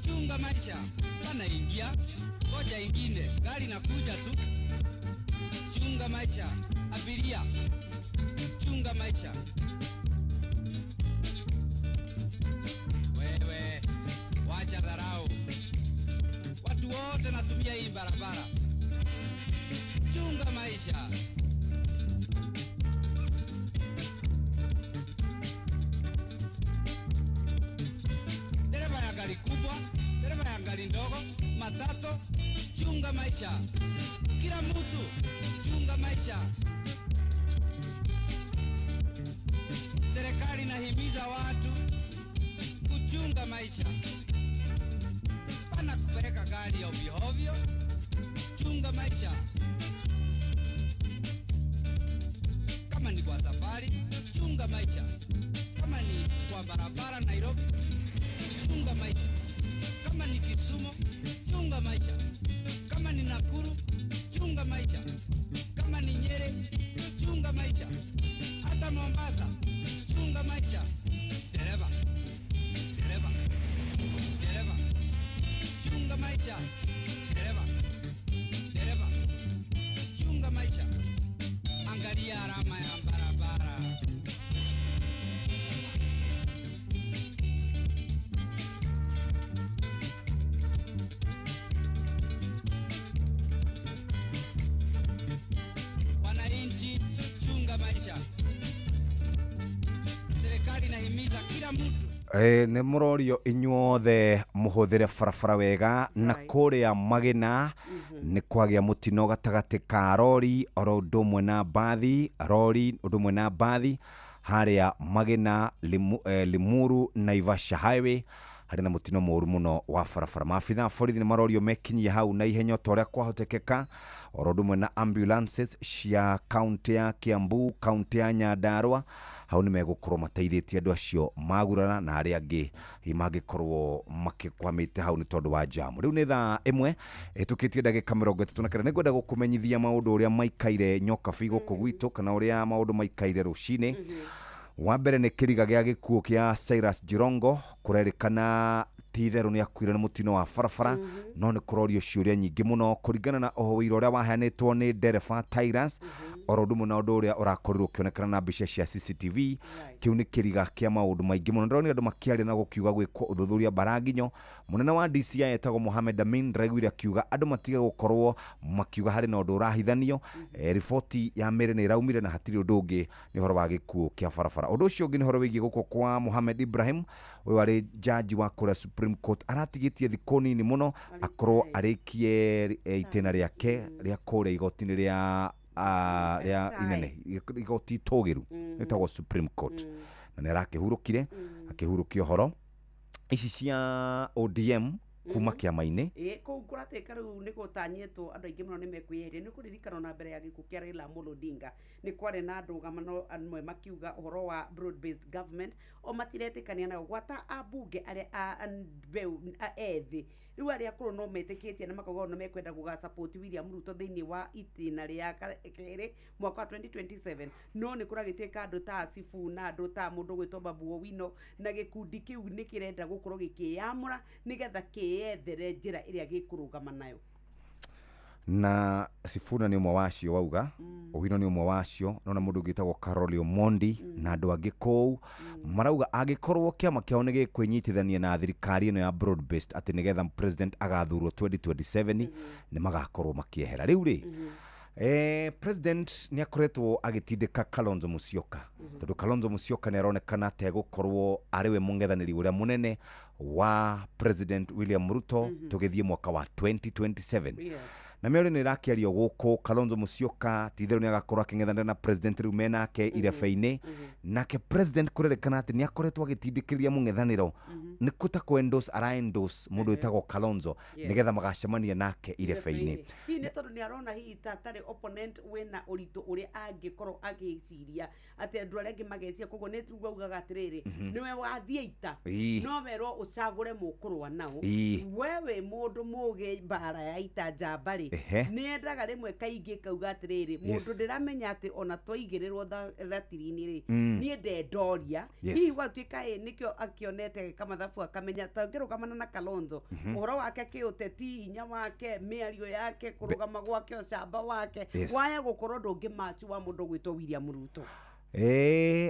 chunga maisha. Panaingia, ngoja ingine, gari nakuja tu. Chunga maisha, abiria. Chunga maisha. Wewe, wacha dharau. Watu wote natumia hii barabara. Chunga maisha. Dereva ya gari kubwa, dereva ya gari ndogo, matatu, chunga maisha. Kila mtu, chunga maisha. Serikali inahimiza watu kuchunga maisha. Pana kupeleka gari ovyo ovyo, chunga maisha. Kama ni kwa safari, chunga maisha. Kama ni kwa barabara Nairobi, chunga maisha. Kama ni Kisumu, chunga maisha. Kama ni Nakuru, chunga maisha. Kama ni Nyeri, chunga maisha. Hata Mombasa, chunga maisha. Dereva, dereva, dereva, chunga maisha. Dereva, dereva, chunga maisha. Angalia alama ya barabara. Wananchi, chunga maisha. Serikali inahimiza kila mtu. Nĩ mũrorio inyuothe mũhũthĩre barabara wega na kũrĩa Magina nĩ kwagĩa mũtino gatagatĩ ka rori oro ũndũ ũmwe na mbathi, rori ũndũ ũmwe na mbathi harĩa Magina Limuru Naivasha Highway harĩ na mũtino mũru mũno wa barabara. Maabitha a borithi nĩ marorio mekinyie hau na ihenya ta ũrĩa kwahotekeka oro ũndũ ũmwe na ambulances cia kaunti ya Kiambu, kaunti ya Nyandarua hau nĩ megũkorwo mateithĩtie andũ acio magurara na arĩa angĩ hihi mangĩkorwo makĩkwamĩte hau nĩ tondũ wa jamu. Rĩu nĩ thaa 1 ĩhĩtũkĩtie ndagĩka 39. Nĩngwenda gũkũmenyithia maũndũ ũrĩa maikaire Nyokabi gũkũ gwitũ kana ũrĩa maũndũ maikaire rũcinĩ. Wa mbere nĩ kĩriga gĩa gĩkuũ kĩa Cyrus Jirongo kũrerĩkana ti itherũ nĩ akuire nĩ mũtino wa barabara no nĩ kũrorio ciũria nyingĩ mũno kũringana na ũira ũrĩa waheanĩtwo nĩ ndereba Tyrus oro ũndũ ũmwe na ũndũ ũrĩa ũrakorirwo ũkĩonekana na mbica cia CCTV. Kĩu nĩ kĩriga kĩa maũndũ maingĩ mũno. Ndĩronire andũ makĩaria na gũkiuga gwĩkwo ũthuthuria mbaranginyo. Mũnene wa DCI etagwo Mohamed Amin ndĩraiguire akiuga andũ matige gũkorwo makiuga harĩ na ũndũ ũrahithanio. Riboti ya mĩrĩ nĩ ĩraumire na hatirĩ ũndũ ũngĩ nĩ ũhoro wa gĩkuũ kĩa barabara. Ũndũ ũcio ũngĩ nĩ ũhoro wĩgiĩ gũkũ kwa Mohamed Ibrahim ũyũ arĩ jaji wa kũrĩa Supreme Court aratigĩtie thikũ nini mũno akorwo arĩkie itĩna rĩake rĩa kũrĩa igoti-inĩ rĩa rĩa inene igoti itũgĩru rĩtagwo Supreme Court na nĩ arakĩhurũkire akĩhurũkia ũhoro ici cia ODM kuma kĩama-inĩ. Kũu kũratuĩka rĩu nĩ gũtanyĩtwo andũ aingĩ mũno nĩ mekwĩyeheria. Nĩ kũririkana na mbere ya gĩkuũ kĩa Raila Amolo Odinga nĩ kwarĩ na ndũgamano amwe makiuga ũhoro wa broad based government o matiretĩkania nayo gwata ambunge arĩa a mbeũ ethĩ rĩu arĩa akũrũ no metĩkĩtie na makauga no mekwenda gũga support William Ruto thĩinĩ wa itĩna rĩa kerĩ mwaka wa 2027 no nĩ kũragĩtuĩka andũ ta Sifuna andũ ta mũndũ gwĩtwo Babu Owino na gĩkundi kĩu nĩ kĩrenda gũkorwo gĩkĩyamũra nĩgetha kĩyethere njĩra ĩrĩa gĩkũrũgama nayo. Na Sifuna nĩ ũmwe wacio wauga Owino nĩ ũmwe wacio nona mũndũ ũngĩ wĩtagwo Carol Omondi na andũ angĩ kũu marauga angĩkorwo kĩama kĩao nĩ gĩkwĩnyitithania na thirikari ĩno ya broad based atĩ nĩgetha president agathurwo 2027 nĩ magakorwo makĩehera. Rĩu rĩ president nĩ akoretwo agĩtindĩka Kalonzo Musyoka tondũ Kalonzo Musyoka nĩ aronekana ategũkorwo arĩ we mũng'ethanĩri ũrĩa mũnene wa President William Ruto tũgĩthiĩ mwaka wa 2027. Na mĩario nĩ ĩrakĩario gũkũ Kalonzo Musyoka ti-itherũ nĩ agakorwo akĩng'ethanĩra na president rĩu menake irebe-inĩ. Nake president kũrerĩkana atĩ nĩ akoretwo agĩtindĩkĩrĩria mũng'ethanĩro nĩ kũ ta kũ endorse ara endorse mũndũ wĩtagwo Kalonzo nĩgetha magacemania nake irebe-inĩ. Hihi nĩ tondũ nĩ arona hihi ta atarĩ opponent wĩna ũritũ ũrĩa angĩkorwo agĩciria atĩ andũ arĩa angĩ magecia, koguo nĩ rĩu augaga atĩrĩrĩ, nĩwe wathiĩ ita, no werwo ũcagũre mũkũrũa nao. We wĩ mũndũ mũgĩ mbara ya ita njamba rĩ, nĩ endaga rĩmwe kaingĩ kauga atĩrĩrĩ, mũndũ ndĩramenya atĩ ona twaigĩrĩrwo ratiri-inĩ rĩ, niĩ ndendoria. Hihi gwatuĩka ĩ nĩkĩo akĩonete agĩka mathabu akamenya tangĩrũgamana na Kalonzo, ũhoro wake kĩũteti, hinya wake, mĩario yake, kũrũgama gwake, ũcamba wake, waya gũkorwo ndũngĩ match wa mũndũ gwĩtwo William Ruto.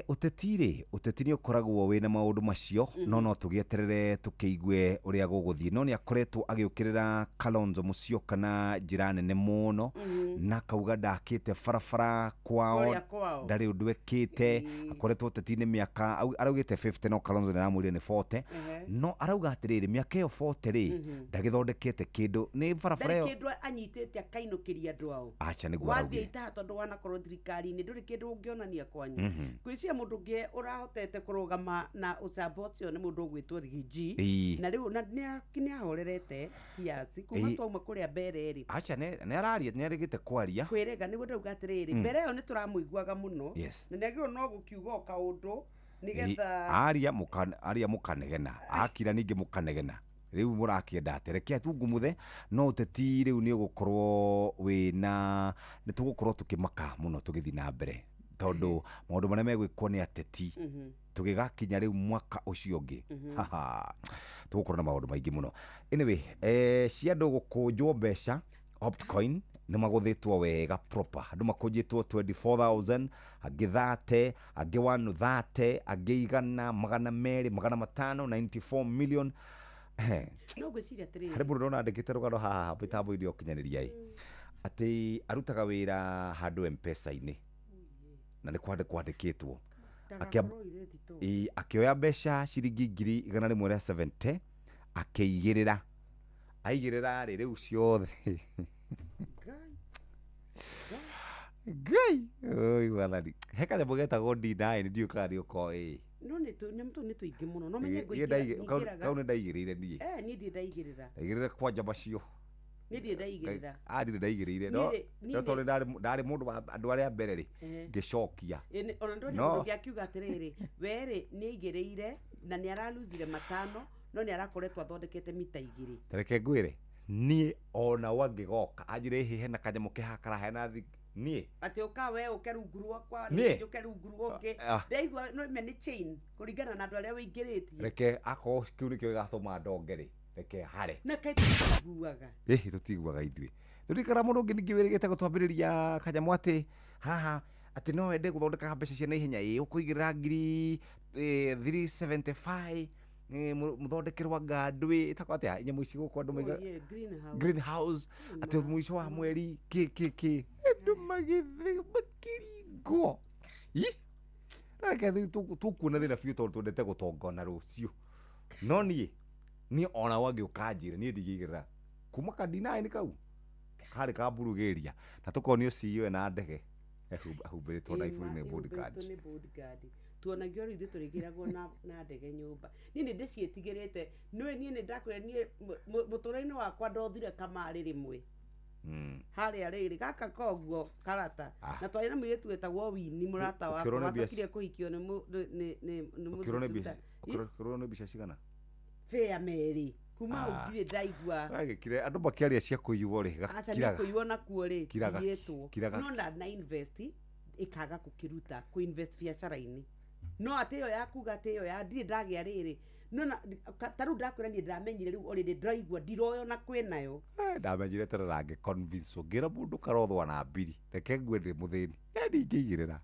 Ũteti rĩ, ũteti nĩ ũkoragwo wĩna maũndũ macio, no no tũgĩeterere tũkĩigue ũrĩa gũgũthiĩ. No nĩ akoretwo agĩũkĩrĩra Kalonzo Musyoka na njĩra nene mũno, na akauga ndakĩte barabara kwao, Kũrĩa kwao. ndarĩ ũndũ ekĩte, akoretwo ũteti-inĩ mĩaka araugĩte 50, no Kalonzo nĩ aramwĩrire nĩ 40. No arauga atĩrĩrĩ, mĩaka ĩyo 40 rĩ, ndagĩthondekete kĩndũ nĩ barabara ndarĩ ĩyo. Kĩndũ anyitĩte akainũkĩria andũ ao. Aca, nĩguo wathiĩ araugire. itaha tondũ wanakorwo thirikari-inĩ ndũrĩ kĩndũ ũngĩonania kwanyu. Ngwĩciria mũndũ ũngĩ ũrahotete kũrũgama na ũcamba ũcio nĩ mũndũ ũgwĩtwo Rigiji. Na rĩu na nĩ ahorerete kiasi kuma twauma kũrĩa mbere rĩ. Aca, nĩ araria, nĩ arĩgĩte kwaria. Kwĩrega nĩguo ndauga atĩrĩrĩ, mbere ĩyo nĩ tũramũiguaga mũno, na nĩ agĩrĩirwo no gũkiuga o kaũndũ nĩgetha Aria aria mũkanegena, akira ningĩ mũkanegena. Rĩu mũrakĩenda atĩ reke atungumuthe, no ũteti rĩu nĩ ũgũkorwo wĩna nĩ tũgũkorwo tũkĩmaka mũno tũgĩthiĩ na mbere, tondũ maũndũ marĩa megwĩkwo nĩ ateti tũgĩgakinya rĩu mwaka ũcio ũngĩ, haha tũgũkorwo na maũndũ maingĩ mũno. Anyway, cia andũ gũkũnjwo mbeca Optcoin nĩ magũthĩtwo wega proper. Andũ makũnjĩtwo 24,000, angĩ 30, angĩ 130, angĩ 100, 200, 500, 94 million. No ngwĩciria atĩrĩrĩ, Harĩ mũndũ ndona andĩkĩte rũgano haha mĩtambo-inĩ ya ũkinyanĩria ĩ atĩ arutaga wĩra handũ M-Pesa-inĩ na nĩ kwandĩkĩtwo. Ndagakorwo ire thitoo. Ĩ, akĩoya mbeca ciringi 170,000 akĩigĩrĩra, aigĩrĩra rĩ, rĩu ciothe. Ngai oi wathani, he kanyamũ getagwo D9, ndiũĩ kana nĩ ũkoĩ. No nĩ nyamũ tũu nĩ tũingĩ mũno, no menye Niĩ ngũingĩraga. Kau nĩ ndaigĩrĩire niĩ. Niĩ ndirĩ ndaigĩrĩra. Ndaigĩrĩire kwanja macio. Niĩ ndirĩ ndaigĩrĩra. Ah, ndirĩ ndaigĩrĩire, no Niĩ niĩ no tondũ ndarĩ mũndũ wa andũ arĩa mbere rĩ, ngĩcokia. Ĩ, ona ndonire No. mũndũ ũngĩ akiuga atĩrĩrĩ, werĩ nĩ aigĩrĩire na nĩ araluzire matano, no nĩ arakoretwo athondekete mita 2. Tareke ngwĩre, niĩ ona wangĩgoka anjĩre ĩhĩ hena kanyamũ ke haha karahena thi niĩ atĩ ũka we ũke rungu rwakwa, Niĩ? njũke rungu rwa ũngĩ. Ah. Ndaigua no ime nĩ chain kũringana na andũ arĩa wĩingĩrĩtie. Reke akorwo kĩu nĩkĩo gĩgatũma ndonge rĩ, reke hare. Na kaĩ tũtiguaga? Ĩhĩ, tũtiguaga ithuĩ tũrikara mũndũ ũngĩ ningĩ wĩrĩgĩte gũtwambĩrĩria kanyamũ atĩ haha atĩ no wende gũthondeka mbeca cia naihenya, ĩ ũkũigĩrĩra ngiri 375, mũthondekerwo ngandwĩ ĩtagwo atĩa nyamũ ici gũkũ andũ maiga? Oh, yeah, greenhouse. Greenhouse, atĩ mũico wa mweri kĩ kĩ kĩ andũ magĩthĩ makĩringwo. Ĩ, reke rĩu tũkuona thĩna biũ tondũ twendete gũtonga ona rũciũ. No niĩ ona wangĩũka njĩre niĩ ndingĩigĩrĩra kuma ka D9 kau karĩ ka Bulgaria na tũkonio CEO ena ndege ahumbĩrĩtwo na iburi nĩ bodyguard. Ĩhumbĩrĩtwo nĩ bodyguard. Tuonagio rĩu ithuĩ tũrĩgĩragwo na ndege nyũmba. Niĩ nĩ ndĩciĩtigĩrĩte. Nĩũĩ niĩ nĩ ndakwĩra niĩ mũtũrĩre-inĩ wakwa ndothire kamarĩ rĩmwe harĩa rĩrĩ gaka koguo karata, na twarĩ na mũirĩtu wetagwo Wini, mũrata wakwa Ũkĩũrwo nĩ mbia wacokire kũhikio nĩ nĩ Ũkĩũrwo nĩ mũthuri mbia ũkĩũrwo nĩ mbeca cigana? Bĩa merĩ kuma hau ndirĩ ndaigua. Wagĩkire andũ makĩaria cia kũiywo rĩ, Aca, nĩ gakiraga. kũiywo nakuo rĩ, Kiraga. tiyĩtwo Kiraga. no na invest ĩkaga gũkĩruta kũ invest biacara-inĩ, no atĩ ĩyo ya kuga atĩ ĩyo ya ndirĩ ndagĩa rĩrĩ, no na ta rĩu ndakwĩra niĩ ndamenyire rĩu already ndĩraigua ndiroyo na kwĩnayo. Ndamenyire tene na ngĩ convince ngĩra mũndũ karothwa na mbiri, reke ngue ndĩ mũthĩni, ndingĩigĩrĩra.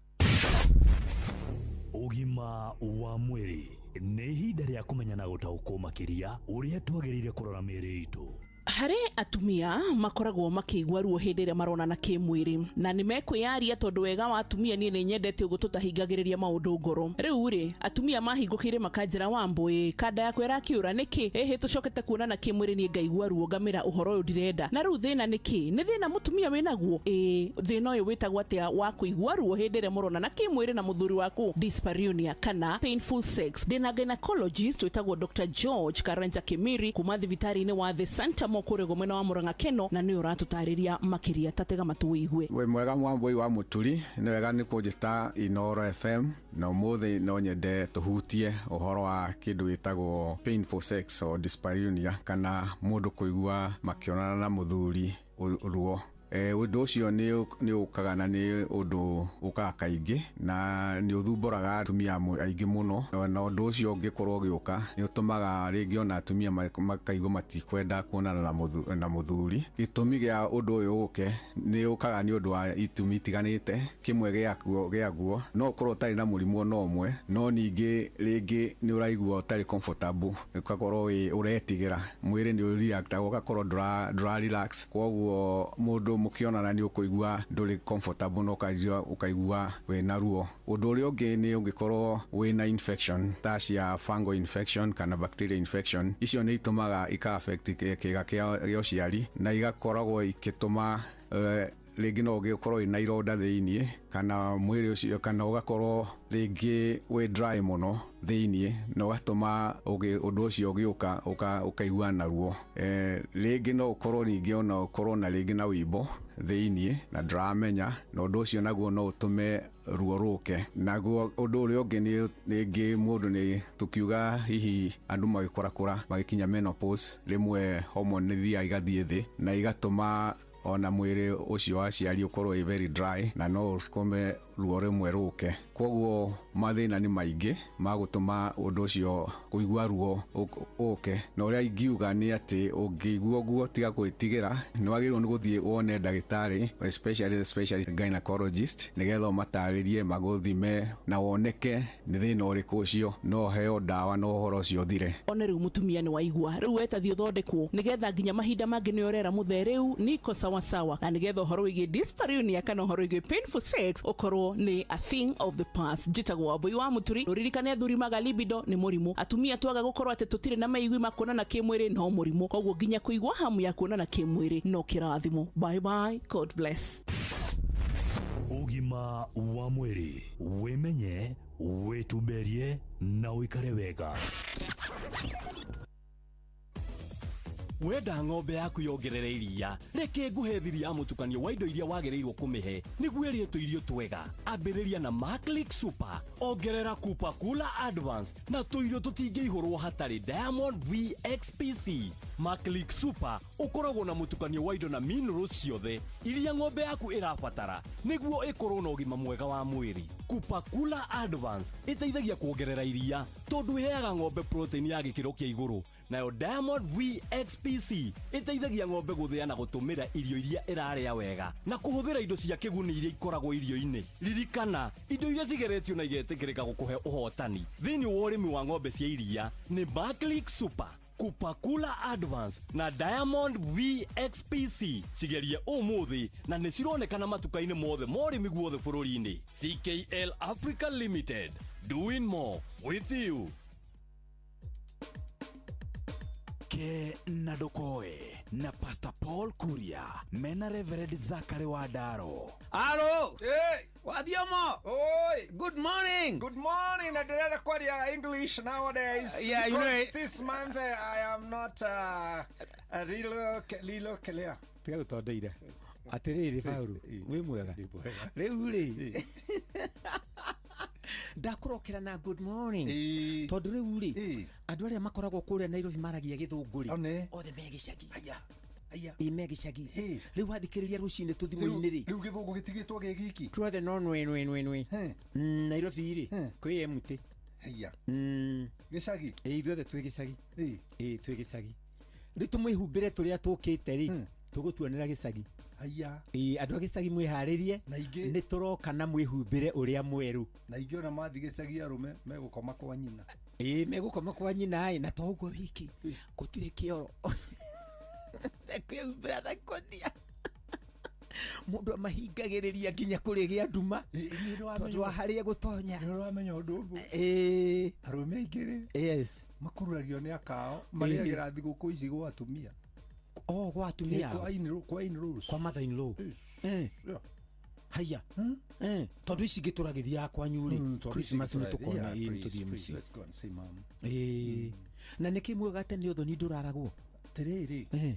Ũgima wa mwĩrĩ nĩ ihinda rĩa kũmenya na gũtaũkwo makĩria ũrĩa twagĩrĩire kũrora mĩĩrĩ itũ. Harĩ atumia makoragwo makĩigua ruo hĩndĩ ĩrĩa maronana kĩmwĩrĩ na nĩ mekwĩyaria tondũ wega wa atumia niĩ nĩ nyendete ũguo tũtahingagĩrĩria maũndũ ngoro. Rĩu rĩ atumia mahingũkĩire makanjĩra Wambũi kanda yakwa ĩrakĩũra nĩkĩ ĩhĩ tũcokete kuonana kĩmwĩrĩ niĩ ngaigua ruo ngamĩra ũhoro ũyũ ndirenda. Na rĩu thĩna nĩkĩ? Nĩ thĩna mũtumia wĩnaguo? Ĩĩ, thĩna ũyũ wĩtagwo atĩa wa kũigua ruo hĩndĩ ĩrĩa mũronana kĩmwĩrĩ na mũthuri waku? Dyspareunia kana painful sex. Ndĩna gynecologist wĩtagwo Dr. George Karanja Kimiri kuma thibitarĩ-inĩ wa The Santa Mokũrĩgo mwena wa Murang'a Keno, na nĩwe ũratũtarĩria makĩria. Tatega matũ wĩigue. Wĩ mwega Mwambũi wa Mũturi, nĩ wega nĩ kũnjĩta Inooro FM, na ũmũthĩ no nyende tũhutie ũhoro wa kĩndũ gĩtagwo painful sex or dyspareunia, kana mũndũ kũigua makĩonana na mũthuri ruo. Ũndũ ũcio nĩ ũkaga na nĩ ũndũ ũkaga kaingĩ na nĩ ũthumbũraga atumia aingĩ mũno, na ũndũ ũcio ũngĩkorwo ũgĩũka nĩ ũtũmaga rĩngĩ ona atumia makaigua matikwenda kuonana na mũthuri. Gĩtũmi gĩa ũndũ ũyũ ũke nĩ ũkaga nĩ ũndũ wa itũmi itiganĩte. Kĩmwe gĩaguo no ũkorwo ũtarĩ na mũrimũ ona ũmwe, no ningĩ rĩngĩ nĩ ũraigua ũtarĩ comfortable, ũgakorwo ũretigĩra, mwĩrĩ nĩ ũreactaga ũgakorwo ndũra relax, koguo mũndũ mũkĩonana nĩ ũkũigua ndũrĩ comfortable na ũkaigua wĩna ruo. Ũndũ ũrĩa ũngĩ nĩ ũngĩkorwo wĩna infection ta cia fungal infection kana bacteria infection, icio nĩ itũmaga ika affect kĩga kĩa ũciari na igakoragwo ikĩtũma rĩngĩ no ũgĩkorwo wĩna ironda thĩiniĩ kana mwĩrĩ ũcio, kana ũgakorwo rĩngĩ wĩ dry mũno thĩiniĩ na ũgatũma ũndũ ũcio ũgĩũka ũkaigua na ruo. Rĩngĩ no ũkorwo ningĩ ona ũkorwo na rĩngĩ na wimbo thĩiniĩ na ndũramenya, na ũndũ ũcio naguo no ũtũme ruo rũke. Naguo ũndũ ũrĩa ũngĩ nĩ rĩngĩ mũndũ nĩ tũkiuga hihi andũ magĩkũrakũra magĩkinya menopause, rĩmwe hormone nĩ thiaga igathiĩ thĩ na igatũma ona mwĩrĩ ũcio wa aciari ũkorwo wĩ very dry na no ũkome ruo rĩmwe rũke. Koguo mathĩna nĩ maingĩ ma gũtũma ũndũ ũcio kũigua ruo ũke, na ũrĩa ingiuga nĩ atĩ ũngĩigua ũguo tiga gwĩtigĩra, nĩ wagĩrĩirwo nĩ gũthiĩ wone ndagĩtarĩ, especially specialist gynecologist, nĩgetha ũmatarĩrie magũthime na woneke nĩ thĩna ũrĩkũ ũcio, no ũheo ndawa na ũhoro ũcio ũthire. One rĩu mũtumia nĩ waigua, rĩu wetathiĩ ũthondekwo nĩgetha nginya mahinda mangĩ nĩ ũrera mũthee rĩu niko sawa sawa, na nĩgetha ũhoro wĩgiĩ dyspareunia kana ũhoro wĩgiĩ painful sex ũkorwo nĩ a thing of the past. Njĩtagwo Wambũi wa Mũturi. Ũririkane athuri maga libido nĩ mũrimũ, atumia twaga gũkorwo atĩ tũtirĩ na maigui ma kuonana kĩmwĩrĩ no mũrimũ, koguo nginya kũigua hamu ya kuonana kĩmwĩrĩ no kĩrathimo. Bye bye, God bless. Ũgima wa mwĩrĩ, wĩmenye, wĩtumberie na ũikare wega. Wenda ng'ombe yaku yongerere iria, reke nguhe thiri ya mũtukanio wa indo iria wagĩrĩirwo kũmĩhe nĩguo ĩrĩe tũirio twega. Ambĩrĩria na Maclick Super, ongerera Kupa Kula Advance na tũirio tũtingĩihũrwo hatarĩ Diamond VXPC. Maclick Super ũkoragwo na mũtukanio wa indo na minerals ciothe iria ng'ombe yaku ĩrabatara nĩguo ĩkorwo na ũgima mwega wa mwĩrĩ. Kupa Kula Advance ĩteithagia kuongerera iria tondũ ĩheaga ng'ombe protein ya gĩkĩro kĩa igũrũ, nayo Diamond VXPC ĩteithagia ng'ombe gũthĩa na gũtũmĩra irio iria ĩrarĩa wega na kũhũthĩra indo cia kĩguni iria ikoragwo irio-inĩ. Ririkana, indo iria cigeretio na igetĩkĩrĩka gũkũhe ũhotani thĩinĩ wa ũrĩmi wa ng'ombe cia iria nĩ Maclick Super, Kupakula Advance na Diamond VXPC. Cigerie ũmũthĩ na nĩ cironekana matuka-inĩ mothe ma ũrĩmi guothe bũrũri-inĩ. CKL Africa Limited, doing more with you. Ke na Ndokoe na Pastor Paul Kuria mena Reverend Zachary Wandaro. Alo. Hey. Wadiomo. Oi. Good morning. Good morning. I did kwaria English nowadays. Yeah, you know it. This month I am not a real clear. Tiga gutondeire. Atiriri Paulu, wi mwega. Riu ri. Ndakurokera na good morning. Tondu riu ri andu aria makoragwo kuria Nairobi maragia githungu ri othe me gicagi. Aya. Ĩ me gicagi. Riu wathikĩrĩria rũcinĩ tũthimũ-inĩ rĩ. Riu gĩthũngũ gĩtigĩtwo gĩ giki. Tuothe no nwe nwe nwe nwe. Nairobi rĩ kwĩ empty. Haya. Gĩcagi. Ĩ ithuothe twĩ gĩcagi. Ĩ twĩ gĩcagi. Rĩu tũmwĩhumbĩre tũrĩa tũkĩte rĩ tũgũtuonera gĩcagi. Haya. Ĩ andũ a gĩcagi mwĩharĩrie nĩ tũroka na mwĩhumbĩre ũrĩa mwerũ. Na ingĩ ona mathiĩ gĩcagi arũme megũkoma kwa nyina. Ĩ megũkoma kwa nyina ĩ na to ũguo wiki gũtirĩ kĩoro. Kwĩhumbĩra na ikũnia. Mũndũ amahingagĩrĩria nginya kũrĩgĩa nduma tondũ wa harĩa gũtonya. Nĩ ũramenya ũndũ ũmwe? Ĩĩ. Arũme aingĩ rĩ, yes, makururagio nĩ akao marĩagĩra thigũkũ ici gwa atumia. Oh, gwa atumia. Kwa in-laws. Kwa mother in law. Haya. Tondũ ici ingĩ tũragĩthiaga kwanyu rĩ, Christmas nĩ tũkona ĩ nĩ tũthiĩ mũciĩ. Let's go and see mom. Ĩĩ. Na nĩkĩ muoga atĩ nĩ ũthoni ndũraragwo? Atĩrĩrĩ,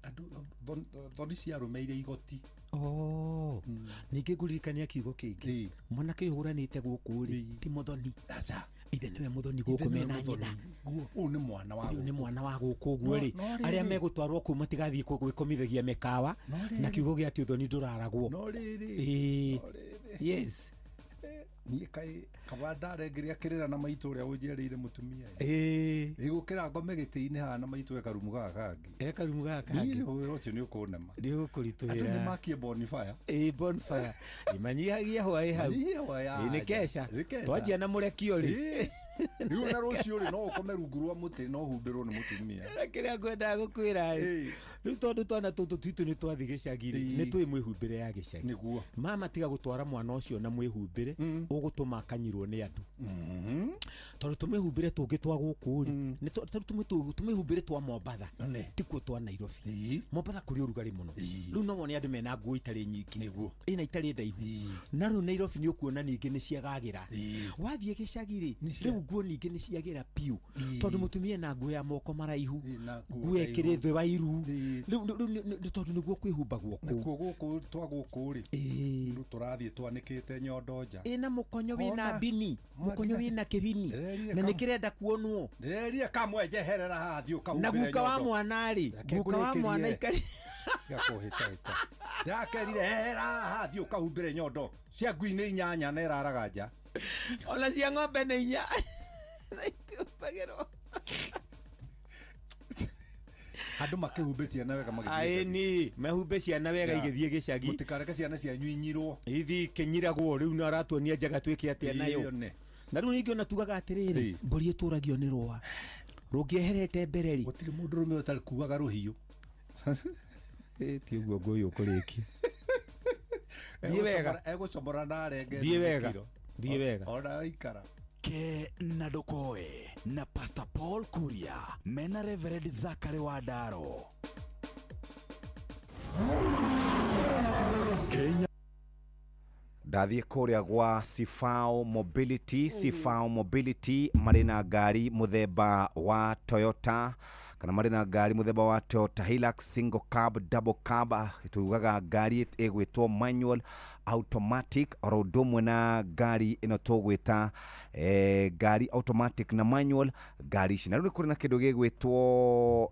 andũ thoni cia arũme irĩ igoti. Oh, ningĩ ngũririkania kiugo kĩngĩ. Mwanake ũyũ ũhũranĩte gũkũ rĩ, ti mũthoni. Ithe nĩwe mũthoni gũkũ mena nyina. Ũyũ nĩ mwana wa Ũyũ nĩ mwana wa gũkũ ũguo rĩ, arĩa megũtwarwo kũu matigathiĩ gwĩkomithagia mĩkawa na kiugo gĩa atĩ ũthoni ndũraragwo. No rĩrĩ. Ĩĩ. Yes. Niĩ kaĩ kaba ndarengĩria kĩrĩra na maitũ ũrĩa ũnjiarĩire mũtumia. Ĩĩ. Ĩgũkĩra ngome gĩtĩ-inĩ haha na maitũ e karumu gaka kangĩ. E karumu gaka kangĩ. Niĩ wĩra ũcio nĩ ũkũnema. Nĩ ũkũritũhĩra. Andũ nĩ makie bonfire. Ĩĩ, bonfire. Imanyihagia hwaĩ hau. Manyihia hwaĩ, Ĩĩ, nĩ kesha. Nĩ kesha. Twanjia na mũrekio rĩ. Rĩu na rũciũ rĩ, no ũkome rungu rwa mũtĩ no ũhumbĩrwo nĩ mũtumia. Na kĩrĩa ngwendaga gũkwĩra rĩ, rĩu tondũ twana tũtũ twitũ nĩ twathiĩ gĩcagi rĩ, nĩ tũĩ mwĩhumbĩre ya gĩcagi. Nĩguo. Mama tiga gũtwara mwana ũcio na mwĩhumbĩre, ũgũtũma akanyirwo nĩ andũ. Tondũ tũmĩhumbĩre tũngĩ twa gũkũ rĩ, nĩ tũmĩhumbĩre twa Mombatha, tikuo twa Nairobi. Mombatha kũrĩ ũrugarĩ mũno. Rĩu no wone andũ mena nguo itarĩ nyingĩ. Nĩguo. Ĩna itarĩ ndaihu. Na rĩu Nairobi nĩ ũkuona ningĩ nĩ ciagagĩra. Wathiĩ gĩcagi rĩ, rĩu nguo ningĩ nĩ ciagĩra piũ. Tondũ mũtumia na nguo ya moko maraihu, nguo ĩkĩrĩ thĩ wa iru. Rĩu tondũ nĩguo kwĩhumbagwo kũu. Nakuo gũkũ twa gũkũ rĩ, rĩu tũrathiĩ twanĩkĩte nyondo nja. Ĩna mũkonyo wĩna mbini, mũkonyo wĩna kĩbini, na nĩ kĩrenda kuonwo. Ndĩrerire kamwe njeherera haha thiĩ ũkahumbĩre Na guka wa mwana rĩ, guka wa mwana ikari gakũhĩtahĩta. Ndĩrakerire hehera haha thiĩ ũkahumbĩre nyondo cia ngui nĩ inyanya na ĩraraga nja. Ona cia ng'ombe nĩ inya. Na itihumbagĩrwo. Andũ makĩhumbe ciana wega magĩthiĩ. Aĩni, mehumbe ciana wega igĩthiĩ gĩcagi. Mũtikareke ciana cianyu inyirwo. Ithiĩ ikĩnyiragwo rĩu nĩ aratuonia njaga twĩke atĩa nayo. Na rĩu ningĩ ona tugaga atĩrĩrĩ, mbũri ĩtũragio nĩ rũa. Rũngĩeherete mbere rĩ. Gũtirĩ mũndũ rũme ũtarĩkuaga rũhiũ. Ti ũguo ngũyũ ũkũrĩkia. Thiĩ wega. Egũcomora na arenge. Thiĩ wega. Thiĩ wega. Ona ikara. Ke na Ndokoe na Pastor Paul Kuria mena Reverend Zachary Wandaro. Kenya. Ndathiĩ kũrĩa gwa Sifao Mobility. Sifao Mobility marĩ na ngari mũthemba wa Toyota, kana marĩ na ngari mũthemba wa Toyota Hilux single cab, double cab, tugaga ngari ĩgwĩtwo manual automatic, oro ũndũ ũmwe na ngari ĩno tũgwĩta ngari automatic na manual ngari ici. Na rĩu nĩ kũrĩ na kĩndũ gĩgwĩtwo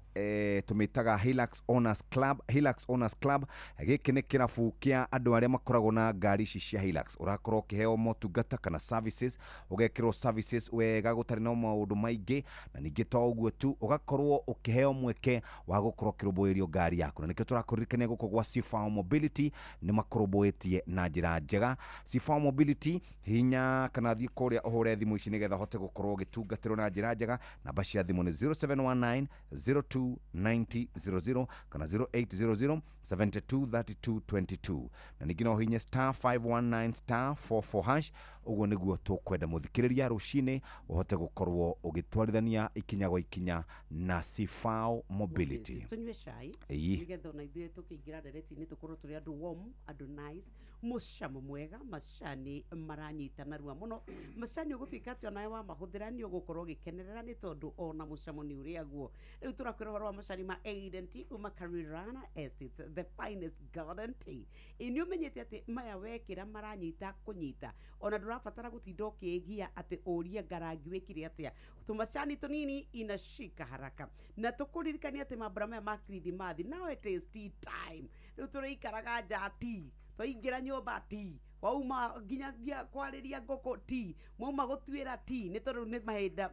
tũmĩtaga Hilux Owners Club. Hilux Owners Club gĩkĩ nĩ kĩrabu kĩa andũ arĩa makoragwo na ngari ici cia Hilux. Ũrakorwo ũkĩheo motungata kana services, ũgekĩrwo services wega gũtarĩ na maũndũ maingĩ, na ningĩ to ũguo tu ũgakorwo ũkĩheo mweke wa gũkorwo ũkĩrũmbũĩrio ngari yaku. Na nĩkĩo tũrakũririkania gũkũ gwa Sifao Mobility nĩ makũrũmbũĩtie na njĩra njega. Sifao Mobility hinya kana thiĩ kũrĩa ũhũre thimũ ici nĩgetha ũhote gũkorwo ũgĩtungatĩrwo na njĩra njega. Namba cia thimũ nĩ 0719 02 90 00 kana 0800 72 32 22, na ningĩ no ũhinye star 519 star 44 hash. Ũguo nĩguo tũkwenda mũthikĩrĩria rũcinĩ ũhote gũkorwo ũgĩtwarithania ikinya gwa ikinya na Sifao Mobility. Tũnyue cai nĩgetha ona ithuĩ tũkĩingĩra ndereti-inĩ tũkorwo tũrĩ andũ warm, andũ nice, mũcamo mwega, macani maranyita narua mũno. Macani ũgũtuĩka atĩ onawe wamahũthĩra nĩ ũgũkorwo ũgĩkenerera nĩ tondũ ona mũcamo nĩ ũrĩaguo. Rĩu tũrakwĩra ũhoro wa macani ma Eden Tea kuma Karirana Estates, the finest garden tea. Ĩ nĩ ũmenyete atĩ maya wekĩra maranyita kũnyita, ona ndũrabatara gũtinda ũkĩgia atĩ ũrie ngarangi wĩkire atĩa. Tũmacani tũnini inashika haraka. Na tũkũririkania atĩ mambura maya ma Kirithimathi, now it is tea time. Rĩu tũrĩikaraga nja tea, twaingĩra nyũmba tea, Wauma nginyagia kwarĩria ngũkũ tea, mwauma gũtuĩra tea, nĩ tondũ nĩ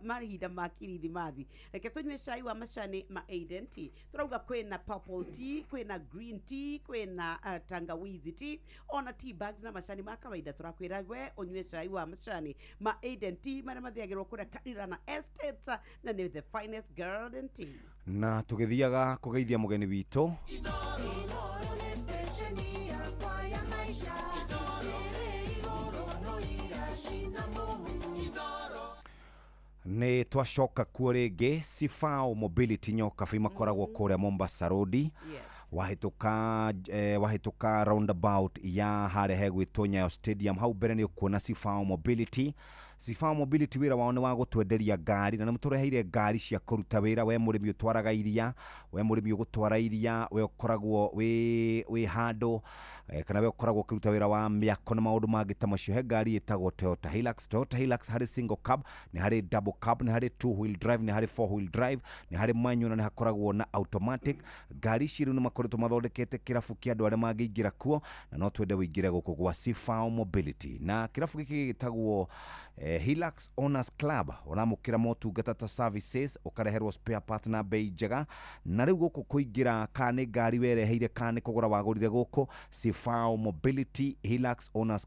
mahinda ma kirithimathi. Reke tũnyue cai wa macani ma Eden Tea. Tũrauga kwĩna purple tea, kwĩna green tea, kwĩna tangawizi tea, ona tea bags na macani ma kawaida. Tũrakwĩra we ũnyue cai wa macani ma Eden Tea marĩa mathiagĩrwo kũrĩa Karirana Estate, na nĩ the finest garden tea. Na tũgĩthiaga kũgeithia mũgeni witũ. Inoro nĩ station yakwa ya maisha. Ĩrĩ igũrũ no iracina mũhu. Nĩ twacoka kuo rĩngĩ. Sifao Mobility Nyokabi makoragwo kũrĩa Mombasa Road, wahĩtũka roundabout ya harĩa hegwĩtwo Nyayo Stadium, hau mbere nĩ ũkuona Sifao Mobility. Sifao Mobility wĩra wao nĩ wa gũtwenderia ngari, na nĩ matũreheire ngari cia kũruta wĩra. We mũrĩmi ũtwaraga iria, we mũrĩmi ũgũtwara iria, we ũkoragwo wĩ handũ kana we ũkoragwo ũkĩruta wĩra wa mĩako na maũndũ mangĩ ta macio, he ngari ĩtagwo Toyota Hilux. Toyota Hilux harĩ single cab, nĩ harĩ double cab, nĩ harĩ two wheel drive, nĩ harĩ four wheel drive, nĩ harĩ manual na nĩ hakoragwo na automatic. Ngari ici rĩu nĩ makoretwo mathondekete kĩrabu kĩa andũ arĩa mangĩingĩra kuo, na no twende wĩingĩre gũkũ gwa Sifao Mobility, na kĩrabu gĩkĩ gĩtagwo Hilux Owners Club. Ũramũkĩra motungata ta services, ũkareherwo spare part na bei njega. Na rĩu gũkũ kũingĩra, kana nĩ ngari wereheire kana nĩ kũgũra wagũrire gũkũ Sifao Mobility Hilux Owners